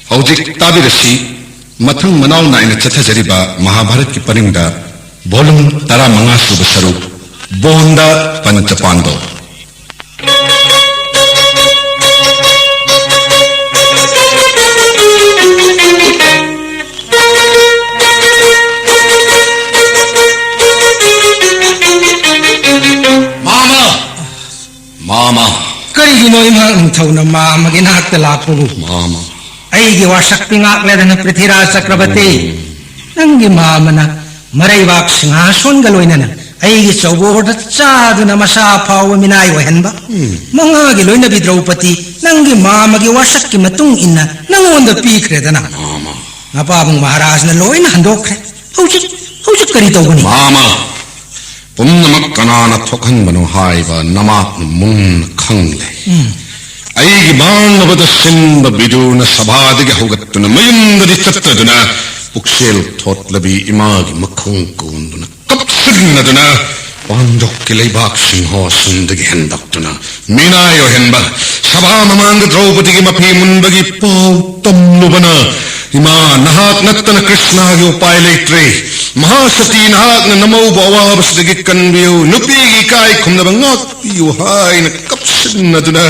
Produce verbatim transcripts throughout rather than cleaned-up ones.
ꯍꯧꯖꯤꯛ ꯇꯥꯕꯤꯔꯁꯤ, ꯃꯊꯪ ꯃꯅꯥꯎ ꯅꯥꯏꯅ ꯆꯠꯊꯖꯔꯤꯕ ꯃꯍꯥꯚꯥꯔꯠꯀꯤ ꯄꯔꯤꯡꯗ volume ꯇꯔꯥꯃꯉꯥ ꯁꯨꯕ ꯁꯔꯨꯛ, ꯕꯣꯟꯗ ꯄꯟꯆ ꯄꯥꯟꯗꯣ꯫ ꯃꯥꯃ! ꯃꯥꯃ! ꯀꯔꯤꯒꯤꯅꯣ ꯏꯃꯥ ꯅꯤꯡꯊꯧꯅ ꯃꯥꯃꯒꯤ ꯅꯥꯛꯇ ꯂꯥꯛꯄꯕꯨ? ꯃꯥꯃ! ꯑꯩꯒꯤ ꯋꯥꯁꯛꯇꯤ ꯉꯥꯛꯂꯦꯗꯅ, ꯄ꯭ꯔꯤꯊꯤꯔꯥꯖ ꯆꯀ꯭ꯔꯕꯔꯇꯤ꯫ ꯎꯝ꯫ ꯅꯪꯒꯤ ꯃꯥꯃꯅ ꯃꯔꯩꯕꯥꯛ ꯁꯤꯡꯍꯥꯁꯣꯟꯒ ꯂꯣꯏꯅꯅ ꯑꯩꯒꯤ ꯆꯧꯕꯣꯔꯗ ꯆꯥꯗꯨꯅ ꯃꯁꯥ ꯐꯥꯎꯕ ꯃꯤꯅꯥꯏ ꯑꯣꯏꯍꯟꯕ꯫ ꯎꯝ꯫ ꯃꯉꯥꯒꯤ ꯂꯣꯏꯅꯕꯤ ꯗ꯭ꯔꯧꯄꯗꯤ ꯅꯪꯒꯤ ꯃꯥꯃꯒꯤ ꯋꯥꯁꯛꯀꯤ ꯃꯇꯨꯡ ꯏꯟꯅ ꯅꯪꯉꯣꯟꯗ ꯄꯤꯈ꯭ꯔꯦꯗꯅ꯫ ꯃꯥꯃ! ꯃꯄꯥꯕꯨꯡ ꯃꯍꯥꯔꯥꯖꯅ ꯂꯣꯏꯅ ꯍꯟꯗꯣꯛꯈ꯭ꯔꯦ꯫ ꯍꯧꯖꯤꯛ, ꯍꯧꯖꯤꯛ ꯀꯔꯤ ꯇꯧꯒꯅꯤ? ꯃꯥꯃ! ꯄꯨꯝꯅꯃꯛ ꯀꯅꯥꯅ ꯊꯣꯛꯍꯟꯕꯅꯣ ꯍꯥꯏꯕ ꯅꯃꯥꯛꯅ ꯃꯨꯟꯅ ꯈꯪꯂꯦ꯫ ꯎꯝ꯫ ꯑꯩꯒꯤ ꯃꯥꯡꯅꯕꯗ ꯁꯤꯟꯕ ꯕꯤꯗꯨꯔꯅ ꯁꯚꯥꯗꯒꯤ ꯍꯧꯒꯠꯇꯨꯅ ꯃꯌꯨꯝꯗꯗꯤ ꯆꯠꯇꯗꯨꯅ, ꯄꯨꯛꯆꯦꯜ ꯊꯣꯠꯂꯕꯤ ꯏꯃꯥꯒꯤ ꯃꯈꯣꯡ ꯀꯣꯟꯗꯨꯅ ꯀꯞꯁꯤꯟꯅꯗꯨꯅ, ꯄꯥꯟꯗꯣꯛꯀꯤ ꯂꯩꯕꯥꯛ ꯁꯤꯡꯍꯥꯁꯟꯗꯒꯤ ꯍꯦꯟꯗꯣꯛꯇꯨꯅ ꯃꯤꯅꯥꯏ ꯑꯣꯏꯍꯟꯕ, ꯁꯚꯥ ꯃꯃꯥꯡꯗ ꯗ꯭ꯔꯧꯄꯗꯤꯒꯤ ꯃꯐꯤ ꯃꯨꯟꯕꯒꯤ ꯄꯥꯎ ꯇꯝꯂꯨꯕꯅ, ꯏꯃꯥ, ꯅꯍꯥꯛ ꯅꯠꯇꯅ ꯀ꯭ꯔꯤꯁꯅꯒꯤ ꯎꯄꯥꯏ ꯂꯩꯇ꯭ꯔꯦ꯫ ꯃꯍꯥꯁꯇꯤ, ꯅꯍꯥꯛꯅ ꯅꯃꯧꯕꯨ ꯑꯋꯥꯕꯁꯤꯗꯒꯤ ꯀꯟꯕꯤꯌꯨ, ꯅꯨꯄꯤꯒꯤ ꯏꯀꯥꯏ ꯈꯨꯝꯅꯕ ꯉꯥꯛꯄꯤꯌꯨ ꯍꯥꯏꯅ ꯀꯞꯁꯤꯟꯅꯗꯨꯅ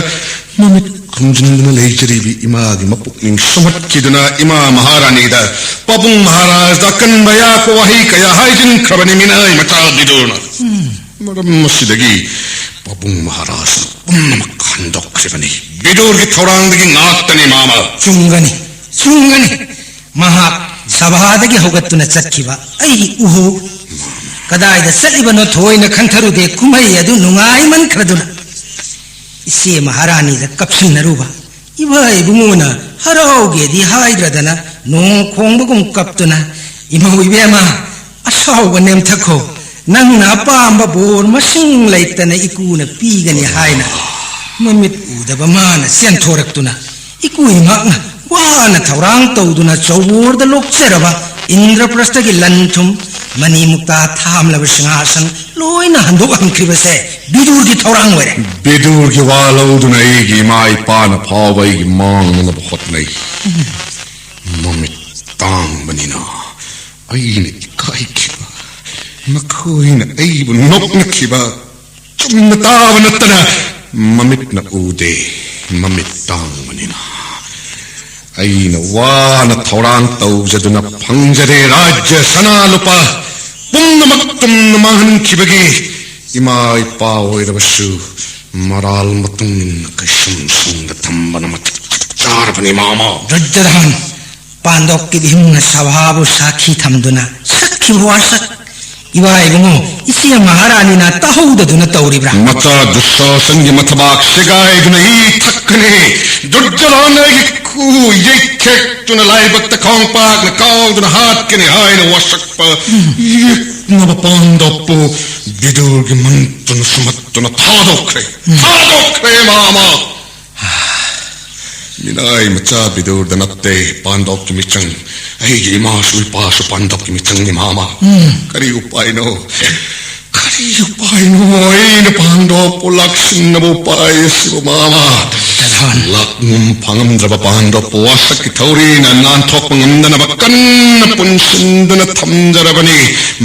ꯃꯃꯤꯠ ꯈꯨꯝꯖꯤꯟꯗꯨꯅ ꯂꯩꯖꯔꯤꯕꯤ ꯏꯃꯥꯒꯤ ꯃꯄꯨꯛꯅꯤꯡ ꯁꯨꯝꯍꯠꯈꯤꯗꯨꯅ ꯏꯃꯥ ꯃꯍꯥꯔꯥꯅꯤꯗ ꯄꯥꯕꯨꯡ ꯃꯍꯥꯔꯥꯖꯗ ꯑꯀꯟꯕ ꯑꯌꯥꯛꯄ ꯋꯥꯍꯩ ꯀꯌꯥ ꯍꯥꯏꯖꯤꯟꯈ꯭ꯔꯕꯅꯤ ꯃꯤꯅꯥꯏ ꯃꯆꯥ ꯕꯤꯗꯨꯔꯅ꯫ ꯃꯔꯝ ꯑꯁꯤꯗꯒꯤ ꯄꯥꯕꯨꯡ ꯃꯍꯥꯔꯥꯖꯅ ꯄꯨꯝꯅꯃꯛ ꯍꯟꯗꯣꯛꯈ꯭ꯔꯤꯕꯅꯤ꯫ ꯕꯤꯗꯨꯔꯒꯤ ꯊꯧꯔꯥꯡꯗꯒꯤ ꯉꯥꯛꯇꯅꯤ, ꯃꯥꯃ꯫ ꯆꯨꯝꯒꯅꯤ, ꯆꯨꯝꯒꯅꯤ꯫ ꯃꯍꯥꯛ ꯁꯚꯥꯗꯒꯤ ꯍꯧꯒꯠꯇꯨꯅ ꯆꯠꯈꯤꯕ ꯑꯩ ꯎꯍꯧ꯫ ꯀꯗꯥꯏꯗ ꯆꯠꯂꯤꯕꯅꯣ ꯊꯣꯏꯅ ꯈꯟꯊꯔꯨꯗꯦ꯫ ꯀꯨꯝꯍꯩ ꯑꯗꯨ ꯅꯨꯡꯉꯥꯏꯃꯟꯈ꯭ꯔꯗꯨꯅ ꯏꯆꯦ ꯃꯍꯥꯔꯥꯅꯤꯗ ꯀꯞꯁꯤꯟꯅꯔꯨꯕ꯫ ꯏꯕꯥ ꯏꯕꯨꯡꯉꯣꯅ ꯍꯔꯥꯎꯒꯦꯗꯤ ꯍꯥꯏꯗ꯭ꯔꯗꯅ ꯅꯣꯡ ꯈꯣꯡꯕꯒꯨꯝ ꯀꯞꯇꯨꯅ, "ꯏꯃꯧ ꯏꯕꯦꯝꯃ, ꯑꯁꯥꯎꯕ ꯅꯦꯝꯊꯈꯣ, ꯅꯪꯅ ꯑꯄꯥꯝꯕ ꯕꯣꯔ ꯃꯁꯤꯡ ꯂꯩꯇꯅ ꯏꯀꯨꯅ ꯄꯤꯒꯅꯤ" ꯍꯥꯏꯅ ꯃꯃꯤꯠ ꯎꯗꯕ ꯃꯥꯅ ꯆꯦꯟꯊꯣꯔꯛꯇꯨꯅ, ꯏꯀꯨ ꯏꯃꯥꯛꯅ ꯋꯥꯅ ꯊꯧꯔꯥꯡ ꯇꯧꯗꯨꯅ ꯆꯧꯕꯣꯔꯗ ꯂꯣꯛꯆꯔꯕ ꯏꯟꯗ꯭ꯔꯄ꯭ꯔꯁꯊꯒꯤ ꯂꯟ ꯊꯨꯝ, ꯃꯅꯤ ꯃꯨꯛꯇꯥ ꯊꯥꯝꯂꯕ ꯁꯤꯡꯍꯥꯁꯟ, ꯂꯣꯏꯅ ꯍꯟꯗꯣꯛꯍꯟꯈ꯭ꯔꯤꯕꯁꯦ ꯕꯤꯗꯨꯔꯒꯤ ꯊꯧꯔꯥꯡ ꯑꯣꯏꯔꯦ꯫ ꯕꯤꯗꯨꯔꯒꯤ ꯋꯥ ꯂꯧꯗꯨꯅ ꯑꯩꯒꯤ ꯏꯃꯥ ꯏꯄꯥꯅ ꯐꯥꯎꯕ ꯑꯩꯒꯤ ꯃꯥꯡꯅꯅꯕ ꯍꯣꯠꯅꯩ꯫ ꯃꯃꯤꯠ ꯇꯥꯡꯕꯅꯤꯅ ꯑꯩꯅ ꯏꯀꯥꯏꯈꯤꯕ, ꯃꯈꯣꯏꯅ ꯑꯩꯕꯨ ꯅꯣꯛꯅꯈꯤꯕ, ꯆꯨꯝꯅ ꯇꯥꯕ ꯅꯠꯇꯅ ꯃꯃꯤꯠꯅ ꯎꯗꯦ, ꯃꯃꯤꯠ ꯇꯥꯡꯕꯅꯤꯅ꯫ ꯑꯩꯅ ꯋꯥꯅ ꯊꯧꯔꯥꯡ ꯇꯧꯖꯗꯨꯅ ꯐꯪꯖꯔꯦ ꯔꯥꯖ꯭ꯌ ꯁꯅꯥ ꯂꯨꯄꯥ ꯄꯨꯝꯅꯃꯛ ꯇꯨꯝꯅ ꯃꯥꯡꯍꯟꯈꯤꯕꯒꯤ ꯏꯃꯥ ꯏꯄꯥ ꯑꯣꯏꯔꯕꯁꯨ ꯃꯔꯥꯜ ꯃꯇꯨꯡ ꯏꯟꯅ ꯀꯩꯁꯨꯝ ꯁꯪꯗ ꯊꯝꯕꯅ ꯃꯇꯤꯛ ꯆꯥꯔꯕꯅꯤ, ꯃꯥꯃ꯫ ꯗꯨꯔꯖꯣꯙꯟ, ꯄꯥꯟꯗꯣꯞꯀꯤ ꯚꯤꯝꯅ ꯁꯚꯥꯕꯨ ꯁꯥꯈꯤ ꯊꯝꯗꯨꯅ ꯁꯛꯈꯤꯕ ꯋꯥꯁꯛ ꯏꯕꯥ ꯏꯕꯨꯡꯉꯣ, ꯏꯆꯦ ꯃꯍꯥꯔꯥꯅꯤꯅ ꯇꯥꯍꯧꯗꯗꯨꯅ ꯇꯧꯔꯤꯕ꯭ꯔꯥ? ꯃꯆꯥ ꯗꯨꯁꯥꯁꯟꯒꯤ ꯃꯊꯕꯥꯛ ꯁꯦꯒꯥꯏꯗꯨꯅ ꯏ ꯊꯛꯀꯅꯤ꯫ ꯗꯨꯔꯖꯣꯙꯟ ꯑꯩꯒꯤ ꯈꯨ ꯌꯩꯊꯦꯛꯇꯨꯅ ꯂꯥꯏꯕꯛꯇ ꯈꯣꯡꯄꯥꯛꯅ ꯀꯥꯎꯗꯨꯅ ꯍꯥꯠꯀꯅꯤ ꯍꯥꯏꯅ ꯋꯥꯁꯛꯄ ꯌꯦꯛꯅꯕ ꯄꯥꯟꯗꯣꯞꯄꯨ ꯕꯤꯗꯨꯔꯒꯤ ꯃꯟꯇ꯭ꯔꯅ ꯁꯨꯝꯍꯠꯇꯨꯅ ꯊꯥꯗꯣꯛꯈ꯭ꯔꯦ꯫ ꯊꯥꯗꯣꯛꯈ꯭ꯔꯦ, ꯃꯥꯃ꯫ ꯃꯤꯅꯥꯏ ꯃꯆꯥ ꯕꯤꯗꯨꯔꯗ ꯅꯠꯇꯦ ꯄꯥꯟꯗꯣꯞꯀꯤ ꯃꯤꯆꯪ, ꯑꯩꯒꯤ ꯏꯃꯥꯁꯨ ꯏꯄꯥꯁꯨ ꯄꯥꯟꯗꯣꯞꯀꯤ ꯃꯤꯆꯪꯅꯤ, ꯃꯥꯃ꯫ ꯀꯔꯤ ꯎꯄꯥꯏꯅꯣ? ꯀꯔꯤ ꯎꯄꯥꯏꯅꯣ? ꯑꯩꯅ ꯄꯥꯟꯗꯣꯞꯄꯨ ꯂꯥꯛꯁꯤꯟꯅꯕ ꯎꯄꯥꯏ ꯑꯁꯤꯕꯨ, ꯃꯥꯃ꯫ ꯂꯥꯛꯉꯨꯝ ꯐꯪꯉꯝꯗ꯭ꯔꯕ ꯄꯥꯟꯗꯣꯞꯄꯨ ꯋꯥꯁꯛꯀꯤ ꯊꯧꯔꯤꯅ ꯅꯥꯟꯊꯣꯛꯄ ꯉꯝꯗꯅꯕ ꯀꯟꯅ ꯄꯨꯟꯁꯤꯟꯗꯨꯅ ꯊꯝꯖꯔꯕꯅꯤ꯫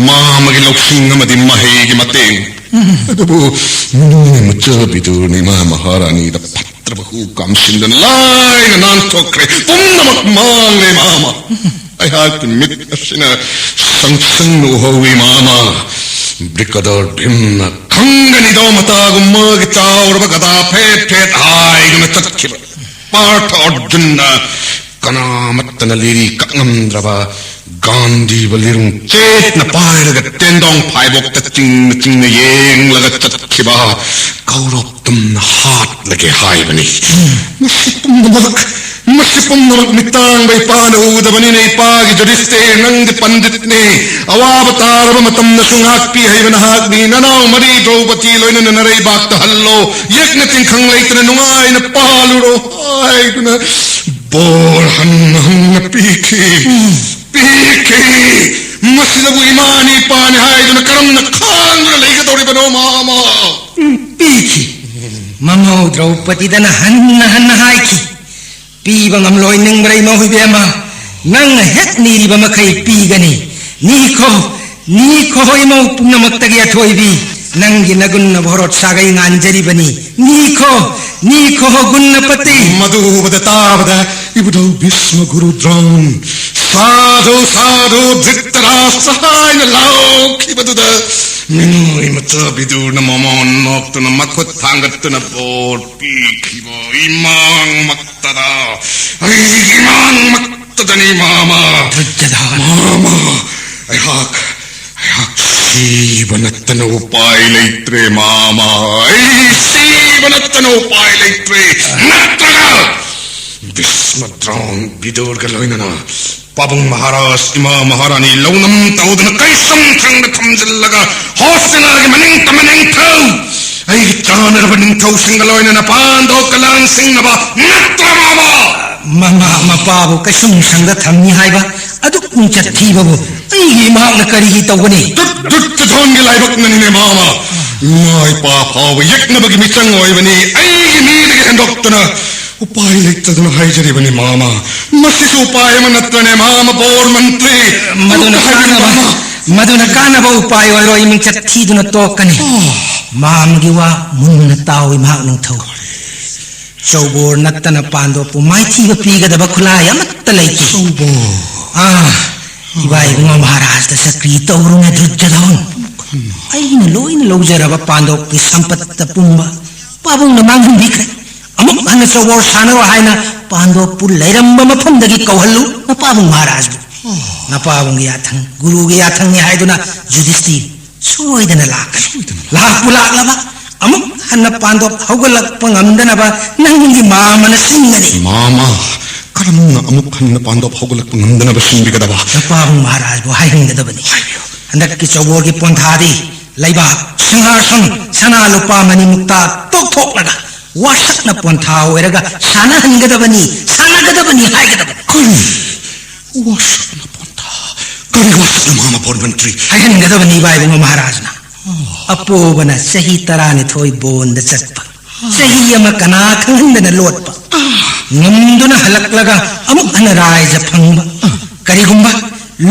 ꯃꯥꯃꯒꯤ ꯂꯧꯁꯤꯡ ꯑꯃꯗꯤ ꯃꯍꯩꯒꯤ ꯃꯇꯦꯡ꯫ ꯑꯗꯨꯕꯨ ꯃꯤꯅꯥꯏ ꯃꯆꯥ ꯕꯤꯗꯨꯔꯅ ꯏꯃꯥ ꯃꯍꯥꯔꯥꯅꯤꯗ ꯐꯠꯇ꯭ꯔꯕ ꯍꯨ ꯀꯥꯝꯁꯤꯟꯗꯨꯅ ꯂꯥꯏꯅ ꯅꯥꯟꯊꯣꯛꯈ꯭ꯔꯦ꯫ ꯄꯨꯝꯅꯃꯛ ꯃꯥꯡꯂꯦ, ꯃꯥꯃ꯫ ꯑꯩꯍꯥꯛꯀꯤ ꯃꯤꯠ ꯑꯁꯤꯅ ꯁꯪꯁꯪꯅ ꯎꯍꯧꯏ, ꯃꯥꯃ꯫ ꯕ꯭ꯔꯤꯒꯦꯗꯤꯌꯔ ꯚꯤꯝꯅ ꯈꯪꯒꯅꯤꯗꯣ ꯃꯇꯥꯒꯨꯝ ꯃꯥꯒꯤ ꯆꯥꯎꯔꯕ ꯒꯗꯥ ꯐꯦꯠ ꯐꯦꯠ ꯍꯥꯏꯗꯨꯅ ꯆꯠꯈꯤꯕ꯫ ꯄꯥꯔꯊ ꯑꯔꯖꯨꯟꯅ ꯀꯅꯥꯃꯠꯇꯅ ꯂꯤꯔꯤ ꯀꯛꯉꯝꯗ꯭ꯔꯕ ꯒꯥꯟꯙꯤꯕ ꯂꯤꯔꯨꯡ ꯆꯦꯠꯅ ꯄꯥꯏꯔꯒ ꯇꯦꯟꯗꯣꯡ ꯐꯥꯏꯕꯣꯛꯇ ꯆꯤꯡꯅ ꯆꯤꯡꯅ ꯌꯦꯡꯂꯒ ꯆꯠꯈꯤꯕ ꯀꯧꯔꯕ ꯇꯨꯝꯅ ꯍꯥꯠꯂꯒꯦ ꯍꯥꯏꯕꯅꯤ꯫ ꯃꯁꯤ ꯄꯨꯝꯅꯃꯛ, ꯃꯁꯤ ꯄꯨꯝꯅꯃꯛ ꯃꯤꯇꯥꯡꯕ ꯏꯄꯥꯅ ꯎꯗꯕꯅꯤꯅ ꯏꯄꯥꯒꯤ ꯖꯨꯗꯤꯁꯇꯤꯔ, ꯅꯪꯗꯤ ꯄꯟꯗꯤꯠꯅꯤ꯫ ꯑꯋꯥꯕ ꯇꯥꯔꯕ ꯃꯇꯝꯗꯁꯨ ꯉꯥꯛꯄꯤ ꯍꯩꯕ ꯅꯍꯥꯛꯅꯤ꯫ ꯅꯅꯥꯎ ꯃꯔꯤ ꯗ꯭ꯔꯧꯄꯗꯤ ꯂꯣꯏꯅꯅ ꯅꯔꯩꯕꯥꯛꯇ ꯍꯜꯂꯣ꯫ ꯌꯦꯛꯅ ꯇꯤꯟꯈꯪ ꯂꯩꯇꯅ ꯅꯨꯡꯉꯥꯏꯅ ꯄꯥꯜꯂꯨꯔꯣ ꯍꯥꯏꯗꯨꯅ ꯕꯣꯔ ꯍꯟꯅ ꯍꯟꯅ ꯄꯤꯈꯤ꯫ ꯄꯤꯈꯤ꯫ ꯃꯁꯤꯗꯕꯨ ꯏꯃꯥꯅꯤ ꯏꯄꯥꯅꯤ ꯍꯥꯏꯗꯨꯅ ꯀꯔꯝꯅ ꯈꯥꯡꯗꯨꯅ ꯂꯩꯒꯗꯧꯔꯤꯕꯅꯣ, ꯃꯥꯃ? ꯎꯝ, ꯄꯤꯈꯤ꯫ ꯃꯃꯧ ꯗ꯭ꯔꯧꯄꯗꯤꯗꯅ ꯍꯟꯅ ꯍꯟꯅ ꯍꯥꯏꯈꯤ, "ꯄꯤꯕ ꯉꯝꯂꯣꯏ ꯅꯤꯡꯕ꯭ꯔꯩ ꯃꯧ ꯏꯕꯦꯝꯃ, ꯅꯪꯅ ꯍꯦꯛ ꯅꯤꯔꯤꯕ ꯃꯈꯩ ꯄꯤꯒꯅꯤ꯫ ꯅꯤꯈꯣ, ꯅꯤꯈꯣ ꯍꯣꯏ ꯃꯧ ꯄꯨꯝꯅꯃꯛꯇꯒꯤ ꯑꯊꯣꯏꯕꯤ, ꯅꯪꯒꯤ ꯅꯒꯨꯟꯅ ꯚꯣꯔꯣꯠ ꯁꯥꯒꯩ ꯉꯥꯟꯖꯔꯤꯕꯅꯤ꯫ ꯅꯤꯈꯣ, ꯅꯤꯈꯣ ꯍꯣ ꯒꯨꯟꯅꯄꯇꯤ!" ꯃꯗꯨ ꯎꯕꯗ ꯇꯥꯕꯗ ꯏꯕꯨꯙꯧ ꯚꯤꯁꯃ ꯒꯨꯔꯨ ꯗ꯭ꯔꯣꯟ, ꯁꯥꯙꯨ ꯁꯥꯙꯨ ꯙ꯭ꯔꯤꯇꯔꯥꯁ ꯍꯥꯏꯅ ꯂꯥꯎꯈꯤꯕꯗꯨꯗ ꯃꯤꯅꯣꯏ ꯃꯆꯥ ꯕꯤꯗꯨꯔꯅ ꯃꯃꯣꯟ ꯅꯣꯛꯇꯨꯅ ꯃꯈꯨꯠ ꯊꯥꯡꯒꯠꯇꯨꯅ ꯕꯣꯔ ꯄꯤꯈꯤꯕ ꯏꯃꯥꯡꯃꯛꯇꯗ, ꯑꯩꯒꯤ ꯏꯃꯥꯡꯃꯛꯇꯗꯅꯤ, ꯃꯥꯃ꯫ ꯙ꯭ꯔꯨꯖꯙꯣꯟ꯫ ꯃꯥꯃ, ꯑꯩꯍꯥꯛ, ꯑꯩꯍꯥꯛ ꯁꯤꯕ ꯅꯠꯇꯅ ꯎꯄꯥꯏ ꯂꯩꯇ꯭ꯔꯦ, ꯃꯥꯃ꯫ ꯑꯩ ꯁꯤꯕ ꯅꯠꯇꯅ ꯎꯄꯥꯏ ꯂꯩꯇ꯭ꯔꯦ꯫ ꯅꯠꯇ꯭ꯔꯒ ꯚꯤꯁꯃ ꯗ꯭ꯔꯣꯟ ꯕꯤꯗꯨꯔꯒ ꯂꯣꯏꯅꯅ ꯄꯥꯕꯨꯡ ꯃꯍꯥꯔꯥꯖ, ꯏꯃꯥ ꯃꯍꯥꯔꯥꯅꯤ, ꯂꯧꯅꯝ ꯇꯧꯗꯨꯅ ꯀꯩꯁꯨꯝ ꯁꯪꯗ ꯊꯝꯖꯤꯜꯂꯒ ꯍꯣꯁꯇꯤꯅꯥꯒꯤ ꯃꯅꯤꯡ ꯇꯝꯕ ꯅꯤꯡꯊꯧ, ꯑꯩꯒꯤ ꯆꯥꯅꯔꯕ ꯅꯤꯡꯊꯧꯁꯤꯡꯒ ꯂꯣꯏꯅꯅ ꯄꯥꯟꯗꯣꯛꯀ ꯂꯥꯟꯁꯤꯡꯅꯕ ꯅꯠꯇ꯭ꯔ, ꯃꯥꯃ? ꯃꯃꯥ ꯃꯄꯥꯕꯨ ꯀꯩꯁꯨꯝ ꯁꯪꯗ ꯊꯝꯃꯤ ꯍꯥꯏꯕ ꯑꯗꯨꯛ ꯃꯤꯡꯆꯠ ꯊꯤꯕꯕꯨ ꯑꯩꯒꯤ ꯏꯃꯥꯛꯅ ꯀꯔꯤꯒꯤ ꯇꯧꯒꯅꯤ? ꯙ꯭ꯔꯨ-, ꯙ꯭ꯔꯨꯖꯙꯣꯟꯒꯤ ꯂꯥꯏꯕꯛꯅꯅꯤꯅꯦ, ꯃꯥꯃ꯫ ꯏꯃꯥ ꯏꯄꯥ ꯐꯥꯎꯕ ꯌꯦꯛꯅꯕꯒꯤ ꯃꯤꯆꯪ ꯑꯣꯏꯕꯅꯤ꯫ ꯑꯩꯒꯤ ꯃꯤꯗꯒꯤ ꯍꯦꯟꯗꯣꯛꯇꯅ ꯎꯄꯥꯏ ꯂꯩꯇꯗꯅ ꯍꯥꯏꯖꯔꯤꯕꯅꯤ, ꯃꯥꯃ꯫ ꯃꯁꯤꯁꯨ ꯎꯄꯥꯏ ꯑꯃ ꯅꯠꯇ꯭ꯔꯅꯦ, ꯃꯥꯃ ꯕꯣꯔ ꯃꯟꯇ꯭ꯔꯤ? ꯃꯗꯨꯅ ꯑꯃꯨꯛꯇ ꯍꯥꯏꯕꯤꯌꯨ, ꯀꯥꯟꯅꯕ, ꯃꯥꯃ꯫ ꯃꯗꯨꯅ ꯀꯥꯟꯅꯕ ꯎꯄꯥꯏ ꯑꯣꯏꯔꯣꯏ, ꯃꯤꯡꯆꯠ ꯊꯤꯗꯨꯅ ꯇꯣꯛꯀꯅꯤ꯫ ꯑꯣ꯫ ꯃꯥꯝꯒꯤ ꯋꯥ ꯃꯨꯟꯅ ꯇꯥꯎ, ꯏꯃꯥꯛ ꯅꯤꯡꯊꯧ꯫ ꯆꯧꯕꯣꯔ ꯅꯠꯇꯅ ꯄꯥꯟꯗꯣꯞꯄꯨ ꯃꯥꯏꯊꯤꯕ ꯄꯤꯒꯗꯕ ꯈꯨꯠꯂꯥꯏ ꯑꯃꯠꯇ ꯂꯩꯇꯦ꯫ ꯆꯧꯕꯣꯔ꯫ ꯑꯥ, ꯏꯕꯥ ꯏꯕꯨꯡꯉꯣ ꯃꯍꯥꯔꯥꯖꯇ ꯆꯀ꯭ꯔꯤ ꯇꯧꯔꯨꯅꯦ, ꯙ꯭ꯔꯨꯖꯙꯣꯟ꯫ ꯑꯩꯅ ꯂꯣꯏꯅ ꯂꯧꯖꯔꯕ ꯄꯥꯟꯗꯣꯞꯀꯤ ꯁꯝꯄꯠꯇ ꯄꯨꯝꯕ ꯄꯥꯕꯨꯡꯅ ꯃꯥꯡꯍꯟꯕꯤꯈ꯭ꯔꯦ꯫ ꯑꯃꯨꯛ ꯍꯟꯅ ꯆꯧꯕꯣꯔ ꯁꯥꯟꯅꯔꯣ ꯍꯥꯏꯅ ꯄꯥꯟꯗꯣꯞꯄꯨ ꯂꯩꯔꯝꯕ ꯃꯐꯝꯗꯒꯤ ꯀꯧꯍꯜꯂꯨ, ꯅꯄꯥꯕꯨꯡ ꯃꯍꯥꯔꯥꯖꯕꯨ꯫ ꯅꯄꯥꯕꯨꯡꯒꯤ ꯌꯥꯊꯪ, ꯒꯨꯔꯨꯒꯤ ꯌꯥꯊꯪꯅꯤ ꯍꯥꯏꯗꯨꯅ ꯌꯨꯙꯤꯁꯇꯤꯔ ꯁꯣꯏꯗꯅ ꯂꯥꯛꯀꯅꯤ꯫ ꯁꯣꯏꯗꯅ꯫ ꯂꯥꯛꯄꯨ ꯂꯥꯛꯂꯕ, ꯑꯃꯨꯛ ꯍꯟꯅ ꯄꯥꯟꯗꯣꯞ ꯍꯧꯒꯠꯂꯛꯄ ꯉꯝꯗꯅꯕ ꯅꯪꯒꯤ ꯃꯥꯝꯃꯅ ꯁꯤꯟꯒꯅꯤ꯫ ꯃꯥꯃ, ꯀꯔꯝꯅ ꯑꯃꯨꯛ ꯍꯟꯅ ꯄꯥꯟꯗꯣꯞ ꯍꯧꯒꯠꯂꯛꯄ ꯉꯝꯗꯅꯕ ꯁꯤꯟꯕꯤꯒꯗꯕ? ꯅꯄꯥꯕꯨꯡ ꯃꯍꯥꯔꯥꯖꯕꯨ ꯍꯥꯏꯍꯟꯒꯗꯕꯅꯤ꯫ ꯍꯟꯗꯛꯀꯤ ꯆꯧꯕꯣꯔꯒꯤ ꯄꯣꯟꯊꯥꯗꯤ ꯂꯩꯕꯥꯛ, ꯁꯤꯡꯍꯥꯁꯟ, ꯁꯅꯥ, ꯂꯨꯄꯥ, ꯃꯅꯤ, ꯃꯨꯛꯇꯥ ꯇꯣꯛꯊꯣꯛꯂꯒ ꯋꯥꯁꯛꯅ ꯄꯣꯟꯊꯥ ꯑꯣꯏꯔꯒ ꯁꯥꯟꯅꯍꯟꯒꯗꯕꯅꯤ, ꯁꯥꯟꯅꯒꯗꯕꯅꯤ ꯍꯥꯏꯒꯗꯕꯅꯤ꯫ ꯀꯔꯤ? ꯋꯥꯁꯛꯅ ꯄꯣꯟꯊꯥ? ꯀꯔꯤ ꯋꯥꯁꯛ? ꯃꯍꯥꯃꯄꯨꯔ ꯃꯟꯇ꯭ꯔꯤ꯫ ꯍꯥꯏꯍꯟꯒꯗꯕꯅꯤ ꯏꯕꯥꯏꯕꯨꯡꯉꯣ ꯃꯍꯥꯔꯥꯖꯅ꯫ ꯑꯄꯣꯕꯅ ꯆꯍꯤ ꯇꯔꯥꯅꯤꯊꯣꯏ ꯕꯣꯟꯗ ꯆꯠꯄ, ꯆꯍꯤ ꯑꯃ ꯀꯅꯥ ꯈꯪꯍꯟꯗꯅ ꯂꯣꯠꯄ, ꯉꯝꯗꯨꯅ ꯍꯜꯂꯛꯂꯒ ꯑꯃꯨꯛ ꯍꯟꯅ ꯔꯥꯏꯖ ꯐꯪꯕ꯫ ꯀꯔꯤꯒꯨꯝꯕ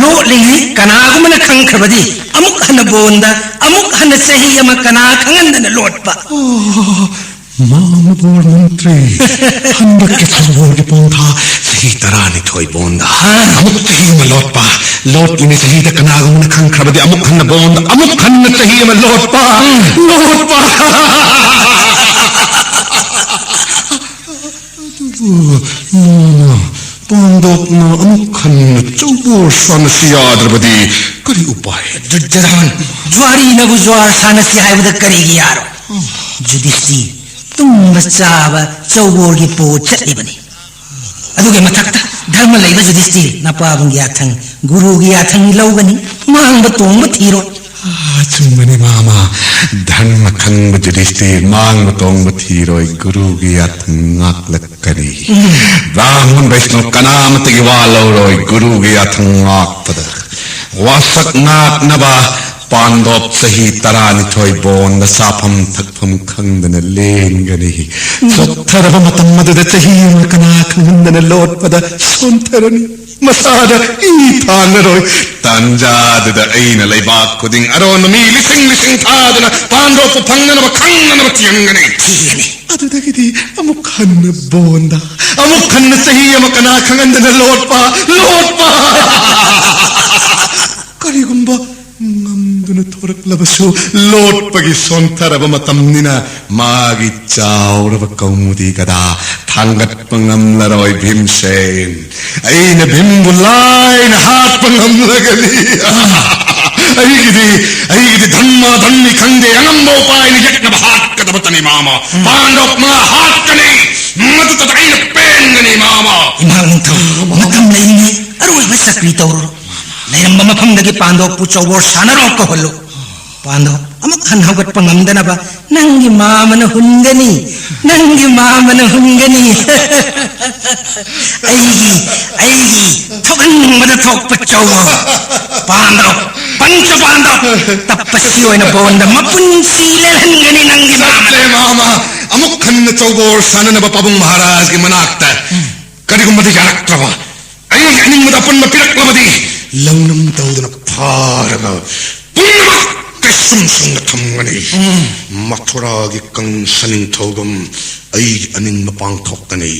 ꯂꯣꯠꯂꯤꯉꯩ ꯀꯅꯥꯒꯨꯝꯕꯅ ꯈꯪꯈ꯭ꯔꯕꯗꯤ, ꯑꯃꯨꯛ ꯍꯟꯅ ꯕꯣꯟꯗ, ꯑꯃꯨꯛ ꯍꯟꯅ ꯆꯍꯤ ꯑꯃ ꯀꯅꯥ ꯈꯪꯍꯟꯗꯅ ꯂꯣꯠꯄ꯫ ꯃꯍꯥꯃꯄꯨꯔ ꯃꯟꯇ꯭ꯔꯤ, ꯍꯟꯗꯛꯀꯤ ꯆꯧꯕꯣꯔꯒꯤ ꯄꯣꯟꯊꯥ ꯆꯍꯤ ꯇꯔꯥꯅꯤꯊꯣꯏ ꯕꯣꯟꯗ ꯑꯃꯨꯛ ꯆꯍꯤ ꯑꯃ ꯂꯣꯠꯄ, ꯂꯣꯠꯂꯤꯉꯩ ꯆꯍꯤꯗ ꯀꯅꯥꯒꯨꯝꯕꯅ ꯈꯪꯈ꯭ꯔꯕꯗꯤ ꯑꯃꯨꯛ ꯍꯟꯅ ꯕꯣꯟꯗ, ꯑꯃꯨꯛ ꯍꯟꯅ ꯆꯍꯤ ꯑꯃ ꯂꯣꯠꯄ, ꯂꯣꯠꯄ꯫ ꯑꯗꯨꯕꯨ ꯃꯥꯃ, ꯄꯥꯟꯗꯣꯞꯅ ꯑꯃꯨꯛ ꯍꯟꯅ ꯆꯧꯕꯣꯔ ꯁꯥꯟꯅꯁꯤ ꯌꯥꯗ꯭ꯔꯕꯗꯤ ꯀꯔꯤ ꯎꯄꯥꯏ? ꯗꯨꯔꯖꯣꯙꯟ, ꯖ꯭ꯋꯥꯔꯤꯅꯕꯨ ꯖ꯭ꯋꯥꯔ ꯁꯥꯟꯅꯁꯤ ꯍꯥꯏꯕꯗ ꯀꯔꯤꯒꯤ ꯌꯥꯔꯣꯏ? ꯌꯨꯙꯤꯁꯇꯤꯔ, ꯇꯨꯝꯕ ꯆꯥꯕ ꯆꯧꯕꯣꯔꯒꯤ ꯄꯣ ꯆꯠꯂꯤꯕꯅꯤ꯫ ꯑꯗꯨꯒꯤ ꯃꯊꯛꯇ ꯙꯔꯃ ꯂꯩꯕ ꯌꯨꯙꯤꯁꯇꯤꯔ, ꯅꯄꯥꯕꯨꯡꯒꯤ ꯌꯥꯊꯪ, ꯒꯨꯔꯨꯒꯤ ꯌꯥꯊꯪ ꯂꯧꯒꯅꯤ, ꯃꯥꯡꯕ ꯇꯣꯡꯕ ꯊꯤꯔꯣꯏ꯫ ꯑꯥ, ꯆꯨꯝꯕꯅꯤ ꯃꯥꯃ꯫ ꯙꯔꯃ ꯈꯪꯕ ꯌꯨꯙꯤꯁꯇꯤꯔ ꯃꯥꯡꯕ ꯇꯣꯡꯕ ꯊꯤꯔꯣꯏ, ꯒꯨꯔꯨꯒꯤ ꯌꯥꯊꯪ ꯉꯥꯛꯂꯛꯀꯅꯤ꯫ ꯕ꯭ꯔꯥꯍꯃꯟ ꯕꯩꯁꯅꯣ ꯀꯅꯥꯃꯠꯇꯒꯤ ꯋꯥ ꯂꯧꯔꯣꯏ, ꯒꯨꯔꯨꯒꯤ ꯌꯥꯊꯪ ꯉꯥꯛꯄꯗ꯫ ꯋꯥꯁꯛ ꯉꯥꯛꯅꯕ ꯄꯥꯟꯗꯣꯞ ꯆꯍꯤ ꯇꯔꯥꯅꯤꯊꯣꯏ ꯕꯣꯟꯗ ꯆꯥꯐꯝ ꯊꯛꯐꯝ ꯈꯪꯗꯅ ꯂꯦꯟꯒꯅꯤ꯫ ꯆꯣꯛꯊꯔꯕ ꯃꯇꯝ ꯑꯗꯨꯗ ꯆꯍꯤ ꯑꯃ ꯀꯅꯥ ꯈꯪꯍꯟꯗꯅ ꯂꯣꯠꯄꯗ ꯁꯣꯟꯊꯔꯅꯤ꯫ ꯃꯁꯥꯗ ꯏ ꯊꯥꯡꯉꯔꯣꯏ꯫ ꯇꯥꯟꯖꯥꯗꯨꯗ ꯑꯩꯅ ꯂꯩꯕꯥꯛ ꯈꯨꯗꯤꯡ ꯑꯔꯣꯟꯕ ꯃꯤ ꯂꯤꯁꯤꯡ ꯂꯤꯁꯤꯡ ꯊꯥꯗꯨꯅ ꯄꯥꯟꯗꯣꯞꯄꯨ ꯐꯪꯅꯅꯕ ꯈꯪꯅꯅꯕ ꯊꯤꯍꯟꯒꯅꯤ꯫ ꯊꯤꯒꯅꯤ꯫ ꯑꯗꯨꯗꯒꯤꯗꯤ ꯑꯃꯨꯛ ꯍꯟꯅ ꯕꯣꯟꯗ, ꯑꯃꯨꯛ ꯍꯟꯅ ꯆꯍꯤ ꯑꯃ ꯀꯅꯥ ꯈꯪꯍꯟꯗꯅ ꯂꯣꯠꯄ, ꯂꯣꯠꯄ꯫ ꯀꯔꯤꯒꯨꯝꯕ ꯉꯝꯗꯨꯅ ꯊꯣꯔꯛꯂꯕꯁꯨ, ꯂꯣꯠꯄꯒꯤ ꯁꯣꯟꯊꯔꯕ ꯃꯇꯝꯅꯤꯅ ꯃꯥꯒꯤ ꯆꯥꯎꯔꯕ ꯀꯧꯃꯨꯗꯤ ꯒꯗꯥ ꯊꯥꯡꯒꯠꯄ ꯉꯝꯂꯔꯣꯏ ꯚꯤꯝꯁꯦꯟ꯫ ꯑꯩꯅ ꯚꯤꯝꯕꯨ ꯂꯥꯏꯅ ꯍꯥꯠꯄ ꯉꯝꯂꯒꯅꯤ꯫ ꯑꯩꯒꯤꯗꯤ, ꯑꯩꯒꯤꯗꯤ ꯙꯝꯃ ꯙꯝꯃꯤ ꯈꯪꯗꯦ, ꯑꯉꯝꯕ ꯎꯄꯥꯏꯅ ꯌꯦꯛꯅꯕ ꯍꯥꯠꯀꯗꯕꯇꯅꯤ ꯃꯥꯃ꯫ ꯄꯥꯟꯗꯣꯞ ꯃꯉꯥ ꯍꯥꯠꯀꯅꯤ, ꯃꯗꯨꯗ ꯑꯩꯅ ꯄꯦꯟꯒꯅꯤ ꯃꯥꯃ꯫ ꯏꯃꯥ ꯅꯤꯡꯊꯧ, ꯃꯇꯝ ꯂꯩꯔꯤꯉꯩ ꯑꯔꯣꯏꯕ ꯆꯀ꯭ꯔꯤ ꯇꯧꯔꯨꯔꯣ꯫ ꯂꯩꯔꯝꯕ ꯃꯐꯝꯗꯒꯤ ꯄꯥꯟꯗꯣꯞꯄꯨ ꯆꯧꯕꯣꯔ ꯁꯥꯟꯅꯔꯣ ꯀꯧꯍꯜꯂꯨ꯫ ꯄꯥꯟꯗꯣꯞ ꯑꯃꯨꯛ ꯍꯟꯅ ꯍꯧꯒꯠꯄ ꯉꯝꯗꯅꯕ ꯅꯪꯒꯤ ꯃꯥꯃꯅ ꯍꯨꯟꯒꯅꯤ, ꯅꯪꯒꯤ ꯃꯥꯃꯅ ꯍꯨꯟꯒꯅꯤ꯫ ꯑꯩꯒꯤ, ꯑꯩꯒꯤ ꯊꯣꯛꯍꯟꯅꯤꯡꯕꯗ ꯊꯣꯛꯄ ꯆꯧꯕꯣꯔ꯫ ꯄꯥꯟꯗꯧ, ꯄꯟꯆ ꯄꯥꯟꯗꯧ꯫ ꯇꯞꯄꯁꯤ ꯑꯣꯏꯅ ꯕꯣꯟꯗ ꯃꯄꯨꯟꯁꯤ ꯂꯦꯜꯍꯟꯒꯅꯤ ꯅꯪꯒꯤ ꯃꯥꯃꯅ꯫ ꯆꯠꯂꯦ, ꯃꯥꯃ꯫ ꯑꯃꯨꯛ ꯍꯟꯅ ꯆꯧꯕꯣꯔ ꯁꯥꯟꯅꯅꯕ ꯄꯥꯕꯨꯡ ꯃꯍꯥꯔꯥꯖꯒꯤ ꯃꯅꯥꯛꯇ꯫ ꯀꯔꯤꯒꯨꯝꯕꯗ ꯌꯥꯔꯛꯇ꯭ꯔꯕ, ꯑꯩꯒꯤ ꯑꯅꯤꯡꯕꯗ ꯑꯄꯟꯕ ꯄꯤꯔꯛꯂꯕꯗꯤ, ꯂꯧꯅꯝ ꯇꯧꯗꯨꯅ ꯐꯥꯔꯒ ꯄꯨꯝꯅꯃꯛ ꯀꯩꯁꯨꯝ ꯁꯪꯅ ꯊꯝꯒꯅꯤ꯫ ꯃꯊꯨꯔꯥꯒꯤ ꯀꯪꯁ ꯅꯤꯡꯊꯧꯒꯨꯝ ꯑꯩꯒꯤ ꯑꯅꯤꯡꯕ ꯄꯥꯡꯊꯣꯛꯀꯅꯤ꯫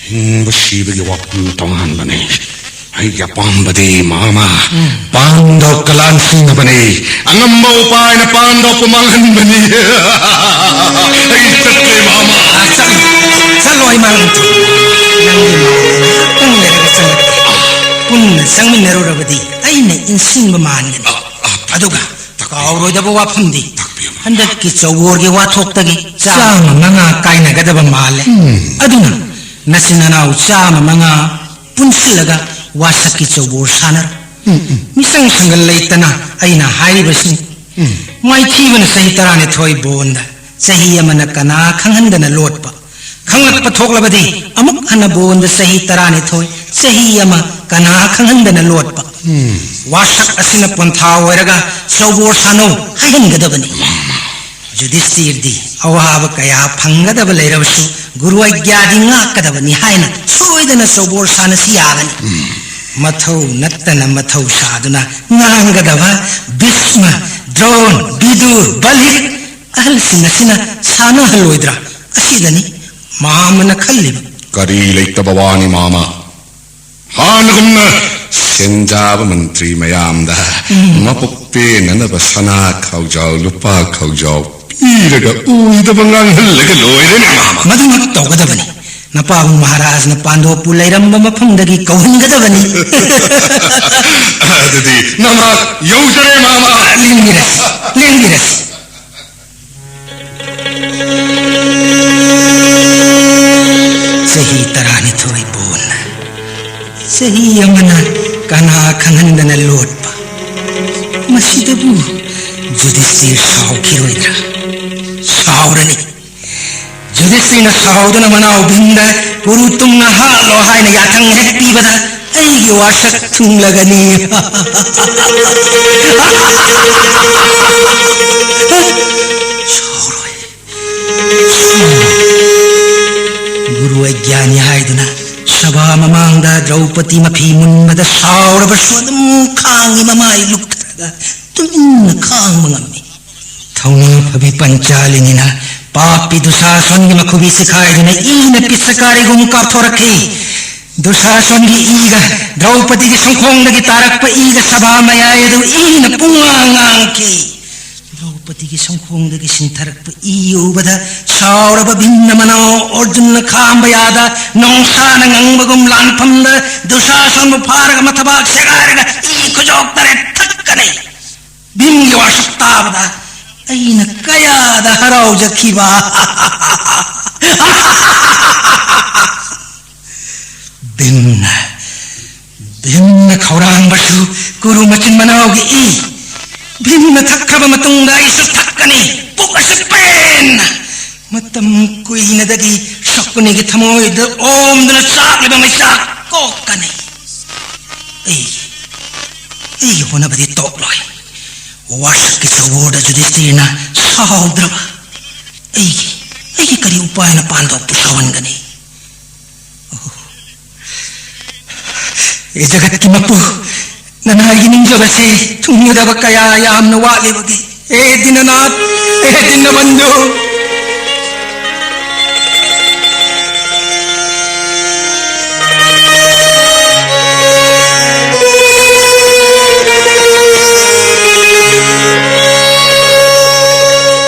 ꯍꯤꯡꯕ ꯁꯤꯕꯒꯤ ꯋꯥꯐꯝ ꯇꯣꯉꯥꯟꯕꯅꯤ꯫ ꯑꯩꯒꯤ ꯑꯄꯥꯝꯕꯗꯤ, ꯃꯥꯃ, ꯄꯥꯟꯗꯧ ꯀꯂꯥꯟ ꯁꯤꯟꯅꯕꯅꯤ꯫ ꯑꯉꯝꯕ ꯎꯄꯥꯏꯅ ꯄꯥꯟꯗꯧꯄꯨ ꯃꯥꯡꯍꯟꯕꯅꯤ꯫ ꯑꯩ ꯆꯠꯂꯦ, ꯃꯥꯃ꯫ ꯑꯥ, ꯆꯠꯂꯣ꯫ ꯆꯠꯂꯣ, ꯏꯃꯥ ꯂꯟꯊꯣꯏ꯫ ꯅꯪꯒꯤ ꯃꯥꯡꯗ ꯉꯥꯏꯍꯥꯛꯇꯪ ꯂꯩꯔꯒ ꯆꯪꯂꯛꯀꯦ꯫ ꯄꯨꯟꯅ ꯆꯪꯃꯤꯟꯅꯔꯨꯔꯕꯗꯤ ꯑꯩꯅ ꯏꯟꯁꯤꯟꯕ ꯃꯥꯟꯒꯅꯤ꯫ ꯑꯥ, ꯑꯥ, ꯑꯗꯨꯒ ꯀꯥꯎꯔꯣꯏꯗꯕ ꯋꯥꯐꯝꯗꯤ, ꯇꯥꯛꯄꯤꯌꯨ, ꯃꯥꯃ꯫ ꯍꯟꯗꯛꯀꯤ ꯆꯧꯕꯣꯔꯒꯤ ꯋꯥꯊꯣꯛꯇꯒꯤ ꯆꯥꯝꯃ ꯃꯉꯥ ꯀꯥꯏꯅꯒꯗꯕ ꯃꯥꯜꯂꯦ꯫ ꯎꯝ꯫ ꯑꯗꯨꯅ ꯅꯆꯤꯟ ꯅꯅꯥꯎ ꯆꯥꯝꯃ ꯃꯉꯥ ꯄꯨꯟꯁꯤꯜꯂꯒ ꯋꯥꯁꯛꯀꯤ ꯆꯧꯕꯣꯔ ꯁꯥꯟꯅꯔꯣ꯫ ꯎꯝ, ꯎꯝ꯫ ꯃꯤꯆꯪ ꯁꯪꯒꯜ ꯂꯩꯇꯅ ꯑꯩꯅ ꯍꯥꯏꯔꯤꯕꯁꯤꯡ꯫ ꯎꯝ꯫ ꯃꯥꯏꯊꯤꯕꯅ ꯆꯍꯤ ꯇꯔꯥꯅꯤꯊꯣꯏ ꯕꯣꯟꯗ ꯆꯍꯤ ꯑꯃꯅ ꯀꯅꯥ ꯈꯪꯍꯟꯗꯅ ꯂꯣꯠꯄ꯫ ꯈꯪꯂꯛꯄ ꯊꯣꯛꯂꯕꯗꯤ ꯑꯃꯨꯛ ꯍꯟꯅ ꯕꯣꯟꯗ ꯆꯍꯤ ꯇꯔꯥꯅꯤꯊꯣꯏ, ꯆꯍꯤ ꯑꯃ ꯀꯅꯥ ꯈꯪꯍꯟꯗꯅ ꯂꯣꯠꯄ꯫ ꯎꯝ꯫ ꯋꯥꯁꯛ ꯑꯁꯤꯅ ꯄꯣꯟꯊꯥ ꯑꯣꯏꯔꯒ ꯆꯧꯕꯣꯔ ꯁꯥꯟꯅꯧ ꯍꯥꯏꯍꯟꯒꯗꯕꯅꯤ꯫ ꯌꯨꯙꯤꯁꯇꯤꯔꯗꯤ ꯑꯋꯥꯕ ꯀꯌꯥ ꯐꯪꯒꯗꯕ ꯂꯩꯔꯕꯁꯨ ꯒꯨꯔꯨ ꯑꯥꯒ꯭ꯌꯥꯗꯤ ꯉꯥꯛꯀꯗꯕꯅꯤ ꯍꯥꯏꯅ ꯁꯣꯏꯗꯅ ꯆꯧꯕꯣꯔ ꯁꯥꯟꯅꯁꯤ ꯌꯥꯒꯅꯤ꯫ ꯎꯝ꯫ ꯃꯊꯧ ꯅꯠꯇꯅ ꯃꯊꯧ ꯁꯥꯗꯨꯅ ꯉꯥꯡꯒꯗꯕ ꯚꯤꯁꯃ, ꯗ꯭ꯔꯣꯟ, ꯚꯤꯗꯨꯔ, ꯕꯂꯤ ꯑꯍꯜꯁꯤꯡ ꯑꯁꯤꯅ ꯁꯥꯟꯅꯍꯜꯂꯣꯏꯗ꯭ꯔꯥ? ꯑꯁꯤꯗꯅꯤ ꯃꯥꯃꯅ ꯈꯜꯂꯤꯕ꯫ ꯀꯔꯤ ꯂꯩꯇꯕ ꯋꯥꯅꯤ, ꯃꯥꯃ? ꯍꯥꯟꯅꯒꯨꯝꯅ ꯁꯦꯟꯖꯥꯕ ꯃꯟꯇ꯭ꯔꯤ ꯃꯌꯥꯝꯗ ꯎꯝ꯫ ꯃꯄꯨꯛ ꯄꯦꯟꯅꯅꯕ ꯁꯅꯥ ꯈꯥꯎꯖꯥꯎ, ꯂꯨꯄꯥ ꯈꯥꯎꯖꯥꯎ ꯄꯤꯔꯒ ꯑꯣꯏꯗꯕ ꯉꯥꯡꯍꯜꯂꯒ ꯂꯣꯏꯔꯦꯅꯦ, ꯃꯥꯃ꯫ ꯃꯗꯨꯃꯛ ꯇꯧꯒꯗꯕꯅꯤ꯫ ꯅꯄꯥꯕꯨꯡ ꯃꯍꯥꯔꯥꯖꯅ ꯄꯥꯟꯗꯣꯞꯄꯨ ꯂꯩꯔꯝꯕ ꯃꯐꯝꯗꯒꯤ ꯀꯧꯍꯟꯒꯗꯕꯅꯤ꯫ ꯑꯗꯨꯗꯤ ꯅꯃꯥꯛ ꯌꯧꯖꯔꯦ, ꯃꯥꯃ꯫ ꯂꯦꯡꯕꯤꯔꯁꯤ, ꯂꯦꯡꯕꯤꯔꯁꯤ꯫ ꯆꯍꯤ ꯇꯔꯥꯅꯤꯊꯣꯏ ꯕꯣꯟꯅ ꯆꯍꯤ ꯑꯃꯅ ꯀꯅꯥ ꯈꯪꯍꯟꯗꯅ ꯂꯣꯠꯄ꯫ ꯃꯁꯤꯗꯕꯨ ꯌꯨꯙꯤꯁꯇꯤꯔ ꯁꯥꯎꯈꯤꯔꯣꯏꯗ꯭ꯔꯥ? ꯁꯥꯎꯔꯅꯤ꯫ ꯌꯨꯙꯤꯁꯇꯤꯔꯅ ꯁꯥꯎꯗꯨꯅ ꯃꯅꯥꯎ ꯚꯤꯝꯗ ꯀꯨꯔꯨ ꯇꯨꯝꯅ ꯍꯥꯠꯂꯣ ꯍꯥꯏꯅ ꯌꯥꯊꯪ ꯍꯦꯛ ꯄꯤꯕꯗ, ꯑꯩꯒꯤ ꯋꯥꯁꯛ ꯊꯨꯡꯂꯒꯅꯤ꯫ ꯁꯥꯎꯔꯣꯏ꯫ ꯒꯨꯔꯨ ꯑꯒ꯭ꯌꯥꯅꯤ ꯍꯥꯏꯗꯨꯅ ꯁꯚꯥ ꯃꯃꯥꯡꯗ ꯗ꯭ꯔꯧꯄꯗꯤ ꯃꯐꯤ ꯃꯨꯟꯕꯗ ꯁꯥꯎꯔꯕꯁꯨ ꯑꯗꯨꯝ ꯈꯥꯡꯉꯤ, ꯃꯃꯥꯏ ꯂꯨꯞꯊꯔꯒ ꯇꯨꯃꯤꯟꯅ ꯈꯥꯡꯕ ꯉꯝꯃꯤ꯫ ꯊꯧꯅꯥ ꯐꯕꯤ ꯄꯟꯆꯥꯂꯤꯅꯤꯅ ꯄꯥꯄꯤ ꯗꯨꯁꯥꯁꯣꯟꯒꯤ ꯃꯈꯨꯕꯤ ꯁꯤꯈꯥꯏꯗꯨꯅ ꯏꯅ ꯄꯤꯆꯀꯥꯔꯤꯒꯨꯝ ꯀꯥꯞꯊꯣꯔꯛꯈꯤ꯫ ꯗꯨꯁꯥꯁꯣꯟꯒꯤ ꯏꯒ ꯗ꯭ꯔꯧꯄꯗꯤꯒꯤ ꯁꯪꯈꯣꯡꯗꯒꯤ ꯇꯥꯔꯛꯄ ꯏꯒ ꯁꯚꯥ ꯃꯌꯥꯏ ꯑꯗꯨ ꯏꯅ ꯄꯨꯡꯉꯥꯡ ꯉꯥꯡꯈꯤ꯫ ꯗ꯭ꯔꯧꯄꯗꯤꯒꯤ ꯁꯪꯈꯣꯡꯗꯒꯤ ꯁꯤꯟꯊꯔꯛꯄ ꯏ ꯎꯕꯗ ꯁꯥꯎꯔꯕ ꯚꯤꯝꯅ ꯃꯅꯥꯎ ꯑꯔꯖꯨꯟꯅ ꯈꯥꯝꯕ ꯌꯥꯗ ꯅꯣꯡꯁꯥꯅ ꯉꯪꯕꯒꯨꯝ ꯂꯥꯟꯐꯝꯗ ꯗꯨꯁꯥꯁꯣꯟꯕꯨ ꯐꯥꯔꯒ ꯃꯊꯕꯥꯛ ꯁꯦꯒꯥꯏꯔꯒ ꯏ ꯈꯨꯖꯣꯛ ꯇꯔꯦꯠ ꯊꯛꯀꯅꯤ꯫ ꯚꯤꯝꯒꯤ ꯋꯥꯁꯛ ꯇꯥꯕꯗ ꯑꯩꯅ ꯀꯌꯥꯗ ꯍꯔꯥꯎꯖꯈꯤꯕ! ꯚꯤꯝꯅ, ꯚꯤꯝꯅ ꯈꯧꯔꯥꯡꯕꯁꯨ ꯀꯨꯔꯨ ꯃꯆꯤꯟ ꯃꯅꯥꯎꯒꯤ ꯏ꯫ ꯚꯤꯝꯅ ꯊꯛꯈ꯭ꯔꯕ ꯃꯇꯨꯡꯗ ꯑꯩꯁꯨ ꯊꯛꯀꯅꯤ, ꯄꯨꯛ ꯑꯁꯤ ꯄꯦꯟꯅ꯫ ꯃꯇꯝ ꯀꯨꯏꯅꯗꯒꯤ ꯁꯀꯨꯅꯤꯒꯤ ꯊꯃꯣꯏꯗ ꯑꯣꯝꯗꯨꯅ ꯆꯥꯛꯂꯤꯕ ꯃꯩꯆꯥꯛ ꯀꯣꯛꯀꯅꯤ꯫ ꯑꯩ, ꯑꯩꯒꯤ ꯍꯣꯠꯅꯕꯗꯤ ꯇꯣꯛꯂꯣꯏ꯫ ꯋꯥꯁꯛꯀꯤ ꯆꯧꯕꯣꯔꯗ ꯌꯨꯙꯤꯁꯇꯤꯔꯅ ꯁꯥꯎꯗ꯭ꯔꯕ ꯑꯩꯒꯤ, ꯑꯩꯒꯤ ꯀꯔꯤ ꯎꯄꯥꯏꯅ ꯄꯥꯟꯗꯣꯞꯄꯨ ꯁꯥꯎꯍꯟꯒꯅꯤ? ꯑꯣ, ꯑꯦ ꯖꯒꯠꯀꯤ ꯃꯄꯨ, ꯅꯅꯥꯏꯒꯤ ꯅꯤꯡꯖꯕꯁꯤ ꯊꯨꯡꯒꯗꯕ ꯀꯌꯥ ꯌꯥꯝꯅ ꯋꯥꯠꯂꯤꯕꯒꯦ꯫ ꯍꯦ ꯗꯤꯅꯅꯥꯊ, ꯍꯦ ꯗꯤꯅꯕꯟꯙꯨ꯫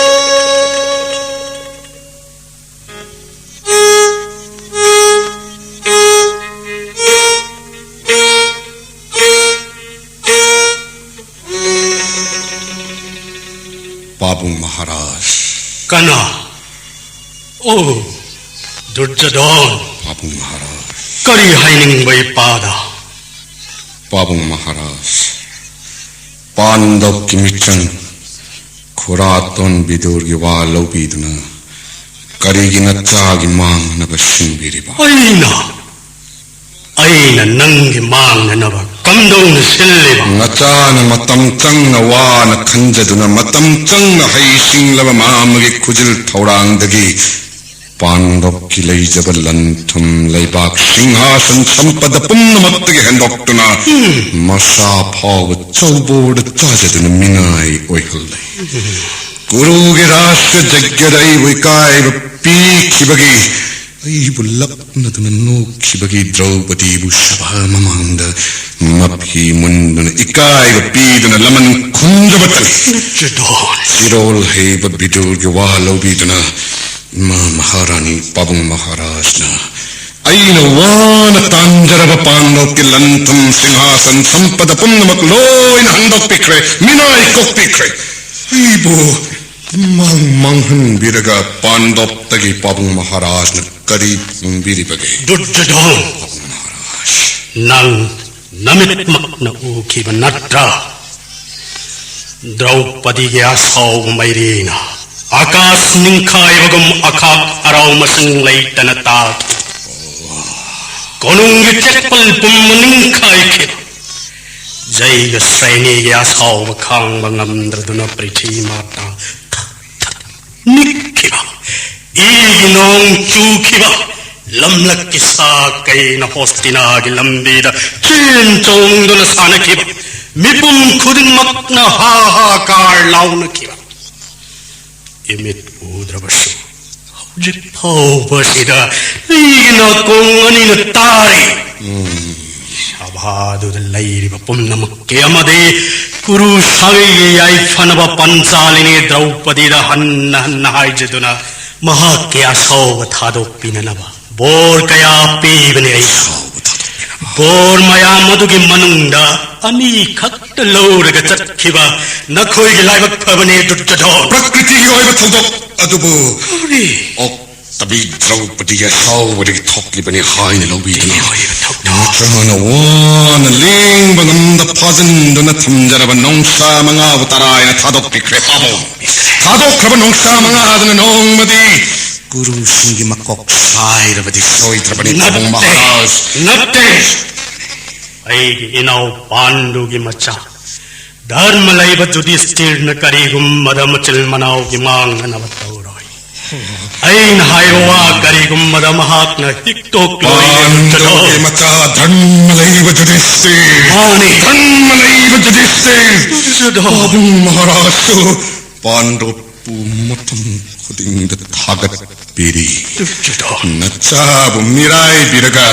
ꯄꯥꯕꯨꯡ ꯃꯍꯥꯔꯥꯖ꯫ ꯀꯅꯥ? ꯑꯣ, ꯗꯨꯔꯖꯣꯙꯟ꯫ ꯄꯥꯕꯨꯡ ꯃꯍꯥꯔꯥꯖ꯫ ꯀꯔꯤ ꯍꯥꯏꯅꯤꯡꯕ ꯏꯄꯥꯗ? ꯄꯥꯕꯨꯡ ꯃꯍꯥꯔꯥꯖ, ꯄꯥꯟꯗꯕꯀꯤ ꯃꯤꯆꯪ ꯈꯨꯔꯥꯇꯣꯟ ꯕꯤꯗꯨꯔꯒꯤ ꯋꯥ ꯂꯧꯕꯤꯗꯨꯅ ꯀꯔꯤꯒꯤ ꯅꯆꯥꯒꯤ ꯃꯥꯡꯅꯕ ꯁꯤꯟꯕꯤꯔꯤꯕ? ꯑꯩꯅ? ꯑꯩꯅ ꯅꯪꯒꯤ ꯃꯥꯡꯅꯅꯕ ꯀꯝꯗꯧꯅ ꯁꯤꯜꯂꯤꯕ? ꯅꯆꯥꯅ ꯃꯇꯝ ꯆꯪꯅ ꯋꯥꯅ ꯈꯟꯖꯗꯨꯅ, ꯃꯇꯝ ꯆꯪꯅ ꯍꯩꯁꯤꯡꯂꯕ ꯃꯥ ꯑꯃꯒꯤ ꯈꯨꯖꯤꯜ ꯊꯧꯔꯥꯡꯗꯒꯤ ꯄꯥꯟꯗꯣꯞꯀꯤ ꯂꯩꯖꯕ ꯂꯟ ꯊꯨꯝ, ꯂꯩꯕꯥꯛ, ꯁꯤꯡꯍꯥꯁꯟ, ꯁꯝꯄꯗ ꯄꯨꯝꯅꯃꯛꯇꯒꯤ ꯍꯦꯟꯗꯣꯛꯇꯨꯅ ꯃꯁꯥ ꯐꯥꯎꯕ ꯆꯧꯕꯣꯔꯗ ꯆꯥꯖꯗꯨꯅ ꯃꯤꯅꯥꯏ ꯑꯣꯏꯍꯜꯂꯦ꯫ ꯀꯨꯔꯨꯒꯤ ꯔꯥꯁꯇ꯭ꯔ ꯖꯒ꯭ꯌꯗ ꯑꯩꯕꯨ ꯏꯀꯥꯏꯕ ꯄꯤꯈꯤꯕꯒꯤ, ꯑꯩꯕꯨ ꯂꯛꯅꯗꯨꯅ ꯅꯣꯛꯈꯤꯕꯒꯤ ꯗ꯭ꯔꯧꯄꯗꯤꯕꯨ ꯁꯚꯥ ꯃꯃꯥꯡꯗ ꯃꯐꯤ ꯃꯨꯟꯗꯨꯅ ꯏꯀꯥꯏꯕ ꯄꯤꯗꯨꯅ ꯂꯃꯟ ꯈꯨꯝꯖꯕꯇꯅꯤ꯫ ꯗꯨꯔꯖꯣꯙꯟ! ꯆꯤꯔꯣꯜ ꯍꯩꯕ ꯕꯤꯗꯨꯔꯒꯤ ꯋꯥ ꯂꯧꯕꯤꯗꯨꯅ ꯏꯃꯥ ꯃꯍꯥꯔꯥꯅꯤ ꯄꯥꯕꯨꯡ ꯃꯍꯥꯔꯥꯖꯅ ꯑꯩꯅ ꯋꯥꯅ ꯇꯥꯟꯖꯔꯕ ꯄꯥꯟꯗꯣꯞꯀꯤ ꯂꯟ ꯊꯨꯝ, ꯁꯤꯡꯍꯥꯁꯟ, ꯁꯝꯄꯗ ꯄꯨꯝꯅꯃꯛ ꯂꯣꯏꯅ ꯍꯟꯗꯣꯛꯄꯤꯈ꯭ꯔꯦ, ꯃꯤꯅꯥꯏ ꯀꯣꯛꯄꯤꯈ꯭ꯔꯦ꯫ ꯑꯩꯕꯨ ꯃꯥꯡ ꯃꯥꯡꯍꯟꯕꯤꯔꯒ ꯄꯥꯟꯗꯣꯞꯇꯒꯤ ꯄꯥꯕꯨꯡ ꯃꯍꯥꯔꯥꯖꯅ ꯀꯔꯤ ꯐꯪꯕꯤꯔꯤꯕꯒꯦ? ꯗꯨꯔꯖꯣꯙꯟ! ꯄꯥꯕꯨꯡ ꯃꯍꯥꯔꯥꯖ! ꯅꯪ ꯅꯃꯤꯠꯃꯛꯅ ꯎꯈꯤꯕ ꯅꯠꯇ꯭ꯔꯥ? ꯗ꯭ꯔꯧꯄꯗꯤꯒꯤ ꯑꯁꯥꯎꯕ ꯃꯩꯔꯤꯅ ꯑꯀꯥꯁ ꯅꯤꯡꯈꯥꯏꯕꯒꯨꯝ ꯑꯈꯥꯛ ꯑꯔꯥꯎ ꯃꯁꯤꯡ ꯂꯩꯇꯅ ꯇꯥꯈꯤ꯫ ꯀꯣꯅꯨꯡꯒꯤ ꯆꯦꯛꯄꯜ ꯄꯨꯝꯕ ꯅꯤꯡꯈꯥꯏꯈꯤ꯫ ꯖꯩꯒ ꯁ꯭ꯔꯦꯅꯤꯒꯤ ꯑꯁꯥꯎꯕ ꯈꯥꯡꯕ ꯉꯝꯗ꯭ꯔꯗꯨꯅ ꯄ꯭ꯔꯤꯊꯤ ꯃꯥꯇꯥ ꯊꯛ ꯊꯛ ꯅꯤꯛꯈꯤꯕ, ꯏꯒꯤ ꯅꯣꯡ ꯆꯨꯈꯤꯕ, ꯂꯝꯂꯛꯀꯤ ꯁꯥ ꯀꯩꯅ ꯍꯣꯁꯇꯤꯅꯥꯒꯤ ꯂꯝꯕꯤꯗ ꯆꯦꯟ ꯆꯣꯡꯗꯨꯅ ꯁꯥꯟꯅꯈꯤꯕ, ꯃꯤꯄꯨꯝ ꯈꯨꯗꯤꯡꯃꯛꯅ ꯍꯥ ꯍꯥ ꯀꯥꯔ ꯂꯥꯎꯅꯈꯤꯕ꯫ ꯏꯃꯤꯠ ꯎꯗ꯭ꯔꯕꯁꯨ ꯍꯧꯖꯤꯛ ꯐꯥꯎꯕꯁꯤꯗ ꯑꯩꯒꯤ ꯅꯥꯀꯣꯡ ꯑꯅꯤꯅ ꯇꯥꯔꯤ꯫ ꯁꯚꯥꯗꯨꯗ ꯂꯩꯔꯤꯕ ꯄꯨꯝꯅꯃꯛꯀꯤ ꯑꯃꯗꯤ ꯀꯨꯔꯨ ꯁꯥꯒꯩꯒꯤ ꯌꯥꯏꯐꯅꯕ ꯄꯟꯆꯥꯂꯤꯅꯤ ꯗ꯭ꯔꯧꯄꯗꯤꯗ ꯍꯟꯅ ꯍꯟꯅ ꯍꯥꯏꯖꯗꯨꯅ ꯃꯍꯥꯛꯀꯤ ꯑꯁꯥꯎꯕ ꯊꯥꯗꯣꯛꯄꯤꯅꯅꯕ ꯕꯣꯔ ꯀꯌꯥ ꯄꯤꯕꯅꯤ ꯑꯩꯅ꯫ ꯕꯣꯔ ꯃꯌꯥꯝ ꯑꯗꯨꯒꯤ ꯃꯅꯨꯡꯗ ꯑꯅꯤꯈꯛꯇ ꯂꯧꯔꯒ ꯆꯠꯈꯤꯕ ꯅꯈꯣꯏꯒꯤ ꯂꯥꯏꯕꯛ ꯐꯕꯅꯤ, ꯗꯨꯔꯖꯣꯙꯟ꯫ ꯄ꯭ꯔꯀ꯭ꯔꯤꯇꯤꯒꯤ ꯑꯣꯏꯕ ꯊꯧꯗꯣꯛ ꯑꯗꯨꯕꯨ ꯀꯔꯤ? ꯑꯣꯛꯇꯕꯤ ꯗ꯭ꯔꯧꯄꯗꯤꯒꯤ ꯑꯁꯥꯎꯕꯗꯒꯤ ꯊꯣꯛꯂꯤꯕꯅꯤ ꯍꯥꯏꯅ ꯂꯧꯕꯤꯗꯨꯅ, ꯀꯔꯤ ꯑꯣꯏꯕ ꯊꯧꯗꯣꯛ? ꯅꯆꯥꯅ ꯋꯥꯅ ꯂꯦꯡꯕ ꯉꯝꯗ ꯐꯥꯖꯤꯟꯗꯨꯅ ꯊꯝꯖꯔꯕ ꯅꯣꯡꯁꯥ ꯃꯉꯥꯕꯨ ꯇꯔꯥꯏꯅ ꯊꯥꯗꯣꯛꯄꯤꯈ꯭ꯔꯦ, ꯄꯥꯕꯨꯡ꯫ ꯊꯥꯗꯣꯛꯈ꯭ꯔꯕ ꯅꯣꯡꯁꯥ ꯃꯉꯥ ꯑꯗꯨꯅ ꯅꯣꯡꯃꯗꯤ ꯒꯨꯔꯨꯁꯤꯡꯒꯤ ꯃꯀꯣꯛ ꯁꯥꯏꯔꯕꯗꯤ ꯁꯣꯏꯗ꯭ꯔꯕꯅꯤ, ꯄꯥꯕꯨꯡ ꯅꯠꯇꯦ, ꯃꯍꯥꯔꯥꯖ꯫ ꯅꯠꯇꯦ꯫ ꯑꯩꯒꯤ ꯏꯅꯥꯎ ꯄꯥꯟꯗꯨꯒꯤ ꯃꯆꯥ ꯙꯔꯃ ꯂꯩꯕ ꯌꯨꯙꯤꯁꯇꯤꯔꯅ ꯀꯔꯤꯒꯨꯝꯕꯗ ꯃꯆꯤꯜ ꯃꯅꯥꯎꯒꯤ ꯃꯥꯡꯅꯅꯕ ꯇꯧꯔꯣꯏ꯫ ꯑꯩꯅ ꯍꯥꯏꯕ ꯋꯥ ꯀꯔꯤꯒꯨꯝꯕꯗ ꯃꯍꯥꯛꯅ ꯍꯤꯛꯇꯣꯛꯂꯣꯏ꯫ ꯄꯥꯟꯗꯨꯒꯤ ꯃꯆꯥ ꯙꯔꯃ ꯂꯩꯕ ꯌꯨꯙꯤꯁꯇꯤꯔ꯫ ꯃꯥꯅꯤ꯫ ꯙꯔꯃ ꯂꯩꯕ ꯌꯨꯙꯤꯁꯇꯤꯔ꯫ ꯗꯨꯔꯖꯣꯙꯟ꯫ ꯄꯥꯕꯨꯡ ꯃꯍꯥꯔꯥꯖꯁꯨ ꯄꯥꯟꯗꯨꯕꯨ ꯃꯇꯝ ꯈꯨꯗꯤꯡꯗ ꯊꯥꯒꯠꯄꯤꯔꯤ꯫ ꯗꯨꯔꯖꯣꯙꯟ꯫ ꯅꯆꯥꯕꯨ ꯃꯤꯔꯥꯏꯕꯤꯔꯒ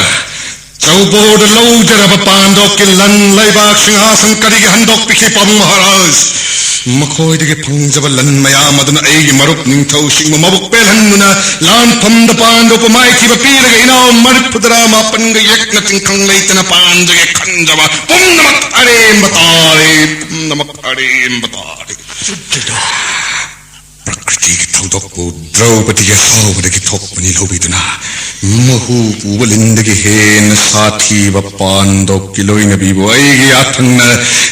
ꯆꯧꯕꯣꯔꯗ ꯂꯧꯖꯔꯕ ꯄꯥꯟꯗꯨꯒꯤ ꯂꯟ ꯂꯩꯕꯥꯛ ꯁꯤꯡꯍꯥꯁꯟ ꯀꯔꯤꯒꯤ ꯍꯟꯗꯣꯛꯄꯤꯈꯤ, ꯄꯥꯕꯨꯡ ꯃꯍꯥꯔꯥꯖ? ꯃꯈꯣꯏꯗꯒꯤ ꯐꯪꯖꯕ ꯂꯟ ꯃꯌꯥꯝ ꯑꯗꯨꯅ ꯑꯩꯒꯤ ꯃꯔꯨꯞ ꯅꯤꯡꯊꯧꯁꯤꯡꯕꯨ ꯃꯕꯨꯛ ꯄꯦꯜꯍꯟꯗꯨꯅ ꯂꯥꯟꯐꯝꯗ ꯄꯥꯟꯗꯨꯕꯨ ꯃꯥꯏꯊꯤꯕ ꯄꯤꯔꯒ ꯏꯅꯥꯎ ꯃꯔꯤꯐꯨꯇꯔꯥ ꯃꯥꯄꯟꯒ ꯌꯦꯛꯅ ꯇꯤꯡꯈꯪ ꯂꯩꯇꯅ ꯄꯥꯟꯖꯒꯦ ꯈꯟꯖꯕ ꯄꯨꯝꯅꯃꯛ ꯑꯔꯦꯝꯕ ꯇꯥꯔꯦ, ꯄꯨꯝꯅꯃꯛ ꯑꯔꯦꯝꯕ ꯇꯥꯔꯦ꯫ ꯄ꯭ꯔꯀ꯭ꯔꯤꯇꯤꯒꯤ ꯊꯧꯗꯣꯛꯄꯨ ꯗ꯭ꯔꯧꯄꯗꯤꯒꯤ ꯑꯁꯥꯎꯕꯗꯒꯤ ꯊꯣꯛꯄꯅꯤ ꯂꯧꯕꯤꯗꯨꯅ, ꯃꯍꯨ ꯄꯨꯕ ꯂꯤꯟꯗꯒꯤ ꯍꯦꯟꯅ ꯁꯥꯊꯤꯕ ꯄꯥꯟꯗꯨꯒꯤ ꯂꯣꯏꯅꯕꯤꯕꯨ ꯑꯩꯒꯤ ꯌꯥꯊꯪꯅ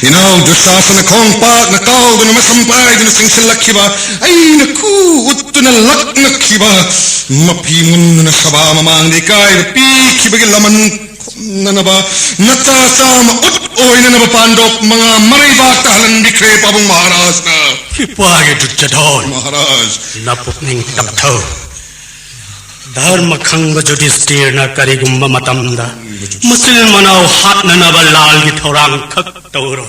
ꯏꯅꯥꯎ ꯗꯨꯁꯥꯁꯅ ꯈꯣꯡ ꯄꯥꯛꯅ ꯀꯥꯎꯗꯨꯅ ꯃꯁꯝ ꯄꯥꯏꯗꯨꯅ ꯆꯤꯡꯁꯤꯜꯂꯛꯈꯤꯕ, ꯑꯩꯅ ꯈꯨ ꯎꯠꯇꯨꯅ ꯂꯛꯅꯈꯤꯕ, ꯃꯐꯤ ꯃꯨꯟꯗꯨꯅ ꯁꯚꯥ ꯃꯃꯥꯡꯗ ꯏꯀꯥꯏꯕ ꯄꯤꯈꯤꯕꯒꯤ ꯂꯃꯟ ꯈꯨꯝꯅꯅꯕ ꯅꯆꯥ ꯆꯥꯝꯃ ꯎꯠ ꯑꯣꯏꯅꯅꯕ ꯄꯥꯟꯗꯨ ꯃꯉꯥ ꯃꯔꯩꯕꯥꯛꯇ ꯍꯜꯍꯟꯕꯤꯈ꯭ꯔꯦ, ꯄꯥꯕꯨꯡ ꯃꯍꯥꯔꯥꯖꯅ꯫ ꯏꯄꯥꯒꯤ ꯗꯨꯔꯖꯣꯙꯟ, ꯃꯍꯥꯔꯥꯖ꯫ ꯅꯄꯨꯛꯅꯤꯡ ꯇꯞꯊꯧ꯫ ꯙꯔꯃ ꯈꯪꯕ ꯌꯨꯙꯤꯁꯇꯤꯔꯅ ꯀꯔꯤꯒꯨꯝꯕ ꯃꯇꯝꯗ ꯃꯆꯤꯜ ꯃꯅꯥꯎ ꯍꯥꯠꯅꯅꯕ ꯂꯥꯜꯒꯤ ꯊꯧꯔꯥꯡ ꯈꯛ ꯇꯧꯔꯣꯏ꯫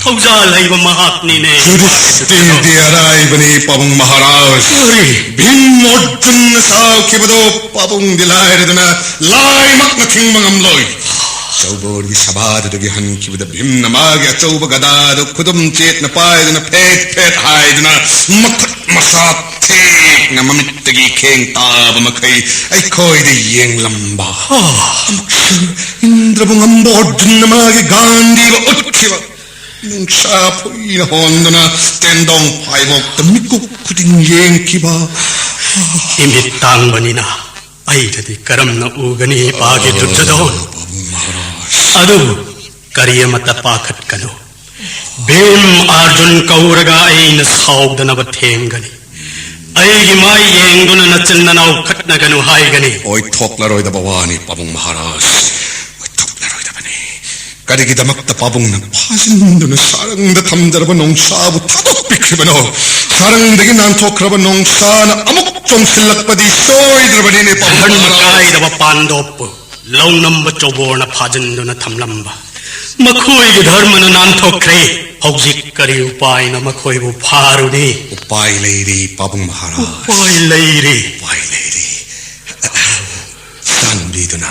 ꯊꯧꯖꯥꯜ ꯍꯩꯕ ꯃꯍꯥꯛꯅꯤꯅꯦ꯫ ꯌꯨꯙꯤꯁꯇꯤꯔꯗꯤ ꯑꯔꯥꯏꯕꯅꯤ, ꯄꯥꯕꯨꯡ ꯃꯍꯥꯔꯥꯖ꯫ ꯀꯔꯤ? ꯚꯤꯝ ꯑꯔꯖꯨꯟꯅ ꯁꯥꯎꯈꯤꯕꯗꯣ ꯄꯥꯕꯨꯡꯗꯤ ꯂꯥꯏꯔꯗꯅ ꯂꯥꯏꯃꯛꯅ ꯊꯤꯡꯕ ꯉꯝꯂꯣꯏ꯫ ꯆꯧꯕꯣꯔꯒꯤ ꯁꯚꯥꯗꯨꯗꯒꯤ ꯍꯟꯈꯤꯕꯗ ꯚꯤꯝꯅ ꯃꯥꯒꯤ ꯑꯆꯧꯕ ꯒꯗꯥꯗꯨ ꯈꯨꯗꯨꯝ ꯆꯦꯠꯅ ꯄꯥꯏꯗꯨꯅ ꯐꯦꯠ ꯐꯦꯠ ꯍꯥꯏꯗꯨꯅ ꯃꯈꯨꯠ ꯃꯁꯥ ꯊꯦꯛꯅ ꯃꯃꯤꯠꯇꯒꯤ ꯈꯦꯡ ꯇꯥꯕ ꯃꯈꯩ ꯑꯩꯈꯣꯏꯗ ꯌꯦꯡꯂꯝꯕ꯫ ꯑꯃꯨꯛꯁꯨ ꯏꯟꯗ꯭ꯔꯕꯨ ꯉꯝꯕ ꯑꯔꯖꯨꯟꯅ ꯃꯥꯒꯤ ꯒꯥꯟꯙꯤꯕ ꯎꯠꯈꯤꯕ꯫ ꯅꯨꯡꯁꯥ ꯐꯨꯏꯅ ꯍꯣꯟꯗꯨꯅ ꯇꯦꯟꯗꯣꯡ ꯐꯥꯏꯕꯣꯛꯇ ꯃꯤꯀꯨꯞ ꯈꯨꯗꯤꯡ ꯌꯦꯡꯈꯤꯕ꯫ ꯏꯃꯤꯠ ꯇꯥꯡꯕꯅꯤꯅ ꯑꯩꯗꯗꯤ ꯀꯔꯝꯅ ꯎꯒꯅꯤ, ꯏꯄꯥꯒꯤ ꯗꯨꯔꯖꯣꯙꯟ? ꯄꯥꯕꯨꯡ ꯃꯍꯥꯔꯥꯖ꯫ ꯑꯗꯨꯕꯨ ꯀꯔꯤ ꯑꯃꯠꯇ ꯄꯥꯈꯠꯀꯅꯨ꯫ ꯚꯤꯝ ꯑꯔꯖꯨꯟ ꯀꯧꯔꯒ ꯑꯩꯅ ꯁꯥꯎꯗꯅꯕ ꯊꯦꯝꯒꯅꯤ꯫ ꯑꯩꯒꯤ ꯃꯥꯏ ꯌꯦꯡꯗꯨꯅ ꯅꯆꯤꯟ ꯅꯅꯥꯎ ꯈꯠꯅꯒꯅꯨ ꯍꯥꯏꯒꯅꯤ꯫ ꯑꯣꯏꯊꯣꯛꯂꯔꯣꯏꯗꯕ ꯋꯥꯅꯤ, ꯄꯥꯕꯨꯡ ꯃꯍꯥꯔꯥꯖ꯫ ꯑꯣꯏꯊꯣꯛꯂꯔꯣꯏꯗꯕꯅꯤ꯫ ꯀꯔꯤꯒꯤꯗꯃꯛꯇ ꯄꯥꯕꯨꯡꯅ ꯐꯥꯖꯤꯟꯗꯨꯅ ꯁꯥꯔꯪꯗ ꯊꯝꯖꯔꯕ ꯅꯣꯡꯁꯥꯕꯨ ꯊꯥꯗꯣꯛꯄꯤꯈ꯭ꯔꯤꯕꯅꯣ? ꯁꯥꯔꯪꯗꯒꯤ ꯅꯥꯟꯊꯣꯛꯈ꯭ꯔꯕ ꯅꯣꯡꯁꯥꯅ ꯑꯃꯨꯛ ꯆꯣꯡꯁꯤꯜꯂꯛꯄꯗꯤ ꯁꯣꯏꯗ꯭ꯔꯕꯅꯤꯅꯦ, ꯄꯥꯕꯨꯡ ꯙꯔꯃ ꯃꯍꯥꯔꯥꯖ꯫ ꯀꯥꯏꯗꯕ ꯄꯥꯟꯗꯣꯞꯄꯨ ꯂꯧꯅꯝꯕ ꯆꯧꯕꯣꯔꯅ ꯐꯥꯖꯤꯟꯗꯨꯅ ꯊꯝꯂꯝꯕ ꯃꯈꯣꯏꯒꯤ ꯙꯔꯃꯅ ꯅꯥꯟꯊꯣꯛꯈ꯭ꯔꯦ꯫ ꯍꯧꯖꯤꯛ ꯀꯔꯤ ꯎꯄꯥꯏꯅ ꯃꯈꯣꯏꯕꯨ ꯐꯥꯔꯨꯅꯤ? ꯎꯄꯥꯏ ꯂꯩꯔꯤ, ꯄꯥꯕꯨꯡ ꯃꯍꯥꯔꯥꯖ꯫ ꯎꯄꯥꯏ ꯂꯩꯔꯤ꯫ ꯎꯄꯥꯏ ꯂꯩꯔꯤ꯫ ꯆꯥꯟꯕꯤꯗꯨꯅ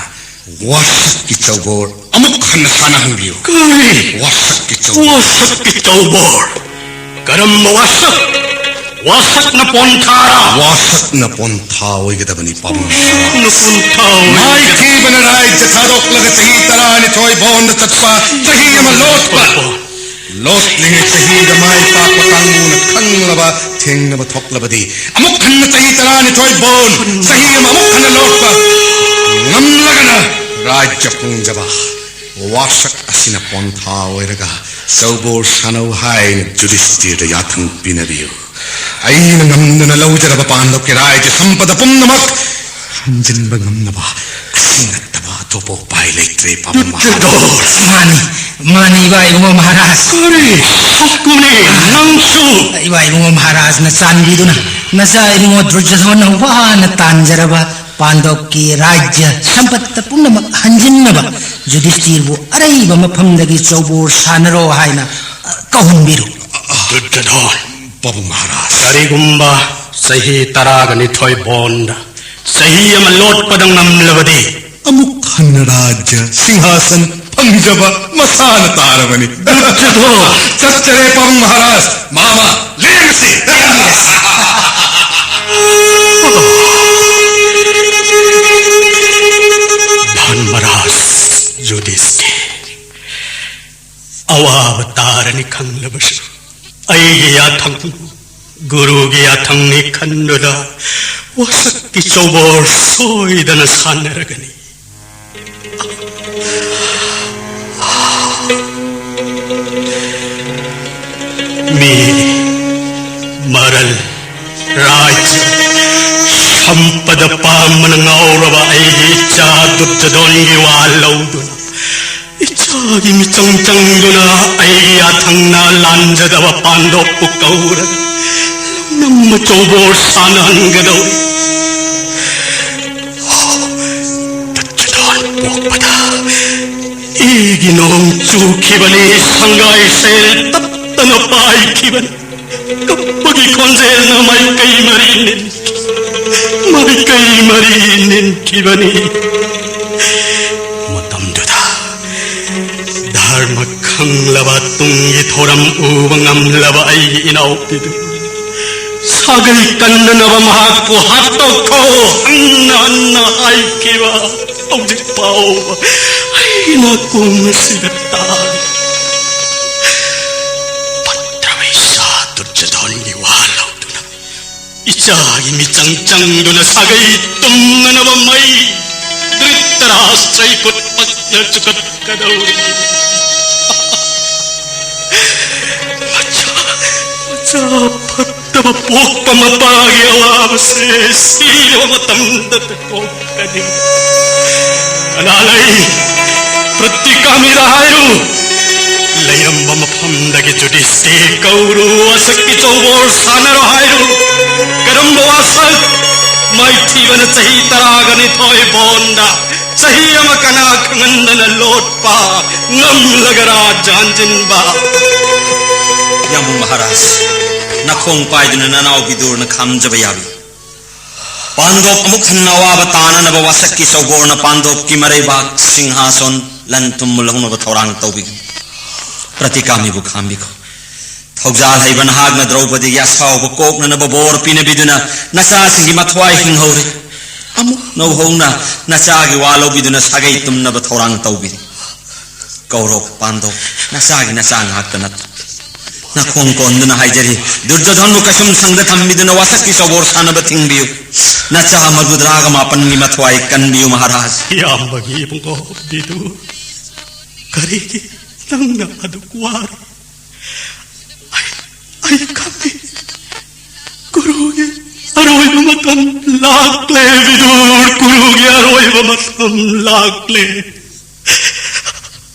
ꯋꯥꯁꯛꯀꯤ ꯆꯧꯕꯣꯔ ꯑꯃꯨꯛ ꯍꯟꯅ ꯁꯥꯟꯅꯍꯟꯕꯤꯌꯨ꯫ ꯀꯔꯤ? ꯋꯥꯁꯛꯀꯤ ꯆꯧꯕꯣꯔ꯫ ꯋꯥꯁꯛꯀꯤ ꯆꯧꯕꯣꯔ? ꯀꯔꯝꯕ ꯋꯥꯁꯛ? ꯋꯥꯁꯛꯅ ꯄꯣꯟꯊꯥꯔ? ꯋꯥꯁꯛꯅ ꯄꯣꯟꯊꯥ ꯑꯣꯏꯒꯗꯕꯅꯤ, ꯄꯥꯕꯨꯡ꯫ ꯋꯥꯁꯛꯅ ꯄꯣꯟꯊꯥ ꯑꯣꯏꯒꯗꯕꯅꯤ꯫ ꯃꯥꯏꯊꯤꯕꯅ ꯔꯥꯏꯖ꯭ꯌ ꯊꯥꯗꯣꯛꯂꯒ ꯆꯍꯤ ꯇꯔꯥꯅꯤꯊꯣꯏ ꯕꯣꯟꯗ ꯆꯠꯄ, ꯆꯍꯤ ꯑꯃ ꯂꯣꯠꯄ꯫ ꯂꯣꯠꯂꯤꯉꯩ ꯆꯍꯤꯗ ꯃꯥꯏ ꯄꯥꯛꯄ ꯀꯥꯡꯕꯨꯅ ꯈꯪꯂꯕ, ꯊꯦꯡꯅꯕ ꯊꯣꯛꯂꯕꯗꯤ ꯑꯃꯨꯛ ꯍꯟꯅ ꯆꯍꯤ ꯇꯔꯥꯅꯤꯊꯣꯏ ꯕꯣꯟ, ꯆꯍꯤ ꯑꯃ ꯑꯃꯨꯛ ꯍꯟꯅ ꯂꯣꯠꯄ ꯉꯝꯂꯒꯅ ꯔꯥꯏꯖ꯭ꯌ ꯄꯨꯡꯖꯕ꯫ ꯋꯥꯁꯛ ꯑꯁꯤꯅ ꯄꯣꯟꯊꯥ ꯑꯣꯏꯔꯒ ꯆꯧꯕꯣꯔ ꯁꯥꯟꯅꯧ ꯍꯥꯏꯅ ꯌꯨꯙꯤꯁꯇꯤꯔꯗ ꯌꯥꯊꯪ ꯄꯤꯅꯕꯤꯌꯨ꯫ ꯑꯩꯅ ꯉꯝꯗꯨꯅ ꯂꯧꯖꯔꯕ ꯄꯥꯟꯗꯣꯞꯀꯤ ꯔꯥꯏꯖ꯭ꯌ ꯁꯝꯄꯗ ꯄꯨꯝꯅꯃꯛ ꯍꯟꯖꯤꯟꯕ ꯉꯝꯅꯕ ꯑꯁꯤ ꯅꯠꯇꯕ ꯑꯇꯣꯞꯄ ꯎꯄꯥꯏ ꯂꯩꯇ꯭ꯔꯦ, ꯄꯥꯕꯨꯡ ꯃꯍꯥꯔꯥꯖ꯫ ꯃꯥꯅꯤ, ꯃꯥꯅꯤ, ꯏꯕꯥ ꯏꯕꯨꯡꯉꯣ ꯃꯍꯥꯔꯥꯖ꯫ ꯀꯔꯤ? ꯁꯛꯀꯨꯅꯦ, ꯅꯪꯁꯨ? ꯏꯕꯥ ꯏꯕꯨꯡꯉꯣ ꯃꯍꯥꯔꯥꯖꯅ ꯆꯥꯟꯕꯤꯗꯨꯅ ꯅꯆꯥ ꯏꯕꯨꯡꯉꯣ ꯗꯨꯔꯖꯣꯙꯣꯟꯅ ꯋꯥꯅ ꯇꯥꯟꯖꯔꯕ ꯄꯥꯟꯗꯣꯞꯀꯤ ꯔꯥꯏꯖ꯭ꯌ ꯁꯝꯄꯠꯇ ꯄꯨꯝꯅꯃꯛ ꯍꯟꯖꯤꯟꯅꯕ ꯌꯨꯙꯤꯁꯇꯤꯔꯕꯨ ꯑꯔꯩꯕ ꯃꯐꯝꯗꯒꯤ ꯆꯧꯕꯣꯔ ꯁꯥꯟꯅꯔꯣ ꯍꯥꯏꯅ, ꯑ, ꯀꯧꯍꯟꯕꯤꯔꯨ꯫ ꯗꯨꯔꯖꯣꯙꯣꯟ, ꯄꯥꯕꯨꯡ ꯃꯍꯥꯔꯥꯖ꯫ ꯀꯔꯤꯒꯨꯝꯕ ꯆꯍꯤ ꯇꯔꯥꯒ ꯅꯤꯊꯣꯏ ꯕꯣꯟꯗ ꯆꯍꯤ ꯑꯃ ꯂꯣꯠꯄꯗ ꯉꯝꯂꯕꯗꯤ, ꯑꯃꯨꯛ ꯍꯟꯅ ꯔꯥꯖ꯭ꯌ ꯁꯤꯡꯍꯥꯁꯟ ꯐꯪꯖꯕ ꯃꯁꯥꯅ ꯇꯥꯔꯕꯅꯤ꯫ ꯗꯨꯔꯖꯣꯙꯣꯟ! ꯆꯠꯆꯔꯦ, ꯄꯥꯕꯨꯡ ꯃꯍꯥꯔꯥꯖ꯫ ꯃꯥꯃ, ꯂꯦꯡꯉꯁꯤ! ꯙꯔꯃꯔꯥꯖ ꯌꯨꯙꯤꯁꯇꯤꯔ, ꯑꯋꯥꯕ ꯇꯥꯔꯅꯤ ꯈꯪꯂꯕꯁꯨ, ꯑꯩꯒꯤ ꯌꯥꯊꯪ, ꯒꯨꯔꯨꯒꯤ ꯌꯥꯊꯪꯅꯤ ꯈꯟꯗꯨꯅ ꯋꯥꯁꯛꯀꯤ ꯆꯧꯕꯣꯔ ꯁꯣꯏꯗꯅ ꯁꯥꯟꯅꯔꯒꯅꯤ꯫ ꯃꯤ ꯃꯔꯜ ꯔꯥꯏ ꯑꯃꯅ ꯉꯥꯎꯔꯕ ꯑꯩꯒꯤ ꯏꯆꯥ ꯗꯨꯔꯖꯣꯙꯟꯒꯤ ꯋꯥ ꯂꯧꯗꯨꯅ, ꯏꯆꯥꯒꯤ ꯃꯤꯆꯪ ꯆꯪꯗꯨꯅ ꯑꯩꯒꯤ ꯌꯥꯊꯪꯅ ꯂꯥꯟꯖꯗꯕ ꯄꯥꯟꯗꯣꯞꯄꯨ ꯀꯧꯔꯒ ꯂꯧꯅꯝ ꯑꯆꯧꯕꯣꯔ ꯁꯥꯟꯅꯍꯟꯒꯗꯧꯔꯤ꯫ ꯗꯨꯔꯖꯣꯙꯟ ꯄꯣꯛꯄꯗ ꯏꯒꯤ ꯅꯣꯡ ꯆꯨꯈꯤꯕꯅꯤ, ꯁꯪꯒꯥꯏ ꯁꯦꯜ ꯇꯠꯇꯅ ꯄꯥꯏꯈꯤꯕꯅꯤ꯫ ꯀꯞꯄꯒꯤ ꯈꯣꯟꯖꯦꯜꯅ ꯃꯥꯏꯀꯩ ꯃꯔꯤ ꯅꯤꯟꯈꯤ, ꯃꯥꯏꯀꯩ ꯃꯔꯤ ꯅꯤꯟꯈꯤꯕꯅꯤ꯫ ꯃꯇꯝꯗꯨꯗ ꯙꯔꯃ ꯈꯪꯂꯕ, ꯇꯨꯡꯒꯤ ꯊꯧꯔꯝ ꯎꯕ ꯉꯝꯂꯕ ꯑꯩꯒꯤ ꯏꯅꯥꯎꯄꯤꯗꯨ ꯁꯥꯒꯩ ꯀꯟꯅꯅꯕ ꯃꯍꯥꯛꯄꯨ ꯍꯥꯠꯇꯣꯛꯈꯣ ꯍꯟꯅ ꯍꯟꯅ ꯍꯥꯏꯈꯤꯕ ꯍꯧꯖꯤꯛ ꯐꯥꯎꯕ ꯑꯩꯒꯤ ꯅꯥꯀꯣꯡ ꯑꯁꯤꯗ ꯇꯥꯔꯤ꯫ ꯐꯠꯇ꯭ꯔꯕ ꯏꯆꯥ ꯗꯨꯔꯖꯣꯙꯟꯒꯤ ꯋꯥ ꯂꯧꯗꯨꯅ, ꯏꯆꯥꯒꯤ ꯃꯤꯆꯪ ꯆꯪꯗꯨꯅ ꯁꯥꯒꯩ ꯇꯨꯝꯅꯅꯕ ꯃꯩ ꯙ꯭ꯔꯤꯇꯔꯥꯁꯇ꯭ꯔ ꯏꯈꯨꯠꯃꯛꯅ ꯆꯨꯈꯠꯀꯗꯧꯔꯤ꯫ ꯃꯆꯥ, ꯃꯆꯥ ꯐꯠꯇꯕ ꯄꯣꯛꯄ ꯃꯄꯥꯒꯤ ꯑꯋꯥꯕꯁꯦ ꯁꯤꯔꯕ ꯃꯇꯝꯗ ꯀꯣꯛꯀꯅꯤ꯫ ꯀꯅꯥ ꯂꯩ? ꯄ꯭ꯔꯇꯤꯀꯥꯃꯤꯗ ꯍꯥꯏꯔꯨ꯫ ꯂꯩꯔꯝꯕ ꯃꯐꯝꯗꯒꯤ ꯖꯨꯗꯤꯁꯇꯤ ꯀꯧꯔꯨ, ꯋꯥꯁꯛꯀꯤ ꯆꯧꯕꯣꯔ ꯁꯥꯟꯅꯔꯣ ꯍꯥꯏꯔꯨ꯫ ꯀꯔꯝꯕ ꯋꯥꯁꯛ? ꯃꯥꯏꯊꯤꯕꯅ ꯆꯍꯤ ꯇꯔꯥꯒ ꯅꯤꯊꯣꯏ ꯕꯣꯟꯗ, ꯆꯍꯤ ꯑꯃ ꯀꯅꯥ ꯈꯪꯍꯟꯗꯅ ꯂꯣꯠꯄ, ꯉꯝꯂꯒ ꯔꯥꯖ ꯍꯟꯖꯤꯟꯕ꯫ ꯌꯥꯝꯕꯨꯡ ꯃꯍꯥꯔꯥꯖ, ꯅꯈꯣꯡ ꯄꯥꯏꯗꯨꯅ ꯅꯅꯥꯎ ꯕꯤꯗꯨꯔꯅ ꯈꯥꯝꯖꯕ ꯌꯥꯕꯤ꯫ ꯄꯥꯟꯗꯣꯞ ꯑꯃꯨꯛ ꯍꯟꯅ ꯑꯋꯥꯕ ꯇꯥꯅꯅꯕ ꯋꯥꯁꯛꯀꯤ ꯆꯧꯕꯣꯔꯅ ꯄꯥꯟꯗꯣꯞꯀꯤ ꯃꯔꯩꯕꯥꯛ, ꯁꯤꯡꯍꯥꯁꯣꯟ, ꯂꯟ ꯊꯨꯝ ꯂꯧꯅꯕ ꯊꯧꯔꯥꯡ ꯇꯧꯕꯤꯒꯅꯤ꯫ ꯄ꯭ꯔꯇꯤꯀꯥꯃꯤꯕꯨ ꯈꯥꯝꯕꯤꯈꯣ꯫ ꯊꯧꯖꯥꯜ ꯍꯩꯕ ꯅꯍꯥꯛꯅ ꯗ꯭ꯔꯧꯄꯗꯤꯒꯤ ꯑꯁꯥꯎꯕ ꯀꯣꯛꯅꯅꯕ ꯕꯣꯔ ꯄꯤꯅꯕꯤꯗꯨꯅ ꯅꯆꯥꯁꯤꯡꯒꯤ ꯃꯊ꯭ꯋꯥꯏ ꯍꯤꯡꯍꯧꯔꯤ꯫ ꯑꯃꯨꯛ ꯅꯧꯍꯧꯅ ꯅꯆꯥꯒꯤ ꯋꯥ ꯂꯧꯕꯤꯗꯨꯅ ꯁꯥꯒꯩ ꯇꯨꯝꯅꯕ ꯊꯧꯔꯥꯡ ꯇꯧꯕꯤꯔꯤ꯫ ꯀꯧꯔꯣ ꯄꯥꯟꯗꯣꯞ, ꯅꯆꯥꯒꯤ ꯅꯆꯥ ꯉꯥꯛꯇ ꯅꯠꯇ꯭ꯔ? ꯅꯈꯣꯡ ꯀꯣꯟꯗꯨꯅ ꯍꯥꯏꯖꯔꯤ, ꯗꯨꯔꯖꯣꯙꯟꯕꯨ ꯀꯩꯁꯨꯝ ꯁꯪꯗ ꯊꯝꯕꯤꯗꯨꯅ ꯋꯥꯁꯛꯀꯤ ꯆꯧꯕꯣꯔ ꯁꯥꯟꯅꯕ ꯊꯤꯡꯕꯤꯌꯨ꯫ ꯅꯆꯥ ꯃꯒꯨꯗ꯭ꯔꯥꯒ ꯃꯥꯄꯟꯒꯤ ꯃꯊ꯭ꯋꯥꯏ ꯀꯟꯕꯤꯌꯨ ꯃꯍꯥꯔꯥꯖ꯫ ꯏꯌꯥꯝꯕꯒꯤ ꯏꯕꯨꯡꯉꯣ ꯕꯤꯗꯨ, ꯀꯔꯤꯒꯤ ꯅꯪꯅ ꯑꯗꯨꯛ ꯋꯥꯔꯤ? ꯑꯩ, ꯑꯩ ꯈꯪꯏ꯫ ꯒꯨꯔꯨꯒꯤ ꯑꯔꯣꯏꯕꯃꯛ ꯃꯇꯝ ꯂꯥꯛꯂꯦ, ꯕꯤꯗꯨꯔ, ꯀꯨꯔꯨꯒꯤ ꯑꯔꯣꯏꯕ ꯃꯇꯝ ꯂꯥꯛꯂꯦ꯫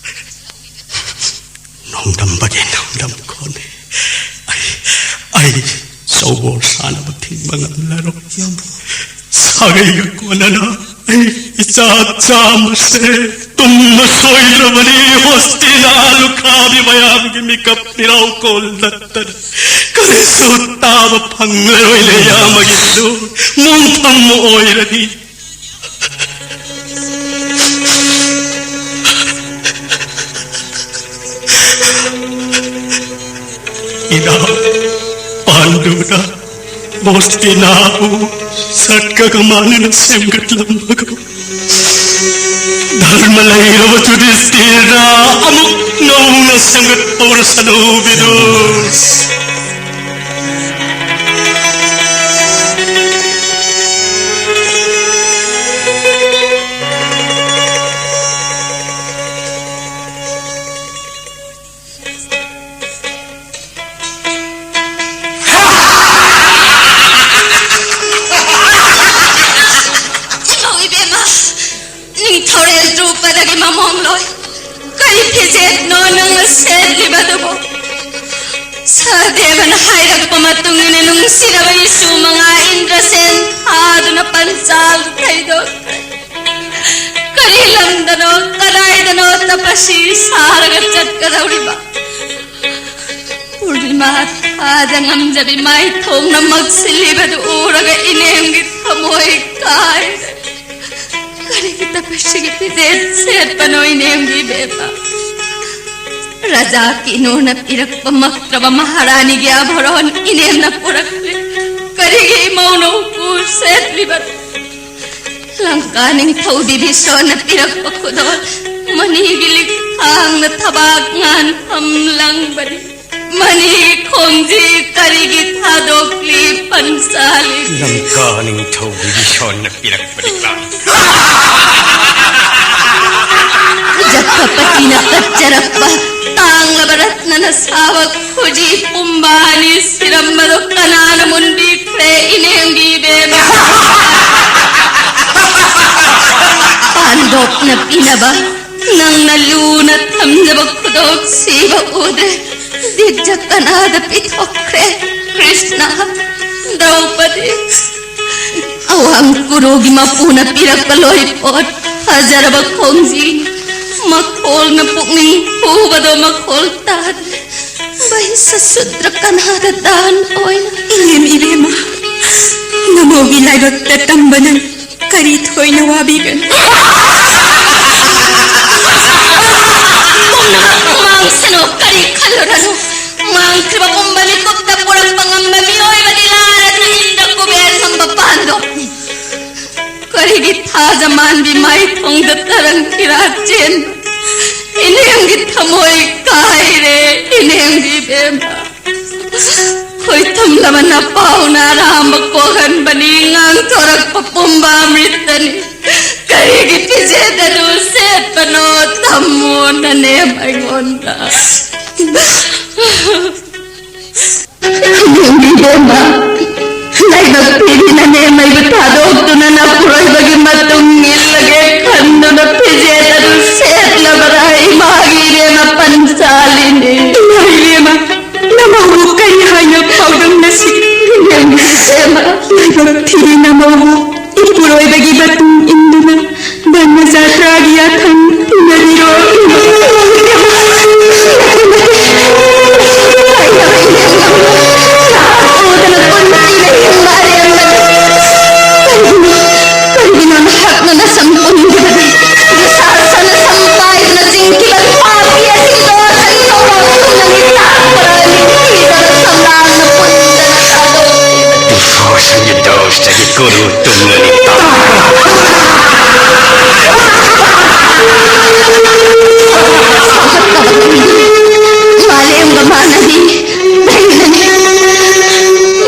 ꯅꯣꯡꯗꯝꯕꯒꯤ ꯅꯣꯡꯗꯝꯈꯣꯅꯦ꯫ ꯑꯩ, ꯑꯩ ꯆꯧꯕꯣꯜ ꯁꯥꯟꯅꯕ ꯊꯤꯡꯕ ꯉꯝꯂꯔꯣꯏ꯫ ꯁꯥꯒꯩꯒ ꯀꯣꯟꯅꯅ ꯑꯩ ꯏꯆꯥ ꯆꯥꯝꯃꯁꯦ ꯇꯨꯝꯕ ꯁꯣꯏꯗ꯭ꯔꯕꯅꯤ꯫ ꯍꯣꯁꯇꯤꯅꯥ ꯂꯨꯈꯥꯕꯤ ꯃꯌꯥꯝꯒꯤ ꯃꯤꯀꯞ ꯃꯤꯔꯥꯎ ꯀꯣꯜꯂꯛꯇꯅ ꯀꯔꯤꯁꯨ ꯇꯥꯕ ꯐꯪꯂꯔꯣꯏꯅꯦ, ꯏꯌꯥꯝꯕꯒꯤ ꯕꯤꯗꯨꯔ ꯃꯣꯡꯐꯝ ꯑꯣꯏꯔꯅꯤ꯫ ꯏꯅꯥꯎ ꯄꯥꯟꯗꯨꯅ ꯍꯣꯁꯇꯤꯅꯥꯕꯨ ꯁꯠꯈꯒ ꯃꯥꯅꯅ ꯁꯦꯝꯒꯠꯂꯝꯕꯒꯨꯝ, ꯙꯔꯃ ꯂꯩꯔꯕ ꯌꯨꯙꯤꯁꯇꯤꯔꯅ ꯑꯃꯨꯛ ꯅꯧꯅ ꯁꯦꯝꯒꯠꯍꯧꯔꯁꯅꯨ, ꯕꯤꯗꯨꯔ꯫ ꯏꯃꯧ ꯏꯕꯦꯝꯃ, ꯅꯤꯡꯊꯧꯔꯦꯜ ꯗ꯭ꯔꯨꯄꯗꯒꯤ ꯃꯃꯣꯝꯂꯣꯏ, ꯀꯔꯤ ꯐꯤꯖꯦꯠꯅꯣ ꯅꯪꯅ ꯁꯦꯠꯂꯤꯕꯗꯨꯕꯨ? ꯁꯍꯗꯦꯕꯅ ꯍꯥꯏꯔꯛꯄ ꯃꯇꯨꯡ ꯏꯟꯅ ꯅꯨꯡꯁꯤꯔꯕ ꯏꯁꯨ ꯃꯉꯥ ꯏꯟꯗ꯭ꯔꯁꯦꯟ ꯊꯥꯗꯨꯅ ꯄꯟꯆꯥꯜ ꯊꯩꯗꯣꯛꯈ꯭ꯔꯦ꯫ ꯀꯔꯤ ꯂꯝꯗꯅꯣ, ꯀꯗꯥꯏꯗꯅꯣ ꯇꯄꯁꯤ ꯁꯥꯔꯒ ꯆꯠꯀꯗꯧꯔꯤꯕ? ꯄꯨꯔꯅꯤꯃꯥ ꯊꯥꯗ ꯉꯝꯖꯕꯤ ꯃꯥꯏꯊꯣꯡꯅ ꯃꯛꯁꯤꯜꯂꯤꯕꯗꯨ ꯎꯔꯒ ꯏꯅꯦꯝꯒꯤ ꯊꯃꯣꯏ ꯀꯥꯏꯔꯦ꯫ ꯀꯔꯤꯒꯤ ꯇꯄꯁꯤꯒꯤ ꯐꯤꯖꯦꯠ ꯁꯦꯠꯄꯅꯣ ꯏꯅꯦꯝꯒꯤ ꯏꯕꯦꯝꯃ? ꯔꯥꯖꯥ ꯀꯤꯅꯣꯔꯅ ꯄꯤꯔꯛꯄ ꯃꯛꯇ꯭ꯔꯕ ꯃꯍꯥꯔꯥꯅꯤꯒꯤ ꯑꯥꯚꯔꯣꯟ ꯏꯅꯦꯝꯅ ꯄꯨꯔꯛꯂꯦ꯫ ꯀꯔꯤꯒꯤ ꯏꯃꯧꯅ ꯎꯄꯨ ꯁꯦꯠꯂꯤꯕꯅꯣ? ꯂꯪꯀꯥ ꯅꯤꯡꯊꯧ ꯕꯤꯚꯤꯁꯣꯟꯅ ꯄꯤꯔꯛꯄ ꯈꯨꯗꯣꯜ ꯃꯅꯤꯒꯤ ꯂꯤꯛꯊꯥꯡꯅ ꯊꯕꯥꯛ ꯉꯥꯟꯐꯝ ꯂꯪꯕꯅꯤ꯫ ꯃꯅꯤꯒꯤ ꯈꯣꯡꯖꯤ ꯀꯔꯤꯒꯤ ꯊꯥꯗꯣꯛꯂꯤ ꯄꯟꯆꯥꯂꯤ? ꯂꯪꯀꯥ ꯅꯤꯡꯊꯧ ꯕꯤꯚꯤꯁꯣꯟꯅ ꯄꯤꯔꯛꯄꯅꯤ꯫ ꯖꯠꯊꯄꯇꯤꯅ ꯀꯠꯆꯔꯛꯄ ꯇꯥꯡꯂꯕ ꯔꯠꯅ ꯅꯁꯥꯕ ꯈꯨꯖꯤ ꯄꯨꯝꯕ ꯑꯅꯤ ꯁꯤꯔꯝꯕꯗꯣ ꯀꯅꯥꯅ ꯃꯨꯟꯕꯤꯈ꯭ꯔꯦ, ꯏꯅꯦꯝꯕꯤ ꯏꯕꯦꯝꯃ? ꯄꯥꯟꯗꯣꯞꯅ ꯄꯤꯅꯕ ꯅꯪꯅ ꯂꯨꯅ ꯊꯝꯖꯕ ꯈꯨꯗꯣꯞꯁꯤꯕ ꯎꯗ꯭ꯔꯦ꯫ ꯗꯤꯖ ꯀꯅꯥꯗ ꯄꯤꯊꯣꯛꯈ꯭ꯔꯦ? ꯀ꯭ꯔꯤꯁꯅ, ꯗ꯭ꯔꯧꯄꯗꯤ, ꯑꯋꯥꯡ ꯀꯨꯔꯨꯒꯤ ꯃꯄꯨꯅ ꯄꯤꯔꯛꯄ ꯂꯣꯏ ꯄꯣꯠ ꯐꯖꯔꯕ ꯈꯣꯡꯖꯤ, ꯃꯈꯣꯜꯅ ꯄꯨꯛꯅꯤꯡ ꯍꯨꯕꯗꯣ ꯃꯈꯣꯜ ꯇꯥꯗ꯭ꯔꯦ꯫ ꯕꯍꯤꯁ ꯁꯨꯗ꯭ꯔ ꯀꯅꯥꯗ ꯗꯥꯟ ꯑꯣꯏꯅ? ꯏꯂꯦꯝ ꯏꯕꯦꯝꯃ, ꯅꯃꯧꯒꯤ ꯂꯥꯏꯕꯛꯇ ꯇꯝꯕꯅ ꯀꯔꯤ ꯊꯣꯏꯅ ꯋꯥꯕꯤꯒꯅꯤ? ꯄꯨꯝꯅꯃꯛ ꯃꯥꯡꯁꯅꯨ, ꯀꯔꯤ ꯈꯜꯂꯨꯔꯅꯨ꯫ ꯃꯥꯡꯈ꯭ꯔꯕ ꯄꯨꯝꯕ ꯃꯤꯀꯨꯞꯇ ꯄꯨꯔꯛꯄ ꯉꯝꯕ ꯃꯤꯑꯣꯏꯕꯗꯤ ꯂꯥꯏꯔꯗꯅ ꯏꯟꯗ꯭ꯔ ꯀꯨꯕꯦꯔ ꯉꯝꯕ ꯄꯥꯟꯗꯣꯞꯅꯤ꯫ ꯀꯔꯤꯒꯤ ꯊꯥꯖ ꯃꯥꯟꯕꯤ ꯃꯥꯏꯊꯣꯡꯗ ꯇꯔꯪ ꯐꯤꯔꯥ ꯆꯦꯟꯕ? ꯏꯅꯦꯝꯒꯤ ꯊꯃꯣꯏ ꯀꯥꯏꯔꯦ, ꯏꯅꯦꯝꯒꯤ ꯏꯕꯦꯝꯃ꯫ ꯈꯣꯏꯊꯨꯝꯂꯕ ꯅꯄꯥꯎꯅ ꯑꯔꯥꯝꯕ ꯀꯣꯛꯍꯟꯕꯅꯤ, ꯉꯥꯡꯊꯣꯔꯛꯄ ꯄꯨꯝꯕ ꯑꯃ꯭ꯔꯤꯇꯅꯤ꯫ ꯀꯔꯤꯒꯤ ꯐꯤꯖꯦꯠ ꯑꯗꯨ ꯁꯦꯠꯄꯅꯣ? ꯇꯝꯃꯣ ꯅꯅꯦꯝ ꯑꯩꯉꯣꯟꯗ꯫ ꯏꯕꯦꯝꯃ, ꯂꯥꯏꯕꯛ ꯊꯤꯕꯤ ꯅꯅꯦꯝ ꯑꯩꯕꯨ ꯊꯥꯗꯣꯛꯇꯨꯅ ꯅꯄꯨꯔꯣꯏꯕꯒꯤ ꯃꯇꯨꯡ ꯏꯜꯂꯒꯦ ꯈꯟꯗꯨꯅ ꯐꯤꯖꯦꯠ ꯑꯗꯨ ꯁꯦꯠꯂꯕꯔꯥ? ꯏꯃꯥꯒꯤ ꯏꯔꯦꯟ ꯃꯄꯟ ꯆꯥꯜꯂꯤꯅꯦ꯫ ꯏꯃꯥ ꯏꯕꯦꯝꯃ, ꯅꯃꯧꯕꯨ ꯀꯔꯤ ꯍꯥꯏꯅ ꯄꯥꯎꯗꯝꯅꯁꯤ? ꯏꯕꯦꯝꯃ, ꯂꯥꯏꯕꯛ ꯊꯤꯕꯤ ꯅꯃꯧꯕꯨ ꯏꯄꯨꯔꯣꯏꯕꯒꯤ ꯃꯇꯨꯡ ꯏꯟꯗꯨꯅ ꯙꯔꯃ ꯖꯥꯇ꯭ꯔꯥꯒꯤ ꯌꯥꯊꯪ ꯄꯤꯅꯕꯤꯔꯣ꯫ ꯀꯔꯤꯒꯤꯅꯣ ꯅꯍꯥꯛꯅ ꯅꯁꯝ ꯄꯨꯟꯈꯤꯕꯗꯤ? ꯗꯨꯁꯥꯁꯅ ꯁꯝ ꯄꯥꯏꯗꯨꯅ ꯆꯤꯡꯈꯤꯕ ꯄꯥꯄꯤ ꯑꯁꯤꯒꯤꯗꯣ ꯁꯟ ꯀꯧꯕ ꯈꯨꯡꯒꯪꯒꯤ ꯇꯥꯛꯄꯔ ꯅꯤꯡꯊꯤꯖꯅ ꯁꯝꯂꯥꯡꯅ ꯄꯨꯟꯗꯅ ꯊꯥꯗꯣꯛꯈꯤꯕꯅꯤ꯫ ꯏꯐꯣꯔꯁꯟꯒꯤ ꯗꯣꯁꯇꯒꯤ ꯀꯨꯔꯨ ꯇꯨꯡꯂꯅꯤ꯫ ꯃꯥꯂꯦꯝꯒ ꯃꯥꯟꯅꯕꯤ ꯂꯩꯔꯅꯤ꯫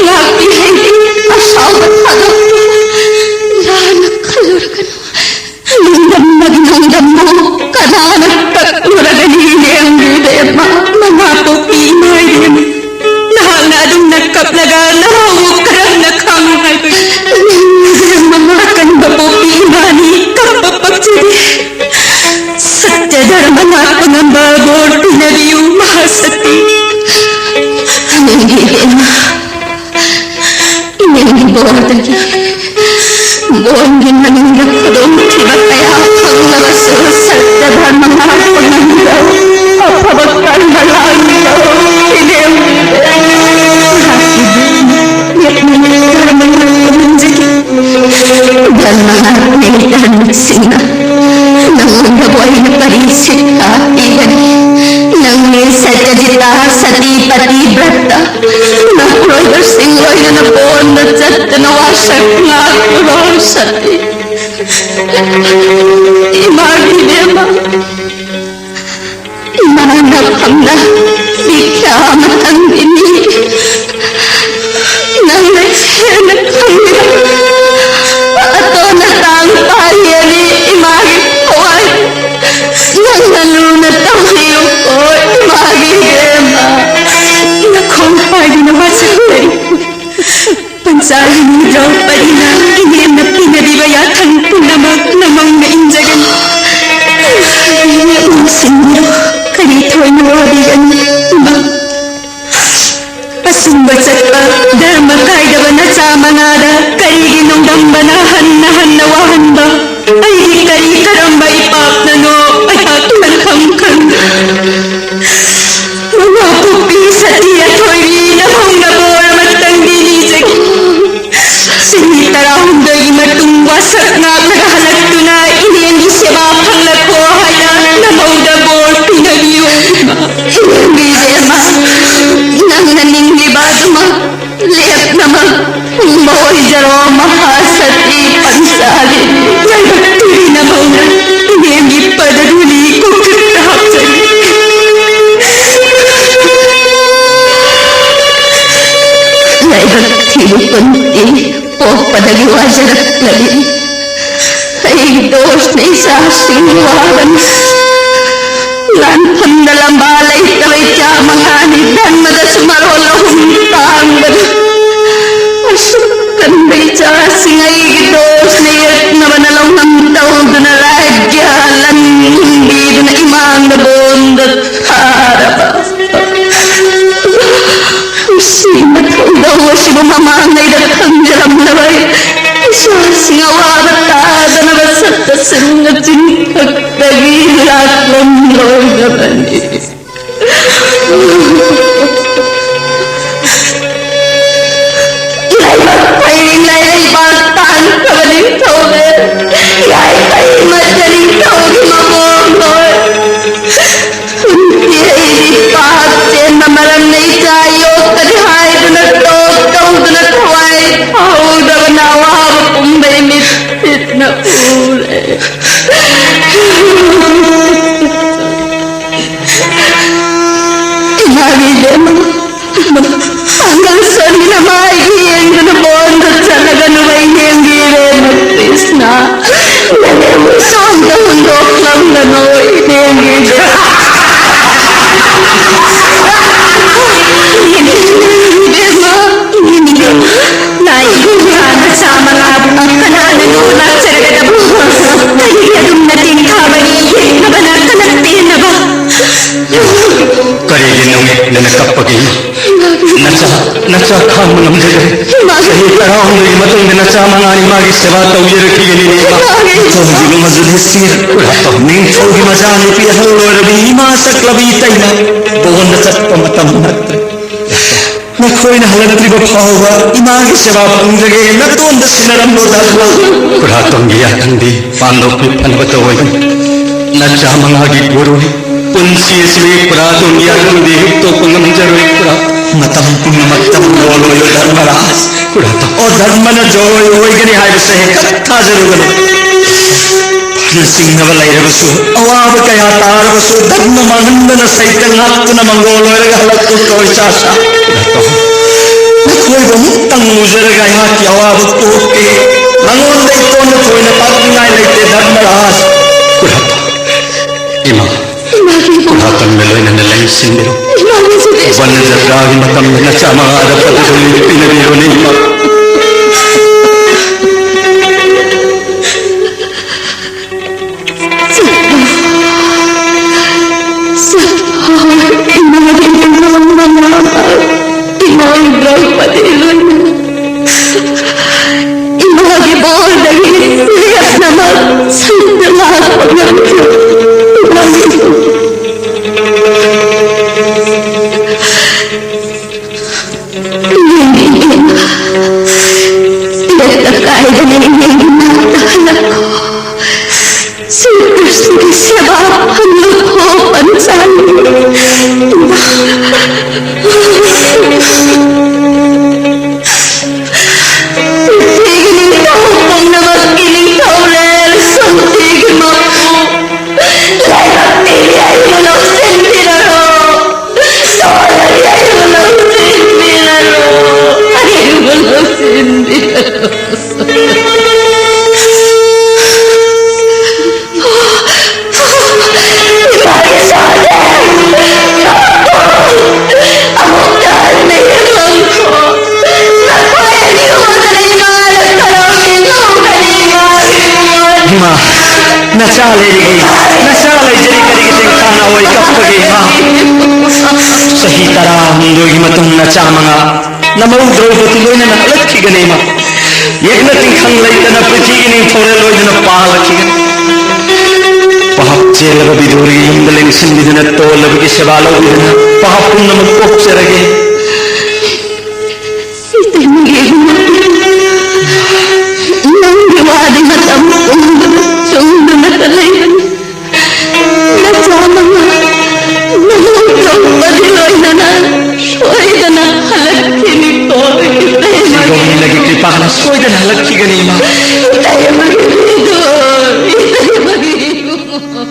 ꯉꯥꯛꯄꯤ ꯍꯩꯕꯤ ꯑꯁꯥꯎꯕ ꯊꯥꯗꯣꯛꯇꯨꯅ ꯂꯥꯟꯅ ꯈꯜꯂꯨꯔꯒꯅꯨ꯫ ꯅꯣꯡꯗꯝꯕꯒꯤ ꯅꯣꯡꯗꯝꯕꯨ ꯀꯅꯥꯅ ꯀꯛꯂꯨꯔꯒꯅꯤ? ꯂꯦꯝꯕꯤꯗꯦ ꯃꯥ ꯃꯃꯥ ꯙꯔꯃ ꯉꯥꯛꯄ ꯉꯝꯕ ꯕꯣꯔ ꯄꯤꯅꯕꯤꯌꯨ ꯃꯍꯥꯁꯛꯇꯤ꯫ ꯏꯅꯦꯝꯕꯤ ꯏꯕꯦꯝꯃ, ꯏꯅꯦꯝꯕꯤ ꯕꯣꯔꯗꯒꯤ ꯕꯣꯔꯒꯤ ꯃꯅꯨꯡꯗ ꯈꯨꯗꯣꯡꯊꯤꯕ ꯀꯌꯥ ꯐꯪꯂꯕꯁꯨ ꯁꯠꯇ ꯙꯔꯃ ꯉꯥꯛꯄ ꯉꯝꯕ ꯑꯐꯕ ꯀꯔꯃ ꯂꯥꯡꯕ ꯏꯅꯦꯝꯕꯤ ꯏꯕꯦꯝꯃ, ꯙꯔꯃ ꯉꯥꯛꯄ ꯉꯝꯖꯒꯦ꯫ ꯙꯔꯃ ꯉꯥꯛꯄ ꯉꯝꯖꯒꯦ꯫ ꯅꯪꯉꯣꯟꯗꯕꯨ ꯑꯩꯅ ꯀꯔꯤ ꯁꯤꯛꯈꯥ ꯄꯤꯒꯅꯤ? ꯅꯪꯅꯦ ꯁꯠꯇꯖꯤꯇꯥ, ꯁꯇꯤ, ꯄꯇꯤꯕ꯭ꯔꯇ, ꯅꯄꯨꯔꯣꯏꯕꯁꯤꯡ ꯂꯣꯏꯅꯅ ꯄꯣꯟꯗ ꯆꯠꯇꯅ ꯋꯥꯁꯛ ꯉꯥꯛꯂꯨꯔꯣ ꯁꯇꯤ꯫ ꯏꯃꯥꯒꯤ ꯏꯕꯦꯝꯃ, ꯏꯃꯥꯅ ꯐꯝꯅ ꯕꯤꯈ꯭ꯌꯥ ꯑꯃꯇꯪꯗꯤ ꯅꯤꯒꯦ꯫ ꯅꯪꯅ ꯍꯦꯟꯅ ꯈꯪꯕꯤꯔꯣ꯫ ꯑꯇꯣꯟꯅ ꯇꯥꯡ ꯄꯥꯔꯤꯌꯦꯅꯤ ꯏꯃꯥꯒꯤ ꯊꯋꯥꯏ꯫ ꯅꯪꯅ ꯂꯨꯅ ꯇꯧꯕꯤꯌꯨꯀꯣ ꯏꯃꯥꯒꯤ ꯏꯕꯦꯝꯃ꯫ ꯅꯈꯣꯡ ꯄꯥꯏꯗꯨꯅ ꯋꯥꯁꯛꯆꯔꯤ꯫ ꯄꯟꯆꯥꯂꯤꯅꯤ ꯗ꯭ꯔꯧꯄꯗꯤꯅ ꯏꯅꯦꯝꯅ ꯄꯤꯅꯕꯤꯕ ꯌꯥꯊꯪ ꯄꯨꯝꯅꯃꯛ ꯅꯃꯧꯅ ꯏꯟꯖꯒꯅꯤ꯫ ꯏꯃꯥꯒꯤ ꯏꯕꯦꯝꯃ ꯁꯤꯡꯕꯤꯔꯣ꯫ ꯀꯔꯤ ꯊꯣꯏꯅ ꯋꯥꯕꯤꯒꯅꯤ ꯏꯃꯥ꯫ ꯑꯆꯨꯝꯕ ꯆꯠꯄ, ꯙꯔꯃ ꯀꯥꯏꯗꯕ ꯅꯆꯥ ꯃꯉꯥꯗ ꯀꯔꯤꯒꯤ ꯅꯣꯡꯗꯝꯕꯅ ꯍꯟꯅ ꯍꯟꯅ ꯋꯥꯍꯟꯕ? ꯑꯩꯒꯤ ꯀꯔꯤ ꯀꯔꯝꯕ ꯏꯄꯥꯞꯅꯅꯣ ꯑꯩꯍꯥꯛ ꯈꯟꯐꯝ ꯈꯪꯗꯦ꯫ ꯃꯃꯥ ꯄꯣꯛꯄꯤ ꯁꯇꯤ ꯑꯊꯣꯏꯕꯤ ꯅꯃꯧꯅ ꯕꯣꯔ ꯑꯃꯇꯪꯗꯤ ꯅꯤꯖꯒꯦ꯫ ꯆꯍꯤ ꯇꯔꯥꯍꯨꯝꯗꯣꯏꯒꯤ ꯃꯇꯨꯡ ꯋꯥꯁꯛ ꯉꯥꯛꯂꯒ ꯍꯜꯂꯛꯇꯨꯅ ꯏꯅꯦꯝꯒꯤ ꯁꯦꯕꯥ ꯐꯪꯂꯛꯈꯣ ꯍꯥꯏꯅ ꯅꯃꯧꯗ ꯕꯣꯔ ꯄꯤꯅꯕꯤꯌꯨ꯫ ꯏꯅꯦꯝꯕꯤ ꯏꯕꯦꯝꯃ, ꯅꯪꯅ ꯅꯤꯡꯂꯤꯕ ꯑꯗꯨꯃꯛ ꯂꯦꯞꯅꯃꯛ ꯊꯨꯡꯕ ꯑꯣꯏꯖꯔꯣ ꯃꯍꯥꯁꯇꯤ ꯄꯟꯆꯥꯂꯤ꯫ ꯂꯥꯏꯕꯛ ꯊꯤꯕꯤ ꯅꯃꯧꯅ ꯏꯅꯦꯝꯒꯤ ꯄꯗꯙꯨꯂꯤ ꯀꯣꯛꯊꯛꯇ ꯍꯥꯞꯆꯔꯤ꯫ ꯂꯥꯏꯕꯛ ꯊꯤꯕꯤ ꯀꯨꯟꯇꯤ꯫ ꯄꯣꯛꯄꯗꯒꯤ ꯋꯥꯖꯔꯛꯂꯕꯤ ꯑꯩꯒꯤ ꯗꯣꯁꯅ ꯏꯆꯥꯁꯤꯡ ꯋꯥꯕꯅ꯫ ꯂꯥꯟꯐꯝꯗ ꯂꯝꯕꯥ ꯂꯩꯇꯕ ꯏꯆꯥ ꯃꯉꯥꯅꯤ꯫ ꯙꯔꯃꯗꯁꯨ ꯃꯔꯣꯜ ꯑꯍꯨꯝ ꯇꯥꯡꯕꯅ꯫ ꯑꯁꯨꯛ ꯀꯟꯕ ꯏꯆꯥꯁꯤꯡ ꯑꯩꯒꯤ ꯗꯣꯁꯅ ꯌꯦꯛꯅꯕꯅ ꯂꯧꯅꯝ ꯇꯧꯗꯨꯅ ꯔꯥꯖ꯭ꯌ ꯂꯟ ꯍꯨꯝꯕꯤꯗꯨꯅ ꯂꯣꯏꯅꯕꯅꯤ꯫ ꯂꯥꯏꯕꯛ ꯐꯩ, ꯂꯥꯏꯔꯩꯕꯥꯛ ꯇꯥꯡꯈ꯭ꯔꯕ ꯅꯤꯡꯊꯧꯅꯦ꯫ ꯌꯥꯏꯐꯩ ꯃꯆꯥ ꯅꯤꯡꯊꯧꯒꯤ ꯃꯃꯣꯝ ꯍꯣꯏ꯫ ꯄꯨꯟꯁꯤ ꯑꯩꯗꯤ ꯄꯥꯞ ꯆꯦꯟꯕ ꯃꯔꯝꯅ ꯏꯆꯥ ꯌꯣꯛꯀꯅꯤ ꯍꯥꯏꯗꯨꯅ ꯇꯣꯛ ꯇꯧꯗꯨꯅ ꯊꯋꯥꯏ ꯐꯥꯎꯗꯕꯅ ꯑꯋꯥꯕ ꯄꯨꯝꯕꯩ ꯃꯤꯠꯁꯤꯠꯅ ꯎꯔꯦ꯫ ꯏꯃꯥꯒꯤ ꯏꯕꯦꯝꯃ, ꯄꯥꯡꯒꯜ ꯁꯣꯟꯕꯤꯅ ꯃꯥꯏꯒꯤ ꯌꯦꯡꯗꯨꯅ ꯕꯣꯟꯗ ꯆꯠꯂꯒ ꯅꯨꯃꯩ ꯌꯦꯡꯕꯤꯔꯦ ꯀ꯭ꯔꯤꯁꯅ꯫ ꯅꯪꯕꯨ ꯁꯣꯝꯗ ꯍꯨꯟꯗꯣꯛꯂꯝꯒꯅꯨ ꯏꯕꯦꯝꯃ꯫ ꯏꯕꯦꯝꯃ, ꯏꯕꯦꯝꯃ, ꯂꯥꯏ ꯏꯕꯨꯡꯉꯣ ꯃꯆꯥ ꯃꯉꯥꯕꯨ ꯀꯅꯥꯅ ꯂꯧ ꯂꯥꯛꯆꯔꯒꯗꯕ? ꯀꯔꯤꯒꯤ ꯑꯗꯨꯝꯅ ꯇꯦꯡꯊꯥꯕꯒꯤ ꯌꯦꯛꯅꯕꯅ ꯀꯅꯥ ꯄꯦꯟꯅꯕ? ꯀꯔꯤꯒꯤ ꯅꯨꯃꯤꯠꯅ ꯀꯞꯄꯒꯤ? ꯅꯆꯥ, ꯅꯆꯥ ꯈꯥꯡꯕ ꯉꯝꯖꯗ꯭ꯔꯦ꯫ ꯆꯍꯤ ꯇꯔꯥꯍꯨꯝꯗꯣꯏꯒꯤ ꯃꯇꯨꯡꯗ ꯅꯆꯥ ꯃꯉꯥꯅꯤ ꯃꯥꯒꯤ ꯁꯦꯕꯥ ꯇꯧꯖꯔꯛꯈꯤꯒꯅꯤꯅꯦ, ꯏꯃꯥ꯫ ꯅꯤꯡꯊꯧꯒꯤ ꯃꯃꯜꯁꯨ ꯅꯤꯡꯊꯧꯒꯤ ꯃꯆꯥꯅꯨꯄꯤ ꯑꯍꯜ ꯑꯣꯏꯔꯕꯤ ꯏꯃꯥ ꯁꯛꯂꯕꯤ ꯏꯇꯩꯃ ꯕꯣꯟꯗ ꯆꯠꯄ ꯃꯇꯝ ꯅꯠꯇ꯭ꯔꯦ꯫ ꯅꯈꯣꯏꯅ ꯍꯜꯂꯛꯇ꯭ꯔꯤꯕ ꯐꯥꯎꯕ ꯏꯃꯥꯒꯤ ꯁꯦꯕꯥ ꯐꯪꯖꯒꯦ꯫ ꯅꯇꯣꯟꯗ ꯁꯤꯟꯅꯔꯝꯂꯣ ꯙꯔꯃ꯫ ꯈꯨꯔꯥꯇꯣꯟꯒꯤ ꯌꯥꯊꯪꯗꯤ ꯄꯥꯟꯗꯧ ꯐꯅꯕꯇ ꯑꯣꯏꯒꯅꯤ꯫ ꯅꯆꯥ ꯃꯉꯥꯒꯤ ꯒꯨꯔꯨ ꯄꯨꯟꯁꯤ ꯑꯁꯤꯒꯤ ꯈꯨꯔꯥꯇꯣꯟꯒꯤ ꯌꯥꯊꯪꯗꯤ ꯍꯤꯛꯇꯣꯛꯄ ꯉꯝꯖꯔꯣꯏ ꯈꯨꯔꯥ꯫ ꯃꯇꯝ ꯄꯨꯝꯅꯃꯛꯇ ꯃꯪꯒꯣꯜ ꯑꯣꯏꯌꯨ ꯙꯔꯃꯔꯥꯖ꯫ ꯈꯨꯔꯥꯇꯣꯟ꯫ ꯑꯣ ꯙꯔꯃꯅ ꯖꯣꯏ ꯑꯣꯏꯒꯅꯤ ꯍꯥꯏꯕꯁꯦ ꯍꯦꯛꯇ ꯊꯥꯖꯔꯨꯒꯅꯨ꯫ ꯐꯅ ꯆꯤꯡꯅꯕ ꯂꯩꯔꯕꯁꯨ, ꯑꯋꯥꯕ ꯀꯌꯥ ꯇꯥꯔꯕꯁꯨ, ꯙꯔꯃ ꯃꯥꯡꯍꯟꯗꯅ ꯁꯩꯇ ꯉꯥꯛꯇꯨꯅ ꯃꯪꯒꯣꯜ ꯑꯣꯏꯔꯒ ꯍꯜꯂꯛꯎꯀꯣ ꯏꯆꯥꯁꯥ꯫ ꯅꯈꯣꯏꯕꯨ ꯑꯃꯨꯛꯇꯪ ꯎꯖꯔꯒ ꯑꯩꯍꯥꯛꯀꯤ ꯑꯋꯥꯕ ꯀꯣꯛꯀꯦ꯫ ꯅꯉꯣꯟꯗ ꯏꯇꯣꯟꯅ ꯊꯣꯏꯅ ꯇꯥꯛꯅꯤꯡꯉꯥꯏ ꯂꯩꯇꯦ ꯙꯔꯃꯔꯥꯖ꯫ ꯈꯨꯔꯥꯇꯣꯟ꯫ ꯏꯃꯥ, ꯏꯃꯥꯒꯤ ꯏꯕꯨꯡꯉꯣ꯫ ꯈꯨꯔꯥꯇꯣꯟꯒ ꯂꯣꯏꯅꯅ ꯂꯩꯁꯤꯟꯕꯤꯔꯣ꯫ ꯏꯃꯥꯒꯤ ꯁꯤꯗꯤ꯫ ꯋꯅ ꯖꯇ꯭ꯔꯥꯒꯤ ꯃꯇꯝꯗ ꯅꯆꯥ ꯃꯉꯥꯗ ꯐꯖꯅ ꯄꯤꯅꯕꯤꯔꯣꯅꯦ, ꯏꯃꯥ꯫ ꯏꯃꯥꯒꯤ ꯏꯕꯨꯡꯉꯣ ꯃꯉꯥ, ꯏꯃꯥ ꯗ꯭ꯔꯧꯄꯗꯤ ꯂꯣꯏꯅꯅ ꯏꯃꯥꯒꯤ ꯕꯣꯔꯗꯒꯤ ꯂꯦꯞꯅꯃꯛ ꯁꯤꯗ ꯂꯥꯛꯄ ꯉꯝꯈꯤ꯫ ꯏꯃꯥꯒꯤ ꯍꯨꯝꯗꯣꯏꯒꯤ ꯃꯇꯨꯡ ꯅꯆꯥ ꯃꯉꯥ ꯅꯃꯧ ꯗ꯭ꯔꯧꯄꯗꯤ ꯂꯣꯏꯅꯅ ꯍꯜꯂꯛꯈꯤꯒꯅꯤ ꯏꯃꯥ꯫ ꯌꯦꯛꯅ ꯇꯤꯡꯈꯪ ꯂꯩꯇꯅ ꯄ꯭ꯔꯤꯊꯤꯒꯤ ꯅꯤꯡꯊꯧꯔꯦꯜ ꯑꯣꯏꯗꯨꯅ ꯄꯥꯜꯂꯛꯈꯤꯒꯅꯤ꯫ ꯚꯥꯞ ꯆꯦꯜꯂꯕ ꯕꯤꯗꯨꯔꯤ ꯌꯨꯝꯗ ꯂꯦꯡꯁꯤꯟꯕꯤꯗꯨꯅ ꯇꯣꯜꯂꯕꯒꯤ ꯁꯦꯕꯥ ꯂꯧꯕꯤꯗꯨꯅ ꯚꯥꯞ ꯄꯨꯝꯅꯃꯛ ꯄꯣꯛꯆꯔꯒꯦ꯫ ꯏꯇꯩꯃꯒꯤ ꯏꯕꯨꯡꯉꯣ, ꯅꯪꯒꯤ ꯋꯥꯗꯤ ꯃꯇꯝ ꯄꯨꯝꯕꯗ ꯆꯨꯝꯗꯨꯅꯇ ꯂꯩꯕꯅꯤ꯫ ꯅꯆꯥ ꯃꯉꯥ ꯅꯃꯧ ꯗ꯭ꯔꯧꯄꯗꯤ ꯂꯣꯏꯅꯅ ꯁꯣꯏꯗꯅ ꯍꯜꯂꯛꯈꯤꯅꯤꯀꯣ, ꯏꯇꯩꯃꯒꯤ ꯁꯤꯒꯣꯝꯂꯤꯂꯥꯒꯤ ꯀ꯭ꯔꯤꯄꯥꯅ ꯁꯣꯏꯗꯅ ꯍꯜꯂꯛꯈꯤꯒꯅꯤ, ꯏꯃꯥ꯫ ꯏꯇꯩꯃꯒꯤ ꯏꯕꯨꯡꯉꯣ, ꯏꯇꯩꯃꯒꯤ ꯏꯕꯨꯡꯉꯣ꯫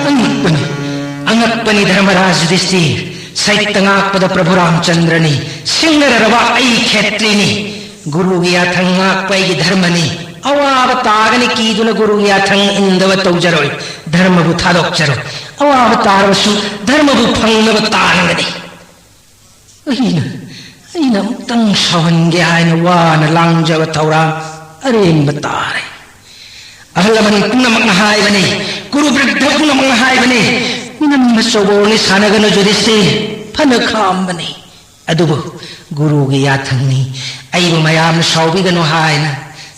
ꯑꯉꯛꯄꯅꯤ, ꯑꯉꯛꯄꯅꯤ ꯙꯔꯃꯔꯥꯖ ꯌꯨꯙꯤꯁꯊꯤꯔ, ꯁꯩꯇ ꯉꯥꯛꯄꯗ ꯄ꯭ꯔꯚꯨ ꯔꯥꯝꯆꯟꯗ꯭ꯔꯅꯤ, ꯁꯤꯡꯅꯔꯔꯕ ꯑꯩ ꯈꯦꯇ꯭ꯔꯤꯅꯤ꯫ ꯒꯨꯔꯨꯒꯤ ꯌꯥꯊꯪ ꯉꯥꯛꯄ ꯑꯩꯒꯤ ꯙꯔꯃꯅꯤ꯫ ꯑꯋꯥꯕ ꯇꯥꯒꯅꯤ ꯀꯤꯗꯨꯅ ꯒꯨꯔꯨꯒꯤ ꯌꯥꯊꯪ ꯏꯟꯗꯕ ꯇꯧꯖꯔꯣꯏ꯫ ꯙꯔꯃꯕꯨ ꯊꯥꯗꯣꯛꯆꯔꯣꯏ꯫ ꯑꯋꯥꯕ ꯇꯥꯔꯕꯁꯨ ꯙꯔꯃꯕꯨ ꯐꯪꯅꯕ ꯇꯥꯟꯒꯅꯤ꯫ ꯑꯩꯅ, ꯑꯩꯅ ꯑꯃꯨꯛꯇꯪ ꯁꯥꯎꯍꯟꯒꯦ ꯍꯥꯏꯅ ꯋꯥꯅ ꯂꯥꯡꯖꯕ ꯊꯧꯔꯥꯡ ꯑꯔꯦꯝꯕ ꯇꯥꯔꯦ꯫ ꯑꯍꯜ ꯂꯃꯟ ꯄꯨꯝꯅꯃꯛꯅ ꯍꯥꯏꯕꯅꯤ, ꯒꯨꯔꯨ ꯕ꯭ꯔꯤꯗꯙ ꯄꯨꯝꯅꯃꯛꯅ ꯍꯥꯏꯕꯅꯤ, ꯃꯤꯅꯝꯕ ꯆꯧꯕꯣꯜꯅꯤ ꯁꯥꯟꯅꯒꯅꯨ ꯖꯨꯗꯤꯁꯇꯤꯔ, ꯐꯅ ꯈꯥꯝꯕꯅꯤ꯫ ꯑꯗꯨꯕꯨ ꯒꯨꯔꯨꯒꯤ ꯌꯥꯊꯪꯅꯤ, ꯑꯩꯕꯨ ꯃꯌꯥꯝꯅ ꯁꯥꯎꯕꯤꯒꯅꯨ ꯍꯥꯏꯅ꯫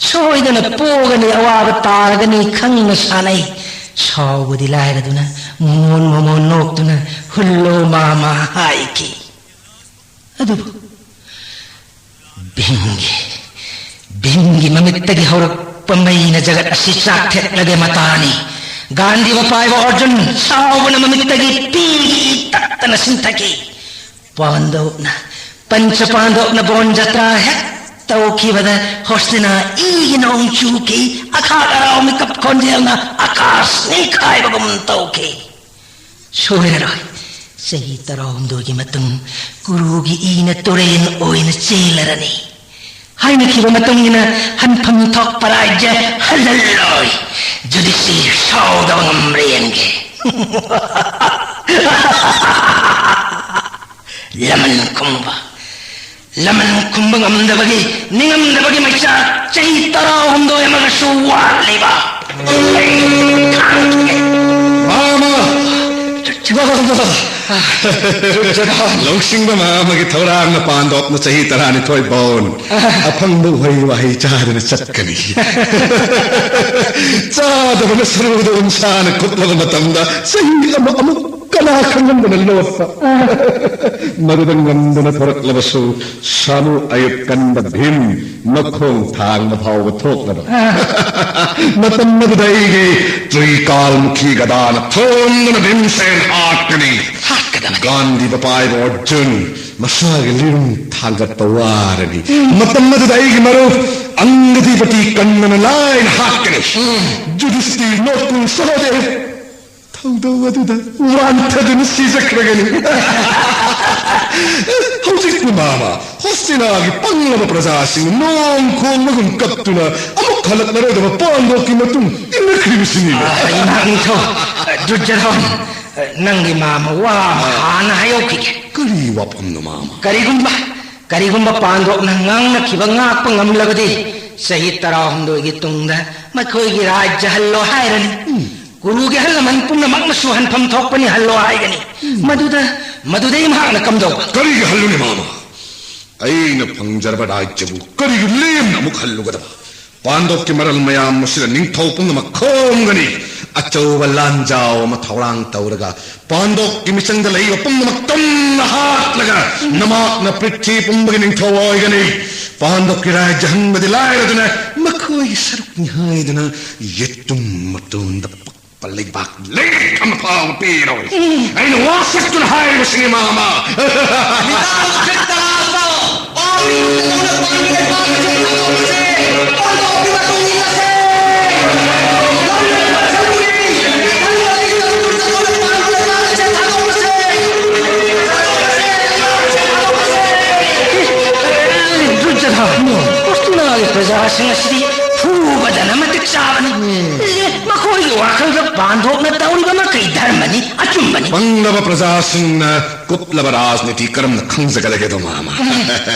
ꯁꯣꯏꯗꯅ ꯄꯣꯒꯅꯤ, ꯑꯋꯥꯕ ꯇꯥꯔꯒꯅꯤ ꯈꯪꯅ ꯁꯥꯟꯅꯩ꯫ ꯁꯥꯎꯕꯗꯤ ꯂꯥꯏꯔꯗꯨꯅ ꯃꯣꯃꯣꯟ ꯃꯣꯃꯣꯟ ꯅꯣꯛꯇꯨꯅ "ꯍꯨꯜꯂꯣ ꯃꯥꯃꯥ" ꯍꯥꯏꯈꯤ꯫ ꯑꯗꯨꯕꯨ ꯚꯤꯝꯒꯤ, ꯚꯤꯝꯒꯤ ꯃꯃꯤꯠꯇꯒꯤ ꯍꯧꯔꯛꯄ ꯃꯩꯅ ꯖꯒꯠ ꯑꯁꯤ ꯆꯥꯛꯊꯠꯂꯒꯦ ꯃꯇꯥꯅꯤ꯫ ꯒꯥꯟꯙꯤꯕꯨ ꯄꯥꯏꯕ ꯑꯔꯖꯨꯟ ꯁꯥꯎꯕꯅ ꯃꯃꯤꯠꯇꯒꯤ ꯄꯤꯒꯤ ꯇꯠꯇꯅ ꯁꯤꯟꯊꯈꯤ꯫ ꯄꯥꯟꯗꯧꯅ, ꯄꯟꯆ ꯄꯥꯟꯗꯧꯅ ꯕꯣꯟ ꯖꯇ꯭ꯔꯥ ꯍꯦꯛ ꯇꯧꯈꯤꯕꯗ ꯍꯣꯁꯇꯤꯅꯥ ꯏꯒꯤ ꯅꯣꯡ ꯆꯨꯈꯤ꯫ ꯑꯈꯥꯛ ꯑꯔꯥꯎ ꯃꯤꯀꯞ ꯈꯣꯟꯖꯦꯜꯅ ꯑꯀꯥꯁ ꯅꯤꯡꯈꯥꯏꯕꯒꯨꯝ ꯇꯧꯈꯤ꯫ ꯁꯣꯏꯔꯔꯣꯏ, ꯆꯍꯤ ꯇꯔꯥꯍꯨꯝꯗꯣꯏꯒꯤ ꯃꯇꯨꯡ ꯀꯨꯔꯨꯒꯤ ꯏꯅ ꯇꯨꯔꯦꯜ ꯑꯣꯏꯅ ꯆꯦꯜꯂꯔꯅꯤ꯫ ꯍꯥꯏꯅꯈꯤꯕ ꯃꯇꯨꯡ ꯏꯟꯅ ꯍꯟꯐꯝ ꯊꯣꯛꯄ ꯔꯥꯏꯖ꯭ꯌ ꯍꯜꯍꯜꯂꯣꯏ꯫ ꯖꯨꯗꯤꯁꯤ ꯁꯥꯎꯗꯕ ꯉꯝꯕ꯭ꯔꯥ ꯌꯦꯡꯒꯦ꯫ ꯂꯃꯟ ꯈꯨꯝꯕ, ꯂꯃꯟ ꯈꯨꯝꯕ ꯉꯝꯗꯕꯒꯤ, ꯅꯤꯡꯉꯝꯗꯕꯒꯤ ꯃꯩꯆꯥꯛ ꯆꯍꯤ ꯇꯔꯥꯍꯨꯝꯗꯣꯏ ꯑꯃꯒꯁꯨ ꯋꯥꯠꯂꯤꯕ꯫ ꯑꯩ ꯈꯥꯡꯈꯤꯒꯦ꯫ ꯃꯥꯃ! ꯃꯥꯃ! ꯂꯧꯁꯤꯡꯕ ꯃꯥꯃꯒꯤ ꯊꯧꯔꯥꯡꯅ ꯄꯥꯟꯗꯣꯞꯅ ꯆꯍꯤ ꯇꯔꯥꯅꯤꯊꯣꯏ ꯕꯥꯎꯟ ꯑꯐꯪꯕ ꯎꯍꯩ ꯋꯥꯍꯩ ꯆꯥꯗꯨꯅ ꯆꯠꯀꯅꯤ꯫ ꯆꯥꯗꯕꯅ ꯁꯔꯨꯗ ꯎꯟꯁꯥꯅ ꯀꯨꯞꯂꯕ ꯃꯇꯝꯗ ꯆꯍꯤ ꯑꯃ ꯑꯃꯨꯛ ꯀꯅꯥ ꯈꯪꯍꯟꯗꯅ ꯂꯣꯠꯄ꯫ ꯃꯗꯨꯗ ꯉꯝꯗꯅ ꯊꯣꯔꯛꯂꯕꯁꯨ ꯁꯥꯃꯨ ꯑꯌꯨꯠ ꯀꯟꯕ ꯚꯤꯝ ꯃꯈꯣꯡ ꯊꯥꯡꯕ ꯐꯥꯎꯕ ꯊꯣꯛꯂꯕ꯫ ꯃꯇꯝ ꯑꯗꯨꯗ ꯑꯩꯒꯤ ꯇ꯭ꯔꯤꯀꯥꯜꯃꯨꯈꯤ ꯒꯗꯥꯅ ꯊꯣꯝꯗꯨꯅ ꯚꯤꯝꯁꯦꯟ ꯍꯥꯠꯀꯅꯤ꯫ ꯍꯥꯠꯀꯗꯕꯅꯤ꯫ ꯒꯥꯟꯙꯤ ꯄꯥꯏꯕ ꯑꯔꯖꯨꯟ ꯃꯁꯥꯒꯤ ꯂꯤꯔꯨꯝ ꯊꯥꯡꯒꯠꯄ ꯋꯥꯔꯅꯤ꯫ ꯃꯇꯝ ꯑꯗꯨꯗ ꯑꯩꯒꯤ ꯃꯔꯨꯞ ꯑꯪꯒꯗꯤꯄꯇꯤ ꯀꯟꯅꯅ ꯂꯥꯏꯅ ꯍꯥꯠꯀꯅꯤ꯫ ꯌꯨꯙꯤꯁꯇꯤꯔ, ꯅꯣꯠꯀꯨꯜ, ꯁꯍꯗꯦꯕ ꯊꯧꯗꯣꯛ ꯑꯗꯨꯗ ꯋꯥꯟꯊꯗꯨꯅ ꯁꯤꯖꯈ꯭ꯔꯒꯅꯤ꯫ ꯍꯧꯖꯤꯛꯄꯨ ꯃꯥꯃ ꯍꯣꯁꯇꯤꯅꯥꯒꯤ ꯄꯪꯂꯕ ꯄ꯭ꯔꯖꯥꯁꯤꯡ ꯅꯣꯡ ꯈꯣꯡꯕꯒꯨꯝ ꯀꯞꯇꯨꯅ ꯑꯃꯨꯛ ꯍꯜꯂꯛꯂꯔꯣꯏꯗꯕ ꯄꯥꯟꯗꯣꯞꯀꯤ ꯃꯇꯨꯡ ꯏꯟꯅꯈ꯭ꯔꯤꯕꯁꯤꯅꯤ꯫ ꯑꯥ, ꯏꯃꯥ ꯅꯤꯡꯊꯧ, ꯗꯨꯔꯖꯣꯙꯟ, ꯅꯪꯒꯤ ꯃꯥꯃ ꯋꯥ ꯑꯃ ꯍꯥꯟꯅ ꯍꯥꯏꯍꯧꯈꯤꯒꯦ꯫ ꯀꯔꯤ ꯋꯥꯐꯝꯅꯣ ꯃꯥꯃ? ꯀꯔꯤꯒꯨꯝꯕ, ꯀꯔꯤꯒꯨꯝꯕ ꯄꯥꯟꯗꯣꯞꯅ ꯉꯥꯡꯅꯈꯤꯕ ꯉꯥꯛꯄ ꯉꯝꯂꯕꯗꯤ ꯆꯍꯤ ꯇꯔꯥꯍꯨꯝꯗꯣꯏꯒꯤ ꯇꯨꯡꯗ ꯃꯈꯣꯏꯒꯤ ꯔꯥꯖ꯭ꯌ ꯍꯜꯂꯣ ꯍꯥꯏꯔꯅꯤ꯫ ꯎꯝ꯫ ꯀꯨꯔꯨꯒꯤ ꯑꯍꯜ ꯂꯃꯟ ꯄꯨꯝꯅꯃꯛꯅꯁꯨ ꯍꯟꯐꯝ ꯊꯣꯛꯄꯅꯤ ꯍꯜꯂꯣ ꯍꯥꯏꯒꯅꯤ꯫ ꯎꯝ꯫ ꯃꯗꯨꯗ, ꯃꯗꯨꯗꯩ ꯃꯍꯥꯛꯅ ꯀꯝꯗꯧꯕ? ꯀꯔꯤꯒꯤ ꯍꯜꯂꯨꯅꯤ ꯃꯥꯃ? ꯑꯩꯅ ꯐꯪꯖꯔꯕ ꯔꯥꯖ꯭ꯌꯕꯨ ꯀꯔꯤꯒꯤ ꯂꯦꯝꯅ ꯑꯃꯨꯛ ꯍꯜꯂꯨꯒꯗꯕ? ꯄꯥꯟꯗꯣꯞꯀꯤ ꯃꯔꯜ ꯃꯌꯥꯝ ꯑꯁꯤꯗ ꯅꯤꯡꯊꯧ ꯄꯨꯝꯅꯃꯛ ꯈꯣꯝꯒꯅꯤ꯫ ꯑꯆꯧꯕ ꯂꯥꯟꯖꯥꯎ ꯑꯃ ꯊꯧꯔꯥꯡ ꯇꯧꯔꯒ ꯄꯥꯟꯗꯣꯞꯀꯤ ꯃꯤꯆꯪꯗ ꯂꯩꯕ ꯄꯨꯝꯅꯃꯛ ꯇꯝꯅ ꯍꯥꯠꯂꯒ ꯅꯃꯥꯛꯅ ꯄ꯭ꯔꯤꯊꯤ ꯄꯨꯝꯕꯒꯤ ꯅꯤꯡꯊꯧ ꯑꯣꯏꯒꯅꯤ꯫ ꯄꯥꯟꯗꯣꯞꯀꯤ ꯔꯥꯖ꯭ꯌ ꯍꯟꯕꯗꯤ ꯂꯥꯏꯔꯗꯅ ꯃꯈꯣꯏꯒꯤ ꯁꯔꯨꯛꯅꯤ ꯍꯥꯏꯗꯨꯅ ꯌꯦꯇꯨꯝ ꯃꯇꯣꯟꯗ ꯄꯛꯄ ꯂꯩꯕꯥꯛ ꯂꯩꯔꯤꯛ ꯑꯃ ꯐꯥꯎꯕ ꯄꯤꯔꯣꯏ꯫ ꯎꯝ꯫ ꯑꯩꯅ ꯋꯥꯁꯛꯇꯨꯅ ꯍꯥꯏꯔꯤꯕꯁꯤꯅꯤ ꯃꯥꯃ꯫ ꯃꯤꯇꯥꯜ ꯈ꯭ꯔꯤꯁꯇ ꯂꯥꯛꯄ ꯄꯥꯎꯃꯤꯁꯤꯡꯗꯧꯅ ꯄꯥꯟꯒꯤ ꯂꯩꯕꯥꯛ ꯑꯁꯤ ꯊꯥꯗꯣꯛꯄꯁꯦ ꯄꯥꯟꯗꯣꯞꯀꯤ ꯃꯇꯨꯡ ꯏꯜꯂꯁꯦ꯫ ꯂꯝꯗꯝ ꯃꯁꯛ ꯎꯔꯤ, ꯃꯤꯇꯥꯜ ꯑꯁꯤ ꯂꯝꯗꯝ ꯃꯁꯛ ꯎꯔꯤ ꯄꯥꯟꯒꯤ ꯂꯩꯕꯥꯛ ꯑꯁꯤ ꯊꯥꯗꯣꯛꯄꯁꯦ꯫ ꯗꯨꯔꯖꯣꯙꯟ, ꯍꯣꯁꯇꯤꯅꯥꯒꯤ ꯄ꯭ꯔꯖꯥꯁꯤꯡ ꯑꯁꯤꯗꯤ ꯐꯨꯕꯗꯅ ꯃꯇꯤꯛ ꯆꯥꯕꯅꯤ꯫ ꯎꯝ꯫ ꯃꯈꯣꯏꯒꯤ ꯋꯥꯈꯜꯗ ꯄꯥꯟꯗꯣꯞꯅ ꯇꯧꯔꯤꯕ ꯃꯈꯩ ꯙꯔꯃꯅꯤ, ꯑꯆꯨꯝꯕꯅꯤ꯫ ꯄꯪꯂꯕ ꯄ꯭ꯔꯖꯥꯁꯤꯡꯅ ꯀꯨꯞꯂꯕ ꯔꯥꯖꯅꯤꯇꯤ ꯀꯔꯝꯅ ꯈꯪꯖꯒꯗꯒꯦꯗꯣ, ꯃꯥꯃ?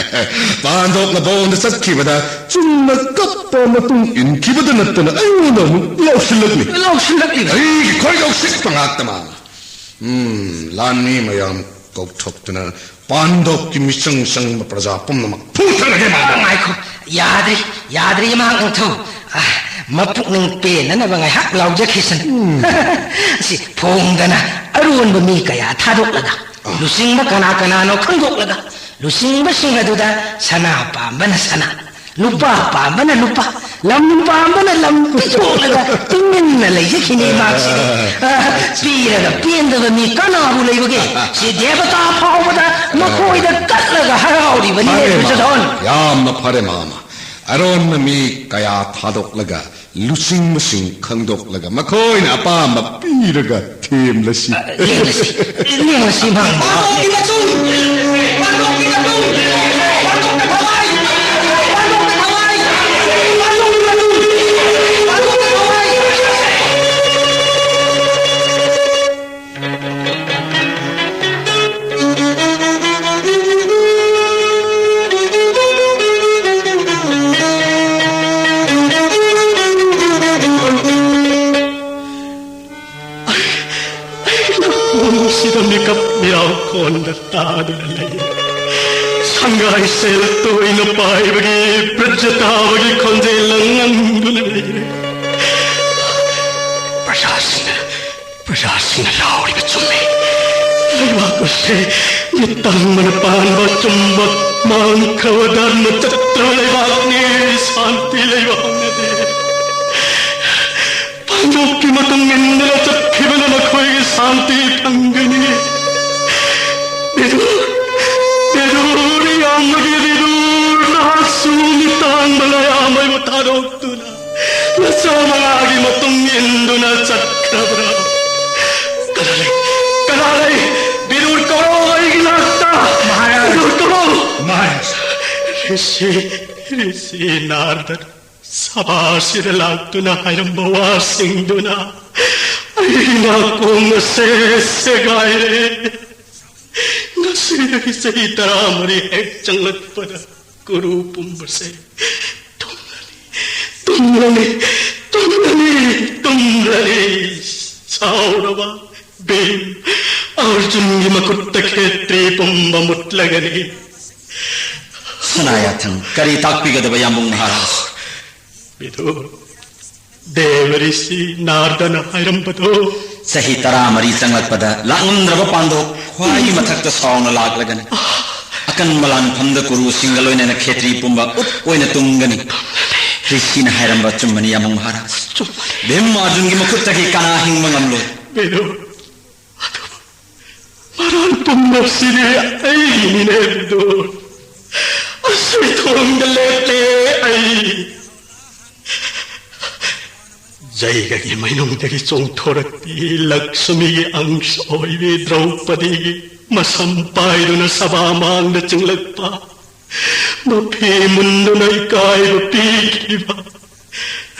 ꯄꯥꯟꯗꯣꯞꯅ ꯕꯣꯟꯗ ꯆꯠꯈꯤꯕꯗ ꯆꯨꯝꯅ ꯀꯞꯄ ꯃꯇꯨꯡ ꯏꯟꯈꯤꯕꯗ ꯅꯠꯇꯅ ꯑꯩꯉꯣꯟꯗ ꯑꯃꯨꯛ ꯂꯧꯁꯤꯜꯂꯛꯂꯤ꯫ ꯂꯧꯁꯤꯜꯂꯛꯂꯤꯕ? ꯑꯩꯒꯤ ꯈꯣꯏꯗꯧ ꯁꯤꯛꯄ ꯉꯥꯛꯇ, ꯃꯥꯃ꯫ ꯎꯝ, ꯂꯥꯟꯃꯤ ꯃꯌꯥꯝ ꯀꯧꯊꯣꯛꯇꯨꯅ ꯄꯥꯟꯗꯣꯞꯀꯤ ꯃꯤꯆꯪ ꯆꯪꯕ ꯄ꯭ꯔꯖꯥ ꯄꯨꯝꯅꯃꯛ ꯐꯨꯊꯔꯒꯦ, ꯃꯥꯃ꯫ ꯉꯥꯏꯈꯣ, ꯌꯥꯗ꯭ꯔꯤ, ꯌꯥꯗ꯭ꯔꯤ, ꯏꯃꯥ ꯅꯤꯡꯊꯧ꯫ ꯑ, ꯃꯄꯨꯛꯅꯤꯡ ꯄꯦꯟꯅꯅꯕ ꯉꯥꯏꯍꯥꯛ ꯂꯥꯎꯖꯈꯤꯁꯅꯨ꯫ ꯁꯤ ꯐꯣꯡꯗꯅ ꯑꯔꯣꯟꯕ ꯃꯤ ꯀꯌꯥ ꯊꯥꯗꯣꯛꯂꯒ, ꯂꯨꯆꯤꯡꯕ ꯀꯅꯥ ꯀꯅꯥꯅꯣ ꯈꯪꯗꯣꯛꯂꯒ, ꯂꯨꯆꯤꯡꯕꯁꯤꯡ ꯑꯗꯨꯗ ꯁꯅꯥ ꯄꯥꯝꯕꯅ ꯁꯅꯥ, ꯂꯨꯄꯥ ꯄꯥꯝꯕꯅ ꯂꯨꯄꯥ, ꯂꯝ ꯄꯥꯝꯕꯅ ꯂꯝ ꯄꯤꯊꯣꯛꯂꯒ ꯇꯨꯃꯤꯟꯅ ꯂꯩꯖꯈꯤꯅꯤ ꯃꯍꯥꯛꯁꯤꯗꯤ꯫ ꯑ, ꯄꯤꯔꯒ ꯄꯦꯟꯗꯕ ꯃꯤ ꯀꯅꯥꯕꯨ ꯂꯩꯕꯒꯦ? ꯁꯤ ꯗꯦꯕꯇꯥ ꯐꯥꯎꯕꯗ ꯃꯈꯣꯏꯗ ꯀꯠꯂꯒ ꯍꯔꯥꯎꯔꯤꯕꯅꯤꯅꯦ, ꯐꯔꯦ, ꯃꯥꯃ꯫ ꯗꯨꯔꯖꯣꯙꯟ꯫ ꯌꯥꯝꯅ ꯐꯔꯦ, ꯃꯥꯃ꯫ ꯑꯔꯣꯟꯕ ꯃꯤ ꯀꯌꯥ ꯊꯥꯗꯣꯛꯂꯒ, ꯂꯨꯆꯤꯡꯕꯁꯤꯡ ꯈꯪꯗꯣꯛꯂꯒ, ꯃꯈꯣꯏꯅ ꯑꯄꯥꯝꯕ ꯄꯤꯔꯒ ꯊꯦꯝꯂꯁꯤ꯫ ꯑ, ꯌꯦꯡꯂꯁꯤ, ꯌꯦꯡꯂꯁꯤ, ꯃꯥꯃ꯫ ꯄꯥꯟꯗꯣꯞꯀꯤ ꯃꯇꯨꯡ! ꯄꯥꯟꯗꯣꯞꯀꯤ ꯃꯇꯨꯡ! ꯄꯥꯟꯗꯣꯞꯀꯤ ꯊꯋꯥꯏ! ꯄꯥꯟꯗꯣꯞꯀꯤ ꯊꯋꯥꯏ! ꯄꯥꯟꯗꯣꯞꯀꯤ ꯃꯇꯨꯡ! ꯄꯥꯟꯗꯣꯞꯀꯤ ꯊꯋꯥꯏ! ꯅꯄꯣꯝꯁꯤꯗ ꯃꯤꯀꯞ ꯃꯤꯔꯥꯎ ꯀꯣꯟꯗ ꯇꯥꯗꯨꯅ ꯂꯩꯔꯦ꯫ ꯁꯪꯒꯥꯏ ꯁꯦꯜ ꯇꯣꯏꯅ ꯄꯥꯏꯕꯒꯤ ꯄ꯭ꯔꯖꯥ ꯇꯥꯕꯒꯤ ꯈꯣꯟꯖꯦꯜꯅ ꯉꯪꯗꯨꯅ ꯂꯩꯔꯦ꯫ ꯄ꯭ꯔꯖꯥꯁꯤꯡꯅ, ꯄ꯭ꯔꯖꯥꯁꯤꯡꯅ ꯂꯥꯎꯔꯤꯕ ꯆꯨꯝꯃꯤ꯫ ꯂꯩꯕꯥꯛ ꯑꯁꯤ ꯃꯤꯇꯪꯕꯅ ꯄꯥꯟꯕ ꯑꯆꯨꯝꯕ ꯃꯥꯡꯈ꯭ꯔꯕ ꯙꯔꯃ ꯆꯠꯇ꯭ꯔꯕ ꯂꯩꯕꯥꯛꯅꯤ꯫ ꯁꯥꯟꯇꯤ ꯂꯩꯕꯥꯛꯅꯗꯦ꯫ ꯄꯥꯟꯗꯣꯞꯀꯤ ꯃꯇꯨꯡ ꯏꯟꯗꯨꯅ ꯆꯠꯈꯤꯕꯅ ꯃꯈꯣꯏꯒꯤ ꯁꯥꯟꯇꯤ ꯐꯪꯒꯅꯤ꯫ ꯕꯤꯗꯨꯔ, ꯕꯤꯗꯨꯔ, ꯏꯌꯥꯝꯕꯒꯤ ꯕꯤꯗꯨꯔ, ꯅꯍꯥꯛꯁꯨ ꯃꯤꯇꯥꯡꯕ ꯂꯌꯥꯝꯕꯩꯕꯨ ꯊꯥꯗꯣꯛꯇꯨꯅ ꯅꯆꯥ ꯃꯉꯥꯒꯤ ꯃꯇꯨꯡ ꯏꯟꯗꯨꯅ ꯆꯠꯈ꯭ꯔꯕ꯭ꯔꯥ? ꯀꯅꯥ ꯂꯩ? ꯀꯅꯥ ꯂꯩ? ꯕꯤꯗꯨꯔ ꯀꯧꯔꯣ ꯑꯩꯒꯤ ꯅꯥꯛꯇ! ꯃꯍꯥꯔꯥꯖ! ꯕꯤꯗꯨꯔ ꯀꯧꯔꯣ! ꯃꯍꯥꯔꯥꯖ! ꯔꯤꯁꯤ, ꯔꯤꯁꯤ ꯅꯥꯔꯗ ꯁꯚꯥꯁꯤꯗ ꯂꯥꯛꯇꯨꯅ ꯍꯥꯏꯔꯝꯕ ꯋꯥꯁꯤꯡꯗꯨꯅ ꯑꯩ ꯏꯅꯥꯀꯣꯡ ꯑꯁꯦ ꯁꯦꯒꯥꯏꯔꯦ꯫ ꯉꯁꯤꯗꯒꯤ ꯆꯍꯤ ꯇꯔꯥꯃꯔꯤ ꯍꯦꯛ ꯆꯪꯂꯛꯄꯗ ꯀꯨꯔꯨ ꯄꯨꯝꯕꯁꯦ ꯇꯨꯝꯂꯅꯤ, ꯇꯨꯝꯂꯅꯤ, ꯇꯨꯝꯂꯅꯤ, ꯇꯨꯝꯂꯅꯤ꯫ ꯁꯥꯎꯔꯕ ꯚꯤꯝ, ꯑꯔꯖꯨꯟꯒꯤ ꯃꯈꯨꯠꯇ ꯈꯦꯇ꯭ꯔꯤ ꯄꯨꯝꯕ ꯃꯨꯠꯂꯒꯅꯤ꯫ ꯁꯅꯥꯌꯥꯊꯪ, ꯀꯔꯤ ꯇꯥꯛꯄꯤꯒꯗꯕ ꯌꯥꯝꯕꯨꯡ ꯃꯍꯥꯔꯥꯖ? ꯕꯤꯗꯨꯔ, ꯗꯦꯕꯔꯤꯁꯤ ꯅꯥꯔꯗꯅ ꯍꯥꯏꯔꯝꯕꯗꯣ꯫ ꯆꯍꯤ ꯇꯔꯥꯃꯔꯤ ꯆꯪꯂꯛꯄꯗ ꯂꯥꯛꯉꯝꯗ꯭ꯔꯕ ꯄꯥꯟꯗꯣꯞ ꯈ꯭ꯋꯥꯏ ꯃꯊꯛꯇ ꯁꯥꯎꯅ ꯂꯥꯛꯂꯒꯅꯤ꯫ ꯑꯀꯟꯕ ꯂꯥꯟꯐꯝꯗ ꯀꯨꯔꯨꯁꯤꯡꯒ ꯂꯣꯏꯅꯅ ꯈꯦꯇ꯭ꯔꯤ ꯄꯨꯝꯕ ꯎꯠ ꯑꯣꯏꯅ ꯇꯨꯝꯒꯅꯤ꯫ ꯔꯤꯁꯤꯅ ꯍꯥꯏꯔꯝꯕ ꯆꯨꯝꯕꯅꯤ, ꯌꯥꯝꯕꯨꯡ ꯃꯍꯥꯔꯥꯖ꯫ ꯆꯨꯝꯕꯅꯤ꯫ ꯚꯤꯝ ꯑꯔꯖꯨꯟꯒꯤ ꯃꯈꯨꯠꯇꯒꯤ ꯀꯅꯥ ꯍꯤꯡꯕ ꯉꯝꯂꯣꯏ? ꯕꯤꯗꯨꯔ, ꯑꯗꯨꯕꯨ ꯃꯔꯥꯜ ꯄꯨꯝꯕꯁꯤꯗꯤ ꯑꯩꯒꯤꯅꯤꯅꯦ, ꯕꯤꯗꯨꯔ꯫ ꯑꯁꯣꯏ ꯊꯣꯡꯗ ꯂꯦꯞꯂꯦ ꯑꯩ꯫ ꯖꯩꯒꯒꯤ ꯃꯥꯏꯅꯨꯡꯗꯒꯤ ꯆꯣꯡꯊꯣꯔꯛꯄꯤ ꯂꯛꯁꯃꯤꯒꯤ ꯑꯪꯁ ꯑꯣꯏꯕꯤ ꯗ꯭ꯔꯧꯄꯗꯤꯒꯤ ꯃꯁꯝ ꯄꯥꯏꯗꯨꯅ ꯁꯚꯥ ꯃꯥꯡꯗ ꯆꯤꯡꯂꯛꯄ, ꯃꯐꯤ ꯃꯨꯟꯗꯨꯅ ꯏꯀꯥꯏꯕ ꯄꯤꯈꯤꯕ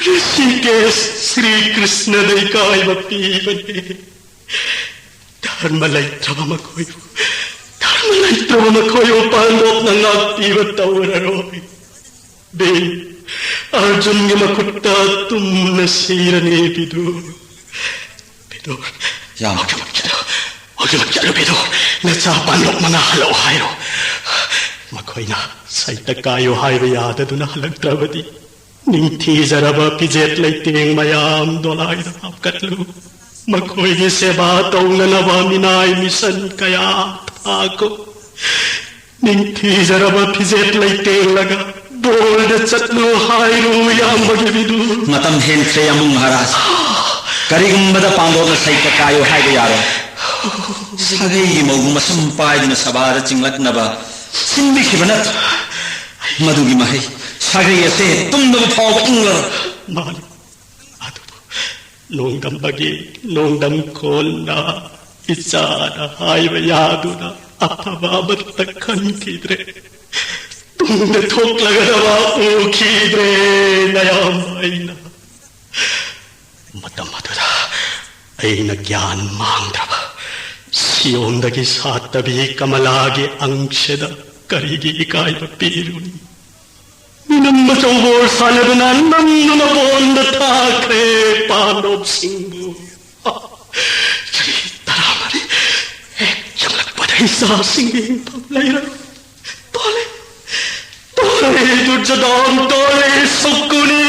ꯔꯤꯁꯤꯀꯦꯁ ꯁ꯭ꯔꯤ ꯀ꯭ꯔꯤꯁꯅꯗ ꯏꯀꯥꯏꯕ ꯄꯤꯕꯅꯦ꯫ ꯙꯔꯃ ꯂꯩꯇ꯭ꯔꯕ ꯃꯈꯣꯏꯕꯨ, ꯙꯔꯃ ꯂꯩꯇ꯭ꯔꯕ ꯃꯈꯣꯏꯕꯨ ꯄꯥꯡꯊꯣꯛꯅ ꯉꯥꯛꯄꯤꯕ ꯇꯧꯔꯔꯣꯏ꯫ ꯕꯤꯝ, ꯑꯔꯖꯨꯟꯒꯤ ꯃꯈꯨꯠꯇ ꯇꯨꯝꯅ ꯁꯤꯔꯅꯤ, ꯕꯤꯗꯨꯔ꯫ ꯕꯤꯗꯨꯔ, ꯌꯥꯝ ꯍꯧꯖꯤꯛꯃꯛ ꯆꯠꯂꯨ, ꯍꯧꯖꯤꯛꯃꯛ ꯆꯠꯂꯨ, ꯕꯤꯗꯨꯔ꯫ ꯅꯆꯥ ꯄꯥꯟꯗꯣꯛ ꯃꯉꯥ ꯍꯜꯂꯛꯑꯣ ꯍꯥꯏꯔꯣ꯫ ꯃꯈꯣꯏꯅ ꯁꯩꯇ ꯀꯥꯏꯌꯨ ꯍꯥꯏꯕ ꯌꯥꯗꯗꯨꯅ ꯍꯜꯂꯛꯇ꯭ꯔꯕꯗꯤ, ꯅꯤꯡꯊꯤꯖꯔꯕ ꯐꯤꯖꯦꯠ ꯂꯩꯇꯦꯡ ꯃꯌꯥꯝ ꯗꯣꯂꯥꯏꯗ ꯍꯥꯞꯀꯠꯂꯨ꯫ ꯃꯈꯣꯏꯒꯤ ꯁꯦꯕꯥ ꯇꯧꯅꯅꯕ ꯃꯤꯅꯥꯏ ꯃꯤꯁꯟ ꯀꯌꯥ ꯊꯥꯈꯣ꯫ ꯅꯤꯡꯊꯤꯖꯔꯕ ꯐꯤꯖꯦꯠ ꯂꯩꯇꯦꯡꯂꯒ ꯕꯣꯜꯗ ꯆꯠꯂꯨ ꯍꯥꯏꯔꯨ, ꯌꯥꯝꯕꯒꯤ ꯕꯤꯗꯨꯔ꯫ ꯃꯇꯝ ꯍꯦꯟꯈ꯭ꯔꯦ, ꯌꯥꯝꯕꯨꯡ ꯃꯍꯥꯔꯥꯖ꯫ ꯀꯔꯤꯒꯨꯝꯕꯗ ꯄꯥꯟꯗꯣꯞꯅ ꯁꯩꯇ ꯀꯥꯏꯌꯨ ꯍꯥꯏꯕ ꯌꯥꯔꯣꯏ꯫ ꯁꯥꯒꯩꯒꯤ ꯃꯧꯕꯨ ꯃꯁꯝ ꯄꯥꯏꯗꯨꯅ ꯁꯚꯥꯗ ꯆꯤꯡꯂꯛꯅꯕ ꯁꯤꯟꯕꯤꯈꯤꯕ ꯅꯠꯇ꯭ꯔꯣ? ꯃꯗꯨꯒꯤ ꯃꯍꯩ ꯁꯥꯒꯩ ꯑꯁꯦ ꯇꯨꯝꯗꯕ ꯐꯥꯎꯕ ꯏꯪꯂꯔꯣꯏ꯫ ꯃꯥꯅꯤ꯫ ꯑꯗꯨꯕꯨ ꯅꯣꯡꯗꯝꯕꯒꯤ ꯅꯣꯡꯗꯝ ꯈꯣꯟꯅ ꯏꯆꯥꯅ ꯍꯥꯏꯕ ꯌꯥꯗꯨꯅ ꯑꯐꯕ ꯑꯃꯠꯇ ꯈꯟꯈꯤꯗ꯭ꯔꯦ꯫ ꯇꯨꯡꯗ ꯊꯣꯛꯂꯒꯗꯕ ꯎꯈꯤꯗ꯭ꯔꯦ, ꯅꯌꯥꯝꯕ ꯑꯩꯅ꯫ ꯃꯇꯝ ꯑꯗꯨꯗ ꯑꯩꯅ ꯒ꯭ꯌꯥꯟ ꯃꯥꯡꯗ꯭ꯔꯕ ꯁꯤꯌꯣꯟꯗꯒꯤ ꯁꯥꯠꯇꯕꯤ ꯀꯃꯂꯥꯒꯤ ꯑꯪꯁꯗ ꯀꯔꯤꯒꯤ ꯏꯀꯥꯏꯕ ꯄꯤꯔꯨꯅꯤ? ꯃꯤꯅꯝꯕ ꯆꯧꯕꯣꯔ ꯁꯥꯟꯅꯗꯨꯅ ꯅꯝꯗꯨꯅ ꯕꯣꯟꯗ ꯊꯥꯈ꯭ꯔꯦ ꯄꯥꯟꯗꯣꯞꯁꯤꯡꯕꯨ꯫ ꯆꯍꯤ ꯇꯔꯥꯃꯔꯤ ꯍꯦꯛ ꯆꯪꯂꯛꯄꯗ ꯏꯆꯥꯁꯤꯡꯒꯤ ꯍꯤꯡꯐꯝ ꯂꯩꯔꯔꯣꯏ꯫ ꯇꯣꯜꯂꯦ, ꯇꯣꯜꯂꯦ, ꯗꯨꯔꯖꯣꯙꯟ, ꯇꯣꯜꯂꯦ, ꯁꯨꯀꯨꯅꯤ꯫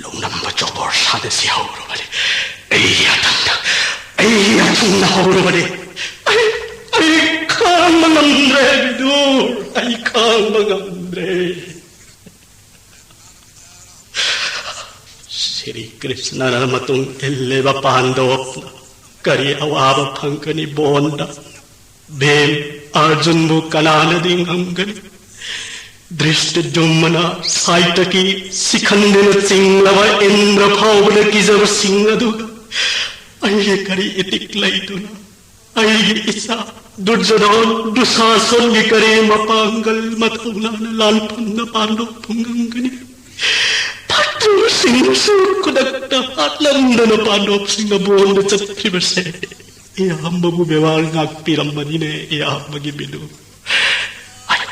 ꯂꯧꯅꯝꯕ ꯆꯧꯕꯣꯔ ꯁꯥꯟꯅꯁꯤ ꯍꯧꯔꯕꯅꯤ꯫ ꯑꯩ ꯑꯇꯝꯅ, ꯑꯩ ꯑꯇꯝꯅ ꯍꯧꯔꯕꯅꯤ꯫ ꯑꯩ, ꯑꯩ ꯈꯥꯡꯕ ꯉꯝꯗ꯭ꯔꯦ, ꯕꯤꯗꯨꯔ, ꯑꯩ ꯈꯥꯡꯕ ꯉꯝꯗ꯭ꯔꯦ꯫ ꯁ꯭ꯔꯤ ꯀ꯭ꯔꯤꯁꯅꯅ ꯃꯇꯨꯡ ꯏꯜꯂꯤꯕ ꯄꯥꯟꯗꯣꯞꯅ ꯀꯔꯤ ꯑꯋꯥꯕ ꯐꯪꯒꯅꯤ ꯕꯣꯟꯗ? ꯚꯤꯝ, ꯑꯔꯖꯨꯟꯕꯨ ꯀꯅꯥꯅꯗꯤ ꯉꯝꯒꯅꯤ? ꯗ꯭ꯔꯤꯁꯇ ꯖꯨꯝꯃꯅ ꯁꯥꯏꯇꯀꯤ ꯁꯤꯈꯟꯗꯨꯅ ꯆꯤꯡꯂꯕ ꯏꯟꯗ꯭ꯔ ꯐꯥꯎꯕꯅ ꯀꯤꯖꯕꯁꯤꯡ ꯑꯗꯨꯒ ꯑꯩꯒꯤ ꯀꯔꯤ ꯏꯇꯤꯛ ꯂꯩꯗꯨꯅ ꯑꯩꯒꯤ ꯏꯆꯥ ꯗꯨꯔꯖꯣꯙꯟ ꯗꯨꯁꯥꯁꯟꯒꯤ ꯀꯔꯤ ꯃꯄꯥꯡꯒꯜ ꯃꯊꯧꯅꯥꯅ ꯂꯥꯟꯐꯝꯗ ꯄꯥꯟꯗꯣꯞꯄꯨ ꯉꯝꯒꯅꯤ? ꯐꯠꯇ꯭ꯔꯕꯁꯤꯡꯅꯁꯨ ꯈꯨꯗꯛꯇ ꯍꯥꯠꯂꯝꯗꯅ ꯄꯥꯟꯗꯣꯞꯁꯤꯡꯅ ꯕꯣꯟꯗ ꯆꯠꯈꯤꯕꯁꯦ ꯏꯌꯥꯝꯕꯕꯨ ꯕꯦꯕꯥꯔ ꯉꯥꯛꯄꯤꯔꯝꯕꯅꯤꯅꯦ, ꯏꯌꯥꯝꯕꯒꯤ ꯕꯤꯗꯨ꯫ ꯑꯌꯨ,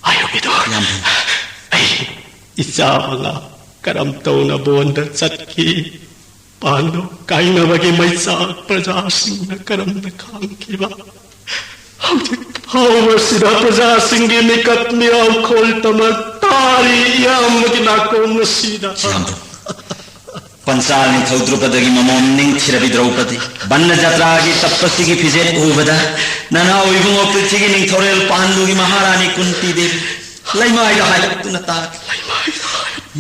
ꯑꯌꯨ ꯕꯤꯗꯨ꯫ ꯏꯌꯥꯝꯕ꯫ ꯑꯩ ꯏꯆꯥ ꯃꯉꯥ ꯀꯔꯝ ꯇꯧꯅ ꯕꯣꯟꯗ ꯆꯠꯈꯤ? ꯄꯥꯟꯗꯣꯞ ꯀꯥꯏꯅꯕꯒꯤ ꯃꯩꯆꯥꯛ ꯄ꯭ꯔꯖꯥꯁꯤꯡꯅ ꯀꯔꯝꯅ ꯈꯥꯡꯈꯤꯕ? ꯍꯧꯖꯤꯛ ꯐꯥꯎꯕꯁꯤꯗ ꯄ꯭ꯔꯖꯥꯁꯤꯡꯒꯤ ꯃꯤꯀꯞ ꯃꯤꯔꯥꯎꯈꯣꯜ ꯇꯃꯛ ꯇꯥꯔꯤ ꯏꯌꯥꯝꯕꯒꯤ ꯅꯥꯀꯣꯡ ꯑꯁꯤꯗ꯫ ꯏꯌꯥꯝꯕ, ꯄꯟꯆꯥꯜ ꯅꯤꯡꯊꯧ ꯗ꯭ꯔꯨꯄꯗꯒꯤ ꯃꯃꯣꯝ ꯅꯤꯡꯊꯤꯔꯕꯤ ꯗ꯭ꯔꯧꯄꯗꯤ ꯕꯟꯅ ꯖꯇ꯭ꯔꯥꯒꯤ ꯇꯞꯄꯁꯤꯒꯤ ꯐꯤꯖꯦꯠ ꯎꯕꯗ ꯅꯅꯥꯎ ꯏꯕꯨꯡꯉꯣ ꯄ꯭ꯔꯤꯊꯤꯒꯤ ꯅꯤꯡꯊꯧꯔꯦꯜ ꯄꯥꯟꯗꯨꯒꯤ ꯃꯍꯥꯔꯥꯅꯤ ꯀꯨꯟꯇꯤ ꯗꯦꯕꯤ ꯂꯩꯃꯥꯏꯗ ꯍꯥꯏꯒꯠꯇꯨꯅ ꯇꯥꯈꯤ꯫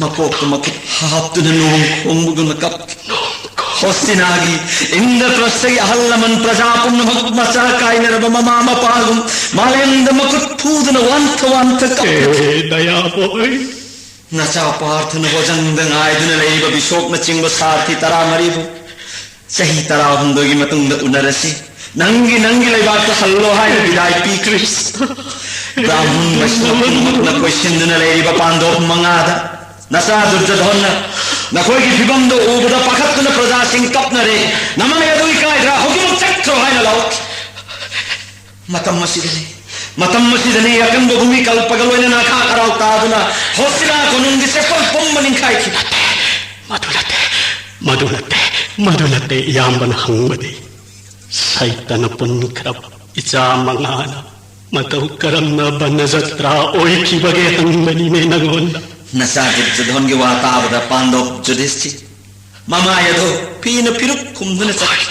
ꯃꯀꯣꯛꯇ ꯃꯈꯨꯠ ꯍꯥꯞꯇꯨꯅ ꯅꯣꯡ ꯈꯣꯡꯕꯒꯨꯝꯅ ꯀꯞꯈꯤ꯫ ꯍꯣꯁꯇꯤꯅꯥꯒꯤ ꯏꯟꯗ꯭ꯔꯄ꯭ꯔꯁꯊꯒꯤ ꯑꯍꯜ ꯂꯃꯟ ꯄ꯭ꯔꯖꯥ ꯄꯨꯝꯅꯃꯛ ꯃꯆꯥ ꯀꯥꯏꯅꯔꯕ ꯃꯃꯥ ꯃꯄꯥꯒꯨꯝ ꯃꯥꯂꯦꯝꯗ ꯃꯈꯨꯠ ꯐꯨꯗꯨꯅ ꯋꯥꯟꯊ ꯋꯥꯟꯊ ꯀꯞꯈꯤ꯫ ꯑꯦ ꯗꯌꯥꯕꯣꯏ! ꯅꯆꯥ ꯄꯥꯔꯊꯅ ꯍꯣꯖꯪꯗ ꯉꯥꯏꯗꯨꯅ ꯂꯩꯔꯤꯕ ꯕꯤꯁꯣꯛꯅꯆꯤꯡꯕ ꯁꯥꯔꯊꯤ ꯇꯔꯥꯃꯔꯤꯕꯨ ꯆꯍꯤ ꯇꯔꯥꯍꯨꯝꯗꯣꯏꯒꯤ ꯃꯇꯨꯡꯗ ꯎꯅꯔꯁꯤ꯫ ꯅꯪꯒꯤ, ꯅꯪꯒꯤ ꯂꯩꯕꯥꯛꯇ ꯍꯜꯂꯣ ꯍꯥꯏꯅ ꯕꯤꯗꯥꯏ ꯄꯤꯈ꯭ꯔꯦ꯫ ꯕ꯭ꯔꯥꯍꯃꯟ ꯋꯩꯁꯅꯕ ꯄꯨꯝꯅꯃꯛꯅ ꯀꯣꯏꯁꯤꯟꯗꯨꯅ ꯂꯩꯔꯤꯕ ꯄꯥꯟꯗꯣꯞ ꯃꯉꯥꯗ ꯅꯆꯥ ꯗꯨꯔꯖꯣꯙꯟꯅ ꯅꯈꯣꯏꯒꯤ ꯐꯤꯕꯝꯗꯨ ꯎꯕꯗ ꯄꯥꯈꯠꯇꯨꯅ ꯃꯇꯝ ꯑꯁꯤꯗꯅꯤ, ꯃꯇꯝ ꯑꯁꯤꯗꯅꯤ ꯑꯀꯟꯕ ꯚꯨꯃꯤꯀꯜꯄꯒ ꯂꯣꯏꯅꯅ ꯑꯈꯥꯛ ꯑꯔꯥꯎ ꯇꯥꯗꯨꯅ ꯍꯣꯁꯤꯔꯥ ꯀꯣꯅꯨꯡꯒꯤ ꯆꯦꯐꯜ ꯄꯨꯝꯕ ꯅꯤꯡꯈꯥꯏꯈꯤ꯫ ꯃꯗꯨ ꯅꯠꯇꯦ, ꯃꯗꯨ ꯅꯠꯇꯦ, ꯃꯗꯨ ꯅꯠꯇꯦ ꯏꯌꯥꯝꯕꯅ ꯍꯪꯕꯗꯤ꯫ ꯁꯩꯇꯅ ꯄꯨꯟꯈ꯭ꯔꯕ ꯏꯆꯥ ꯃꯉꯥꯅ ꯃꯇꯧ ꯀꯔꯝꯅ ꯕꯟꯅ ꯖꯇ꯭ꯔꯥ ꯑꯣꯏꯈꯤꯕꯒꯦ ꯍꯪꯕꯅꯤꯅꯦ ꯅꯉꯣꯟꯗ꯫ ꯅꯆꯥ ꯗꯨꯔꯖꯣꯙꯟꯒꯤ ꯋꯥ ꯇꯥꯕꯗ ꯄꯥꯟꯗꯣꯞ ꯖꯨꯗꯤꯁꯇꯤ ꯃꯃꯥꯏ ꯑꯗꯨ ꯐꯤꯅ ꯐꯤꯔꯨꯛ ꯈꯨꯝꯗꯨꯅ ꯆꯠꯈꯤ꯫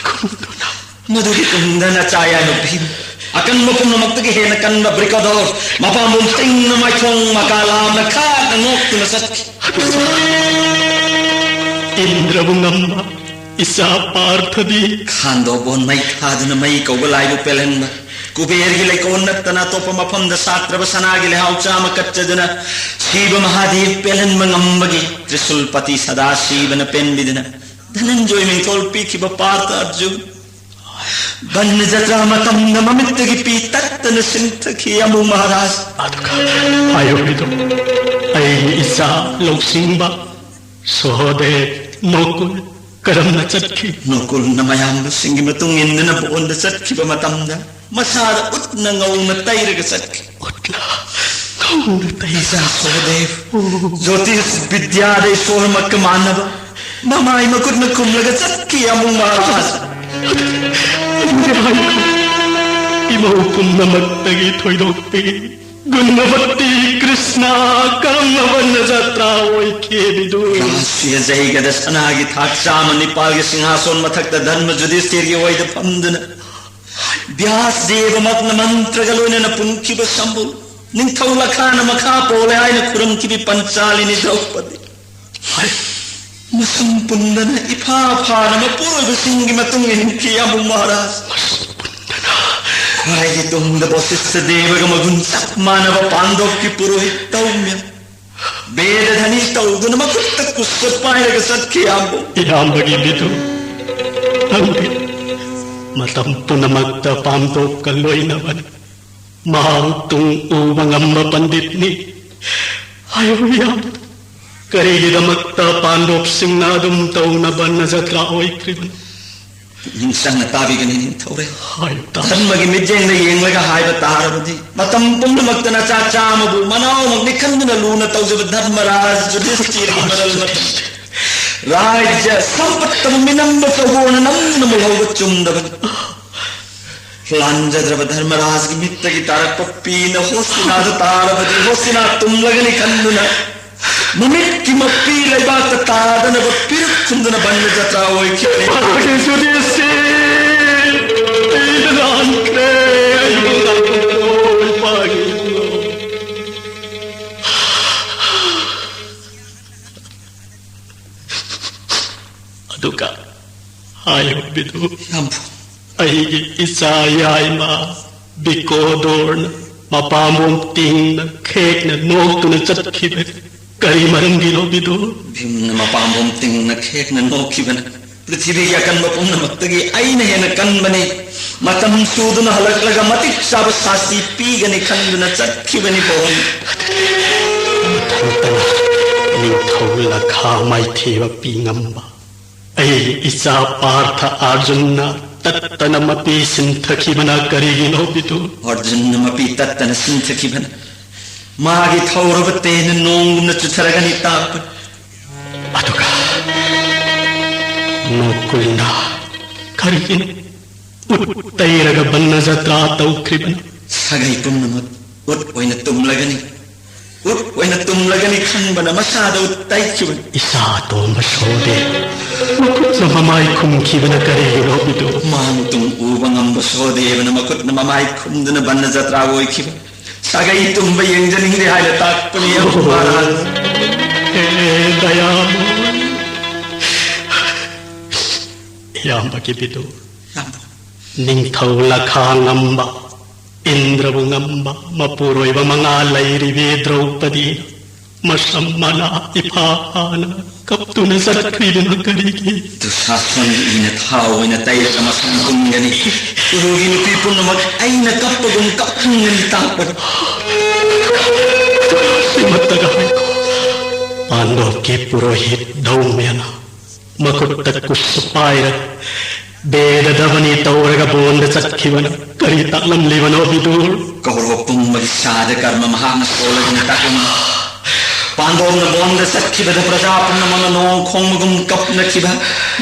ꯃꯗꯨꯒꯤ ꯇꯨꯡꯗ ꯅꯆꯥ ꯌꯥꯅꯨ ꯚꯤꯝ ꯑꯀꯟꯕ ꯄꯨꯝꯅꯃꯛꯇꯒꯤ ꯍꯦꯟꯅ ꯀꯟꯕ ꯕ꯭ꯔꯤꯀꯣꯗꯣꯔ ꯃꯄꯥꯝꯕꯣꯝ ꯇꯤꯡꯅ ꯃꯥꯏꯊꯣꯡ ꯃꯀꯥ ꯂꯥꯝꯅ ꯈꯥꯛꯅ ꯅꯣꯛꯇꯨꯅ ꯆꯠꯈꯤ꯫ ꯏꯟꯗ꯭ꯔꯕꯨ ꯉꯝꯕ ꯏꯆꯥ ꯄꯥꯔꯊꯗꯤ꯫ ꯈꯥꯟꯗꯣꯛ ꯕꯣꯟ ꯃꯩ ꯊꯥꯗꯨꯅ ꯃꯩ ꯀꯧꯕ ꯂꯥꯏꯕꯨ ꯄꯦꯜꯍꯟꯕ ꯀꯨꯕꯦꯔꯒꯤ ꯂꯩꯀꯣꯜ ꯅꯠꯇꯅ ꯑꯇꯣꯞꯄ ꯃꯐꯝꯗ ꯁꯥꯠꯇ꯭ꯔꯕ ꯁꯅꯥꯒꯤ ꯂꯩꯍꯥꯎ ꯆꯥꯃ ꯀꯠꯆꯗꯨꯅ ꯁꯤꯕ ꯃꯍꯥꯗꯦꯕ ꯄꯦꯜꯍꯟꯕ ꯉꯝꯕꯒꯤ ꯇ꯭ꯔꯤꯁꯨꯜꯄꯇꯤ ꯁꯗꯥ ꯁꯤꯕꯅ ꯄꯦꯟꯕꯤꯗꯨꯅ ꯙꯅꯟꯖꯣꯏ ꯃꯤꯡꯊꯣꯜ ꯄꯤꯈꯤꯕ ꯄꯥꯔꯊ ꯑꯔꯖꯨꯟ ꯕꯟꯅ ꯖꯇ꯭ꯔꯥ ꯃꯇꯝꯗ ꯃꯃꯤꯠꯇꯒꯤ ꯄꯤ ꯇꯠꯇꯅ ꯁꯤꯟꯊꯈꯤ ꯑꯃꯨ ꯃꯍꯥꯔꯥꯖ꯫ ꯑꯗꯨꯒ ꯍꯥꯏꯔꯨꯔꯤꯗꯨ ꯑꯩꯒꯤ ꯏꯆꯥ ꯂꯧꯁꯤꯡꯕ ꯁꯣꯍꯣꯗꯦꯕ ꯅꯣꯀꯨꯜ ꯀꯔꯝꯅ ꯆꯠꯈꯤ? ꯅꯣꯀꯨꯜꯅ ꯃꯌꯥꯝꯕꯁꯤꯡꯒꯤ ꯃꯇꯨꯡ ꯏꯟꯗꯨꯅ ꯕꯣꯟꯗ ꯆꯠꯈꯤꯕ ꯃꯇꯝꯗ ꯃꯁꯥꯗ ꯎꯠꯅ ꯉꯧꯅ ꯇꯩꯔꯒ ꯆꯠꯈꯤ꯫ ꯎꯠꯅ ꯉꯧꯅ ꯇꯩꯔꯒ꯫ ꯏꯆꯥ ꯁꯣꯍꯗꯦꯕ, ꯑꯣ꯫ ꯖꯣꯇꯤꯁ ꯕꯤꯗ꯭ꯌꯥꯗ ꯏꯁꯣꯔꯃꯛꯀ ꯃꯥꯟꯅꯕ ꯃꯃꯥꯏ ꯃꯈꯨꯠꯅ ꯈꯨꯝꯂꯒ ꯆꯠꯈꯤ ꯑꯃꯨꯛ ꯃꯍꯥꯔꯥꯖ꯫ ꯑꯗꯨꯗꯤ ꯍꯥꯏꯈꯣ, ꯏꯃꯧ ꯄꯨꯝꯅꯃꯛꯇꯒꯤ ꯊꯣꯏꯗꯣꯛꯄꯤ ꯒꯨꯟꯅꯕꯇꯤ ꯀ꯭ꯔꯤꯁꯅ ꯀꯔꯝꯅ ꯕꯟꯅ ꯖꯇ꯭ꯔꯥ ꯑꯣꯏꯈꯤꯕꯤꯗꯨ? ꯔꯥꯁꯇ꯭ꯔꯤꯌ ꯖꯩꯒꯗ ꯁꯅꯥꯒꯤ ꯊꯥꯛ ꯆꯥꯝꯃ ꯅꯤꯄꯥꯜꯒꯤ ꯁꯤꯡꯍꯥꯁꯣꯟ ꯃꯊꯛꯇ ꯙꯔꯃ ꯖꯨꯗꯤꯁꯇꯤꯔꯒꯤ ꯑꯣꯏꯗ ꯐꯝꯗꯨꯅ ꯕ꯭ꯌꯥꯁ ꯗꯦꯕꯃꯛꯅ ꯃꯟꯇ꯭ꯔꯒ ꯂꯣꯏꯅꯅ ꯄꯨꯟꯈꯤꯕ ꯁꯝꯕꯨ ꯅꯤꯡꯊꯧ ꯂꯈꯥꯅ ꯃꯈꯥ ꯄꯣꯜꯂꯦ ꯍꯥꯏꯅ ꯈꯨꯔꯨꯝꯈꯤꯕꯤ ꯄꯟꯆꯥꯂꯤꯅꯤ ꯗ꯭ꯔꯧꯄꯗꯤ꯫ ꯃꯁꯝ ꯄꯨꯟꯗꯅ ꯏꯐꯥ ꯐꯥꯅ ꯃꯄꯨꯔꯣꯏꯕꯁꯤꯡꯒꯤ ꯃꯇꯨꯡ ꯏꯟꯈꯤ ꯑꯃꯨ ꯃꯍꯥꯔꯥꯖ꯫ ꯈ꯭ꯋꯥꯏꯒꯤ ꯇꯨꯡꯗ ꯕꯣꯁꯤꯁꯇ ꯗꯦꯕꯒ ꯃꯒꯨꯟ ꯆꯞ ꯃꯥꯟꯅꯕ ꯄꯥꯟꯗꯣꯞꯀꯤ ꯄꯨꯔꯣꯍꯤꯠ ꯇꯧꯃꯤꯌꯝ ꯕꯦꯗ ꯙꯅꯤ ꯇꯧꯗꯨꯅ ꯃꯈꯨꯠꯇ ꯀꯨꯁ ꯄꯥꯏꯔꯒ ꯆꯠꯈꯤ ꯑꯃꯨ꯫ ꯏꯌꯥꯝꯕꯒꯤ ꯃꯤꯗꯨ ꯅꯪꯗꯤ ꯃꯇꯝ ꯄꯨꯝꯅꯃꯛꯇ ꯄꯥꯟꯗꯣꯞꯀ ꯂꯣꯏꯅꯕꯅꯤ꯫ ꯃꯍꯥꯛ ꯇꯨꯡ ꯎꯕ ꯉꯝꯕ ꯄꯟꯗꯤꯠꯅꯤ꯫ ꯍꯥꯏꯌꯨ ꯏꯌꯥꯝꯕ, ꯀꯔꯤꯒꯤꯗꯃꯛꯇ ꯄꯥꯟꯗꯣꯞꯁꯤꯡꯅ ꯑꯗꯨꯝ ꯇꯧꯅꯕ ꯅꯖꯇ꯭ꯔꯥ ꯑꯣꯏꯈ꯭ꯔꯤꯕꯅꯣ? ꯄꯨꯛꯅꯤꯡ ꯆꯪꯅ ꯇꯥꯕꯤꯒꯅꯤ, ꯅꯤꯡꯊꯧꯔꯦꯜ꯫ ꯍꯥꯏꯌꯨ ꯇꯥ꯫ ꯙꯔꯃꯒꯤ ꯃꯤꯠꯌꯦꯡꯗ ꯌꯦꯡꯂꯒ ꯍꯥꯏꯕ ꯇꯥꯔꯕꯗꯤ, ꯃꯇꯝ ꯄꯨꯝꯅꯃꯛꯇ ꯅꯆꯥ ꯆꯥꯝꯃꯕꯨ ꯃꯅꯥꯎꯃꯛꯅꯤ ꯈꯟꯗꯨꯅ ꯂꯨꯅ ꯇꯧꯖꯕ ꯙꯔꯃꯔꯥꯖ ꯌꯨꯙꯤꯁꯊꯤꯔꯒꯤ ꯃꯔꯜ ꯃꯇꯝ, ꯔꯥꯖ꯭ꯌ ꯁꯝꯄꯠꯇꯕꯨ ꯃꯤꯅꯝꯕ ꯆꯧꯕꯣꯔꯅ ꯅꯝꯗꯨꯅ ꯃꯨꯜꯍꯧꯕ ꯆꯨꯝꯗꯕꯅꯤ꯫ ꯂꯥꯟꯖꯗ꯭ꯔꯕ ꯙꯔꯃꯔꯥꯖꯒꯤ ꯃꯤꯠꯇꯒꯤ ꯇꯥꯔꯛꯄ ꯄꯤꯅ ꯍꯣꯁꯇꯤꯅꯥꯗ ꯇꯥꯔꯕꯗꯤ, ꯍꯣꯁꯇꯤꯅꯥ ꯇꯨꯝꯂꯒꯅꯤ ꯈꯟꯗꯨꯅ, ꯃꯃꯤꯠꯀꯤ ꯃꯄꯤ ꯂꯩꯕꯥꯛꯇ ꯇꯥꯗꯅꯕ ꯄꯤꯔꯨꯛ ꯈꯨꯝꯗꯨꯅ ꯕꯟꯗ ꯖꯇ꯭ꯔꯥ ꯑꯣꯏꯈꯤꯕꯅꯤ꯫ ꯃꯍꯥꯛꯀꯤ ꯖꯨꯗꯤꯁꯤ ꯑꯩꯅ ꯂꯥꯟꯈ꯭ꯔꯦ, ꯑꯩꯕꯨ ꯉꯥꯛꯄꯤꯌꯨ, ꯏꯄꯥꯒꯤ ꯏꯕꯨꯡꯉꯣ꯫ ꯑꯗꯨꯒ ꯍꯥꯏꯌꯨ ꯕꯤꯗꯨ, ꯌꯥꯝꯕꯨ, ꯑꯩꯒꯤ ꯏꯆꯥ ꯌꯥꯏꯃ ꯕꯤꯀꯣꯗꯣꯔꯅ ꯃꯄꯥꯝꯕꯣꯝ ꯇꯤꯡꯅ ꯈꯦꯛꯅ ꯅꯣꯛꯇꯨꯅ ꯆꯠꯈꯤꯕ ꯀꯔꯤ ꯃꯔꯝꯒꯤꯅꯣ ꯕꯤꯗꯨ? ꯚꯤꯝꯅ ꯃꯄꯥꯝꯕꯣꯝ ꯇꯤꯡꯅ ꯈꯦꯛꯅ ꯅꯣꯛꯈꯤꯕꯅ ꯄ꯭ꯔꯤꯊꯤꯕꯤꯒꯤ ꯑꯀꯟꯕ ꯄꯨꯝꯅꯃꯛꯇꯒꯤ ꯑꯩꯅ ꯍꯦꯟꯅ ꯀꯟꯕꯅꯤ꯫ ꯃꯇꯝ ꯁꯨꯗꯨꯅ ꯍꯜꯂꯛꯂꯒ ꯃꯇꯤꯛ ꯆꯥꯕ ꯁꯥꯁꯇꯤ ꯄꯤꯒꯅꯤ ꯈꯟꯗꯨꯅ ꯆꯠꯈꯤꯕꯅꯤ ꯕꯣꯟ꯫ ꯃꯊꯟꯇꯅ ꯅꯤꯡꯊꯧ ꯂꯈꯥ ꯃꯥꯏꯊꯤꯕ ꯄꯤ ꯉꯝꯕ ꯑꯩꯒꯤ ꯏꯆꯥ ꯄꯥꯔꯊ ꯑꯥꯔꯖꯨꯟꯅ ꯇꯠꯇꯅ ꯃꯄꯤ ꯁꯤꯟꯊꯈꯤꯕꯅ ꯀꯔꯤꯒꯤꯅꯣ ꯕꯤꯗꯨ? ꯑꯔꯖꯨꯟꯅ ꯃꯄꯤ ꯇꯠꯇꯅ ꯁꯤꯟꯊꯈꯤꯕꯅ ꯃꯥꯒꯤ ꯊꯧꯔꯕ ꯇꯦꯟꯅ ꯅꯣꯡꯒꯨꯝꯅ ꯆꯨꯊꯔꯒꯅꯤ ꯇꯥꯛꯄꯅꯤ꯫ ꯑꯗꯨꯒ ꯅꯣꯀꯨꯜꯅ ꯀꯔꯤꯒꯤꯅꯣ ꯎꯠ ꯇꯩꯔꯒ ꯕꯟꯅ ꯖꯇ꯭ꯔꯥ ꯇꯧꯈ꯭ꯔꯤꯕꯅꯣ? ꯁꯥꯒꯩ ꯄꯨꯝꯅꯃꯛ ꯎꯠ ꯑꯣꯏꯅ ꯇꯨꯝꯂꯒꯅꯤ, ꯎꯠ ꯑꯣꯏꯅ ꯇꯨꯝꯂꯒꯅꯤ ꯈꯟꯕꯅ ꯃꯁꯥꯗ ꯎꯠ ꯇꯩꯈꯤꯕꯅꯤ꯫ ꯏꯆꯥ ꯑꯇꯣꯝꯕ ꯁꯣꯗꯦ ꯃꯈꯨꯠꯅ ꯃꯃꯥꯏ ꯈꯨꯝꯈꯤꯕꯅ ꯀꯔꯤꯒꯤꯅꯣ ꯕꯤꯗꯨ? ꯃꯥꯡ ꯇꯨꯡ ꯎꯕ ꯉꯝꯕ ꯁꯣꯗꯦꯕꯅ ꯃꯈꯨꯠꯅ ꯃꯃꯥꯏ ꯈꯨꯝꯗꯨꯅ ꯕꯟꯅ ꯖꯇ꯭ꯔꯥ ꯑꯣꯏꯈꯤꯕ꯫ ꯁꯥꯒꯩ ꯇꯨꯝꯕ ꯌꯦꯡꯖꯅꯤꯡꯗꯦ ꯍꯥꯏꯅ ꯇꯥꯛꯄꯅꯤ ꯌꯥꯝꯕꯨ ꯃꯍꯥꯔꯥꯖ꯫ ꯍꯦ ꯗꯌꯥꯃꯣ, ꯏꯌꯥꯝꯕꯒꯤ ꯕꯤꯗꯨ, ꯌꯥꯝꯕꯨ, ꯅꯤꯡꯊꯧ ꯂꯈꯥ ꯉꯝꯕ, ꯏꯟꯗ꯭ꯔꯕꯨ ꯉꯝꯕ ꯃꯄꯨꯔꯣꯏꯕ ꯃꯉꯥ ꯂꯩꯔꯤꯕꯤ ꯗ꯭ꯔꯧꯄꯗꯤꯅ ꯃꯁꯝ ꯃꯅꯥ ꯏꯐꯥ ꯐꯥꯅ ꯀꯞꯇꯨꯅ ꯆꯠꯈ꯭ꯔꯤꯗꯨꯅ ꯀꯔꯤꯒꯤ? ꯗꯨꯁꯥꯁꯟꯒꯤ ꯏꯅ ꯊꯥꯎ ꯑꯣꯏꯅ ꯇꯩꯔꯒ ꯃꯁꯝ ꯄꯨꯟꯒꯅꯤ꯫ ꯎꯔꯨꯒꯤ ꯅꯨꯄꯤ ꯄꯨꯝꯅꯃꯛ ꯑꯩꯅ ꯀꯞꯄꯒꯨꯝ ꯀꯞꯅꯤꯡꯒꯅꯤ ꯇꯥꯛꯄꯅꯤ꯫ ꯁꯤꯃꯠꯇꯒ ꯍꯥꯏꯀꯣ꯫ ꯄꯥꯟꯗꯣꯞꯀꯤ ꯄꯨꯔꯣꯍꯤꯠ ꯙꯧꯃ꯭ꯌꯅ ꯃꯈꯨꯠꯇ ꯀꯨꯁ ꯄꯥꯏꯔ ꯕꯦꯗꯗꯕꯅꯤ ꯇꯧꯔꯒ ꯕꯣꯟꯗ ꯆꯠꯈꯤꯕꯅ ꯀꯔꯤ ꯇꯥꯛꯂꯝꯂꯤꯕꯅꯣ, ꯕꯤꯗꯨꯔ? ꯀꯧꯔꯣ ꯄꯨꯝꯕꯒꯤ ꯁꯥꯗ ꯀꯔꯃ ꯃꯍꯥꯛꯅ ꯁꯣꯜꯂꯗꯨꯅ ꯇꯥꯛꯂꯝꯃꯤ꯫ ꯄꯥꯟꯗꯣꯞꯅ ꯕꯣꯟꯗ ꯆꯠꯈꯤꯕꯗ ꯄ꯭ꯔꯖꯥ ꯄꯨꯝꯅꯃꯛꯅ ꯅꯣꯡ ꯈꯣꯡꯕꯒꯨꯝ ꯀꯞꯅꯈꯤꯕ,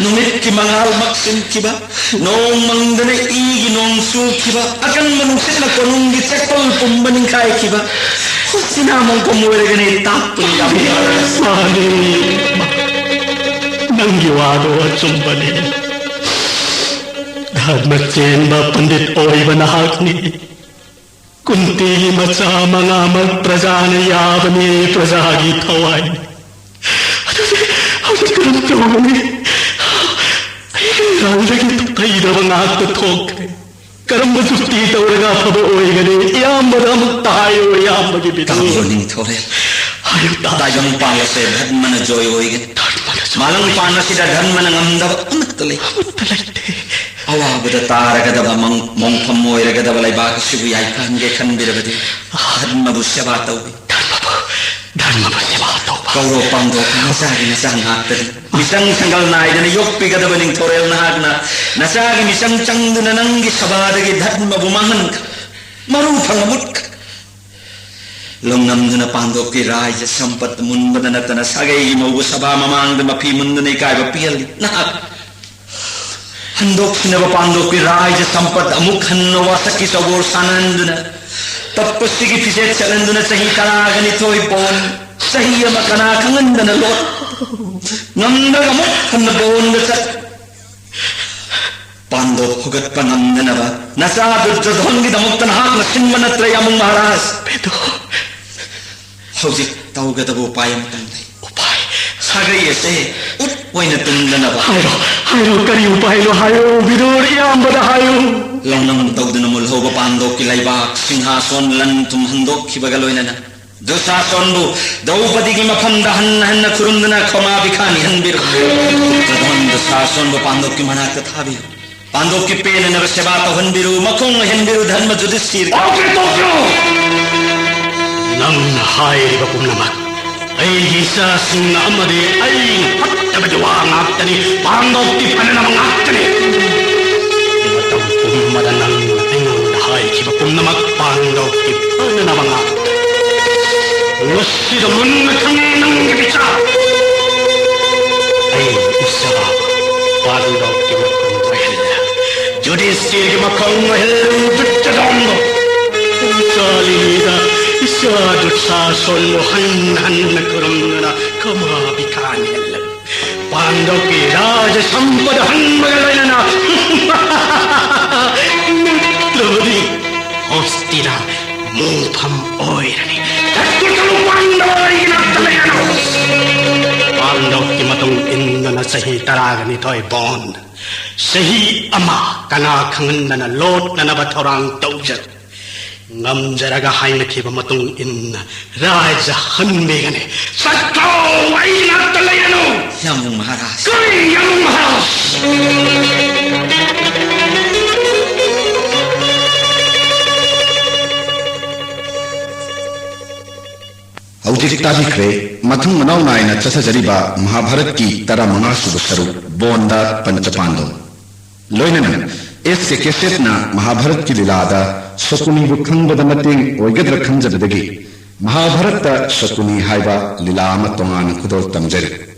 ꯅꯨꯃꯤꯠꯀꯤ ꯃꯉꯥꯜ ꯃꯛꯁꯤꯟꯈꯤꯕ, ꯅꯣꯡ ꯃꯪꯗꯅ ꯏꯒꯤ ꯅꯣꯡ ꯆꯨꯈꯤꯕ, ꯑꯀꯟꯕ ꯅꯨꯡꯁꯤꯠꯅ ꯀꯣꯅꯨꯡꯒꯤ ꯆꯦꯛꯄꯜ ꯄꯨꯝꯕ ꯅꯤꯡꯈꯥꯏꯈꯤꯕ, ꯍꯧꯖꯤꯛꯅ ꯑꯃꯨꯛ ꯀꯝ ꯑꯣꯏꯔꯒꯅꯤ ꯇꯥꯛꯄꯅꯤ ꯌꯥꯝ ꯐꯔꯦ꯫ ꯃꯥꯅꯤ, ꯅꯪꯒꯤ ꯋꯥꯗꯣ ꯑꯆꯨꯝꯕꯅꯤ꯫ ꯙꯔꯃ ꯆꯦꯟꯕ ꯄꯟꯗꯤꯠ ꯑꯣꯏꯕ ꯅꯍꯥꯛꯅꯤ꯫ ꯀꯨꯟꯇꯤ ꯃꯆꯥ ꯃꯉꯥꯃꯛ ꯄ꯭ꯔꯖꯥꯅ ꯌꯥꯕꯅꯤ, ꯄ꯭ꯔꯖꯥꯒꯤ ꯊꯋꯥꯏꯅꯤ꯫ ꯑꯗꯨꯗꯤ ꯍꯧꯖꯤꯛ ꯀꯔꯝ ꯇꯧꯒꯅꯤ? ꯑꯩꯒꯤ ꯏꯔꯥꯜꯗꯒꯤ ꯊꯩꯗꯕ ꯉꯥꯛꯇ ꯊꯣꯛꯈ꯭ꯔꯦ꯫ ꯀꯔꯝꯕ ꯖꯨꯛꯇꯤ ꯇꯧꯔꯒ ꯑꯐꯕ ꯑꯣꯏꯒꯅꯤ? ꯏꯌꯥꯝꯕꯗ ꯑꯃꯨꯛꯇ ꯍꯥꯏꯌꯨ, ꯏꯌꯥꯝꯕꯒꯤ ꯕꯤꯗꯨ꯫ ꯇꯥꯕꯤꯌꯣ ꯅꯤꯡꯊꯧꯔꯦꯜ꯫ ꯍꯥꯏꯌꯨ, ꯇꯥ-, ꯇꯥꯏꯕꯪ ꯄꯥꯟꯕꯁꯦ ꯙꯔꯃꯅ ꯖꯣꯏ ꯑꯣꯏꯒꯅꯤ꯫ ꯙꯔꯃꯅ ꯖꯣꯏ ꯃꯥꯂꯪ ꯑꯣꯏꯒꯅꯤ꯫ ꯄꯥꯟꯕꯁꯤꯗ ꯙꯔꯃꯅ ꯉꯝꯗꯕ ꯑꯃꯠꯇ ꯂꯩ꯫ ꯑꯃꯠꯇ ꯂꯩꯇꯦ꯫ ꯑꯋꯥꯕꯗ ꯇꯥꯔꯒꯗꯕ ꯃꯪ-, ꯃꯣꯡꯐꯝ ꯑꯣꯏꯔꯒꯗꯕ ꯂꯩꯕꯥꯛ ꯑꯁꯤꯕꯨ ꯌꯥꯏꯐꯍꯟꯒꯦ ꯈꯟꯕꯤꯔꯕꯗꯤ ꯙꯔꯃꯕꯨ ꯁꯦꯕꯥ ꯇꯧꯕꯤ꯫ ꯙꯔꯃꯕꯨ, ꯙꯔꯃꯕꯨ ꯁꯦꯕꯥ ꯇꯧꯕ꯫ ꯀꯧꯔꯣ ꯄꯥꯡꯗꯣꯛ ꯅꯆꯥꯒꯤ ꯅꯆꯥ ꯉꯥꯛꯇꯅꯤ꯫ ꯃꯤꯆꯪ ꯁꯪꯒꯜ ꯅꯥꯏꯗꯅ ꯌꯣꯛꯄꯤꯒꯗꯕ ꯅꯤꯡꯊꯧꯔꯦꯜ ꯅꯍꯥꯛꯅ ꯅꯆꯥꯒꯤ ꯃꯤꯆꯪ ꯆꯪꯗꯨꯅ ꯅꯪꯒꯤ ꯁꯦꯕꯥꯗꯒꯤ ꯙꯔꯃꯕꯨ ꯃꯥꯡꯍꯟꯈ꯭ꯔꯦ꯫ ꯃꯔꯨ ꯐꯪꯅ ꯃꯨꯠꯈ꯭ꯔꯦ꯫ ꯂꯧꯅꯝꯗꯨꯅ ꯄꯥꯟꯗꯣꯞꯀꯤ ꯔꯥꯏꯖ ꯁꯝꯄꯠ ꯃꯨꯟꯕꯗ ꯅꯠꯇꯅ ꯁꯥꯒꯩꯒꯤ ꯃꯧꯕꯨ ꯁꯚꯥ ꯃꯃꯥꯡꯗ ꯃꯐꯤ ꯃꯨꯟꯗꯨꯅ ꯏꯀꯥꯏꯕ ꯄꯤꯍꯜꯂꯤ꯫ ꯅꯍꯥꯛ ꯍꯟꯗꯣꯛꯈꯤꯅꯕ ꯄꯥꯟꯗꯣꯞꯀꯤ ꯔꯥꯏꯖ ꯁꯝꯄꯠ ꯑꯃꯨꯛ ꯍꯟꯅ ꯋꯥꯁꯛꯀꯤ ꯆꯧꯕꯣꯔ ꯁꯥꯟꯅꯍꯟꯗꯨꯅ, ꯇꯞꯄꯁꯤꯒꯤ ꯐꯤꯖꯦꯠ ꯁꯦꯠꯍꯟꯗꯨꯅ ꯆꯍꯤ ꯇꯔꯥꯒ ꯅꯤꯊꯣꯏ ꯄꯣꯟ, ꯆꯍꯤ ꯑꯃ ꯀꯅꯥ ꯈꯪꯍꯟꯗꯅ ꯂꯣꯠ ꯉꯝꯗ꯭ꯔꯒ ꯑꯃꯨꯛ ꯍꯟꯅ ꯕꯣꯟꯗ ꯆꯠ ꯄꯥꯟꯗꯣꯞ ꯍꯧꯒꯠꯄ ꯉꯝꯗꯅꯕ ꯅꯆꯥ ꯗꯨꯔꯖꯣꯙꯣꯟꯒꯤꯗꯃꯛꯇ ꯅꯍꯥꯛꯅ ꯁꯤꯟꯕ ꯅꯠꯇ꯭ꯔ, ꯌꯥꯝꯕꯨꯡ ꯃꯍꯥꯔꯥꯖ? ꯕꯦꯗꯨ꯫ ꯍꯧꯖꯤꯛ ꯇꯧꯒꯗꯕ ꯎꯄꯥꯏ ꯑꯃꯇꯪ ꯂꯩ꯫ ꯎꯄꯥꯏ? ꯁꯥꯒꯩ ꯑꯁꯦ ꯎꯠ ꯑꯣꯏꯅ ꯇꯨꯝꯗꯅꯕ꯫ ꯍꯥꯏꯔꯣ, ꯍꯥꯏꯔꯣ, ꯀꯔꯤ ꯎꯄꯥꯏꯅꯣ ꯍꯥꯏꯌꯨ, ꯕꯤꯗꯨꯔ, ꯏꯌꯥꯝꯕꯗ ꯍꯥꯏꯌꯨ꯫ ꯂꯧꯅꯝ ꯇꯧꯗꯨꯅ ꯃꯨꯜꯍꯧꯕ ꯄꯥꯟꯗꯣꯞꯀꯤ ꯂꯩꯕꯥꯛ ꯁꯤꯡꯍꯥꯁꯣꯟ ꯂꯟ ꯊꯨꯝ ꯍꯟꯗꯣꯛꯈꯤꯕꯒ ꯂꯣꯏꯅꯅ ꯗꯨꯁꯥꯁꯣꯟꯕꯨ ꯗ꯭ꯔꯧꯄꯗꯤꯒꯤ ꯃꯐꯝꯗ ꯍꯟꯅ ꯍꯟꯅ ꯈꯨꯔꯨꯝꯗꯨꯅ ꯈꯃꯥ ꯕꯤꯈꯥ ꯅꯤꯍꯟꯕꯤꯔꯣ꯫ ꯗꯨꯁꯥꯁꯣꯟꯕꯨ ꯄꯥꯟꯗꯣꯞꯀꯤ ꯃꯅꯥꯛꯇ ꯊꯥꯕꯤꯌꯨ꯫ ꯄꯥꯟꯗꯣꯞꯀꯤ ꯄꯦꯟꯅꯅꯕ ꯁꯦꯕꯥ ꯇꯧꯍꯟꯕꯤꯔꯨ, ꯃꯈꯣꯡ ꯑꯣꯏꯍꯟꯕꯤꯔꯨ, ꯙꯔꯃ ꯌꯨꯙꯤꯁꯊꯤꯔ꯫ ꯇꯣꯛꯈ꯭ꯔꯦ, ꯇꯣꯛꯈ꯭ꯔꯣ! ꯅꯪꯅ ꯍꯥꯏꯔꯤꯕ ꯄꯨꯝꯅꯃꯛ ꯑꯩꯒꯤ ꯏꯆꯥꯁꯤꯡꯅ ꯑꯃꯗꯤ ꯑꯩꯅ ꯐꯠꯇꯕꯒꯤ ꯋꯥ ꯉꯥꯛꯇꯅꯤ, ꯄꯥꯟꯗꯣꯞꯀꯤ ꯐꯅꯅꯕ ꯉꯥꯛꯇꯅꯤ꯫ ꯃꯨꯟꯅ ꯈꯪꯉꯦ ꯅꯪꯒꯤ ꯕꯤꯆꯥꯔ꯫ ꯑꯩ ꯏꯆꯥ ꯄꯥꯟꯗꯣꯞꯀꯤ ꯃꯈꯣꯡ ꯑꯣꯏꯍꯜꯂꯦ꯫ ꯌꯨꯙꯤꯁꯊꯤꯔꯒꯤ ꯃꯈꯣꯡ ꯑꯣꯏꯍꯜꯂꯨ, ꯗꯨꯠꯇ ꯗꯣꯟꯕꯨ꯫ ꯆꯥꯂꯤꯗ ꯏꯆꯥ ꯗꯨꯠꯁꯥꯁꯣꯟꯕꯨ ꯍꯟꯅ ꯍꯟꯅ ꯈꯨꯔꯨꯝꯗꯨꯅ ꯈꯃꯥ ꯕꯤꯈꯥꯅꯤ ꯍꯜꯂꯨ꯫ ꯄꯥꯟꯗꯣꯞꯀꯤ ꯔꯥꯖ ꯁꯝꯄꯗ ꯍꯟꯕꯒ ꯂꯣꯏꯅꯅ ꯅꯠꯇ꯭ꯔꯕꯗꯤ ꯍꯣꯁꯇꯤꯅ ꯃꯣꯡꯐꯝ ꯑꯣꯏꯔꯅꯤ꯫ ꯆꯠꯇꯨ ꯆꯠꯂꯨ ꯄꯥꯟꯗꯕ ꯑꯩꯒꯤ ꯅꯥꯛꯇ ꯂꯩꯔꯅꯨ꯫ ꯄꯥꯟꯗꯣꯞꯀꯤ ꯃꯇꯨꯡ ꯏꯟꯗꯨꯅ ꯆꯍꯤ ꯇꯔꯥꯒ ꯅꯤꯊꯣꯏ ꯕꯣꯟ꯫ ꯆꯍꯤ ꯑꯃ ꯀꯅꯥ ꯈꯪꯍꯟꯗꯅ ꯂꯣꯠꯅꯅꯕ ꯊꯧꯔꯥꯡ ꯇꯧꯖꯔꯨ꯫ ꯉꯝꯖꯔꯒ ꯍꯥꯏꯅꯈꯤꯕ ꯃꯇꯨꯡ ꯏꯟꯅ ꯔꯥꯖ꯭ꯌ ꯍꯟꯕꯤꯒꯅꯤ꯫ ꯆꯠꯈ꯭ꯔꯣ, ꯑꯩꯒꯤ ꯅꯥꯛꯇ ꯂꯩꯔꯅꯨ꯫ ꯌꯥꯝꯕꯨꯡ ꯃꯍꯥꯔꯥꯖ꯫ ꯀꯔꯤ ꯌꯥꯝꯕꯨꯡ ꯃꯍꯥꯔꯥꯖ? ꯍꯧꯖꯤꯛ ꯇꯥꯕꯤꯈ꯭ꯔꯦ ꯃꯊꯪ ꯃꯅꯥꯎ ꯅꯥꯏꯅ ꯆꯠꯊꯖꯔꯤꯕ ꯃꯍꯥꯚꯥꯔꯠꯀꯤ ꯇꯔꯥꯃꯉꯥ ꯁꯨꯕ ꯁꯔꯨꯛ ꯕꯣꯟꯗ ꯄꯟꯆꯄꯥꯟꯗꯣ꯫ ꯂꯣꯏꯅꯅ ꯑꯦꯁ ꯀꯦ ꯀꯦꯁꯦꯠꯅ ꯃꯍꯥꯚꯥꯔꯠꯀꯤ ꯂꯤꯂꯥꯗ ꯁꯀꯨꯅꯤꯕꯨ ꯈꯪꯕꯗ ꯃꯇꯦꯡ ꯑꯣꯏꯒꯗ꯭ꯔꯥ ꯈꯟꯖꯕꯗꯒꯤ ꯃꯍꯥꯚꯥꯔꯠꯇ ꯁꯀꯨꯅꯤ ꯍꯥꯏꯕ ꯂꯤꯂꯥ ꯑꯃ ꯇꯣꯉꯥꯟꯅ ꯈꯨꯗꯣꯜ ꯇꯝꯖꯔꯤ꯫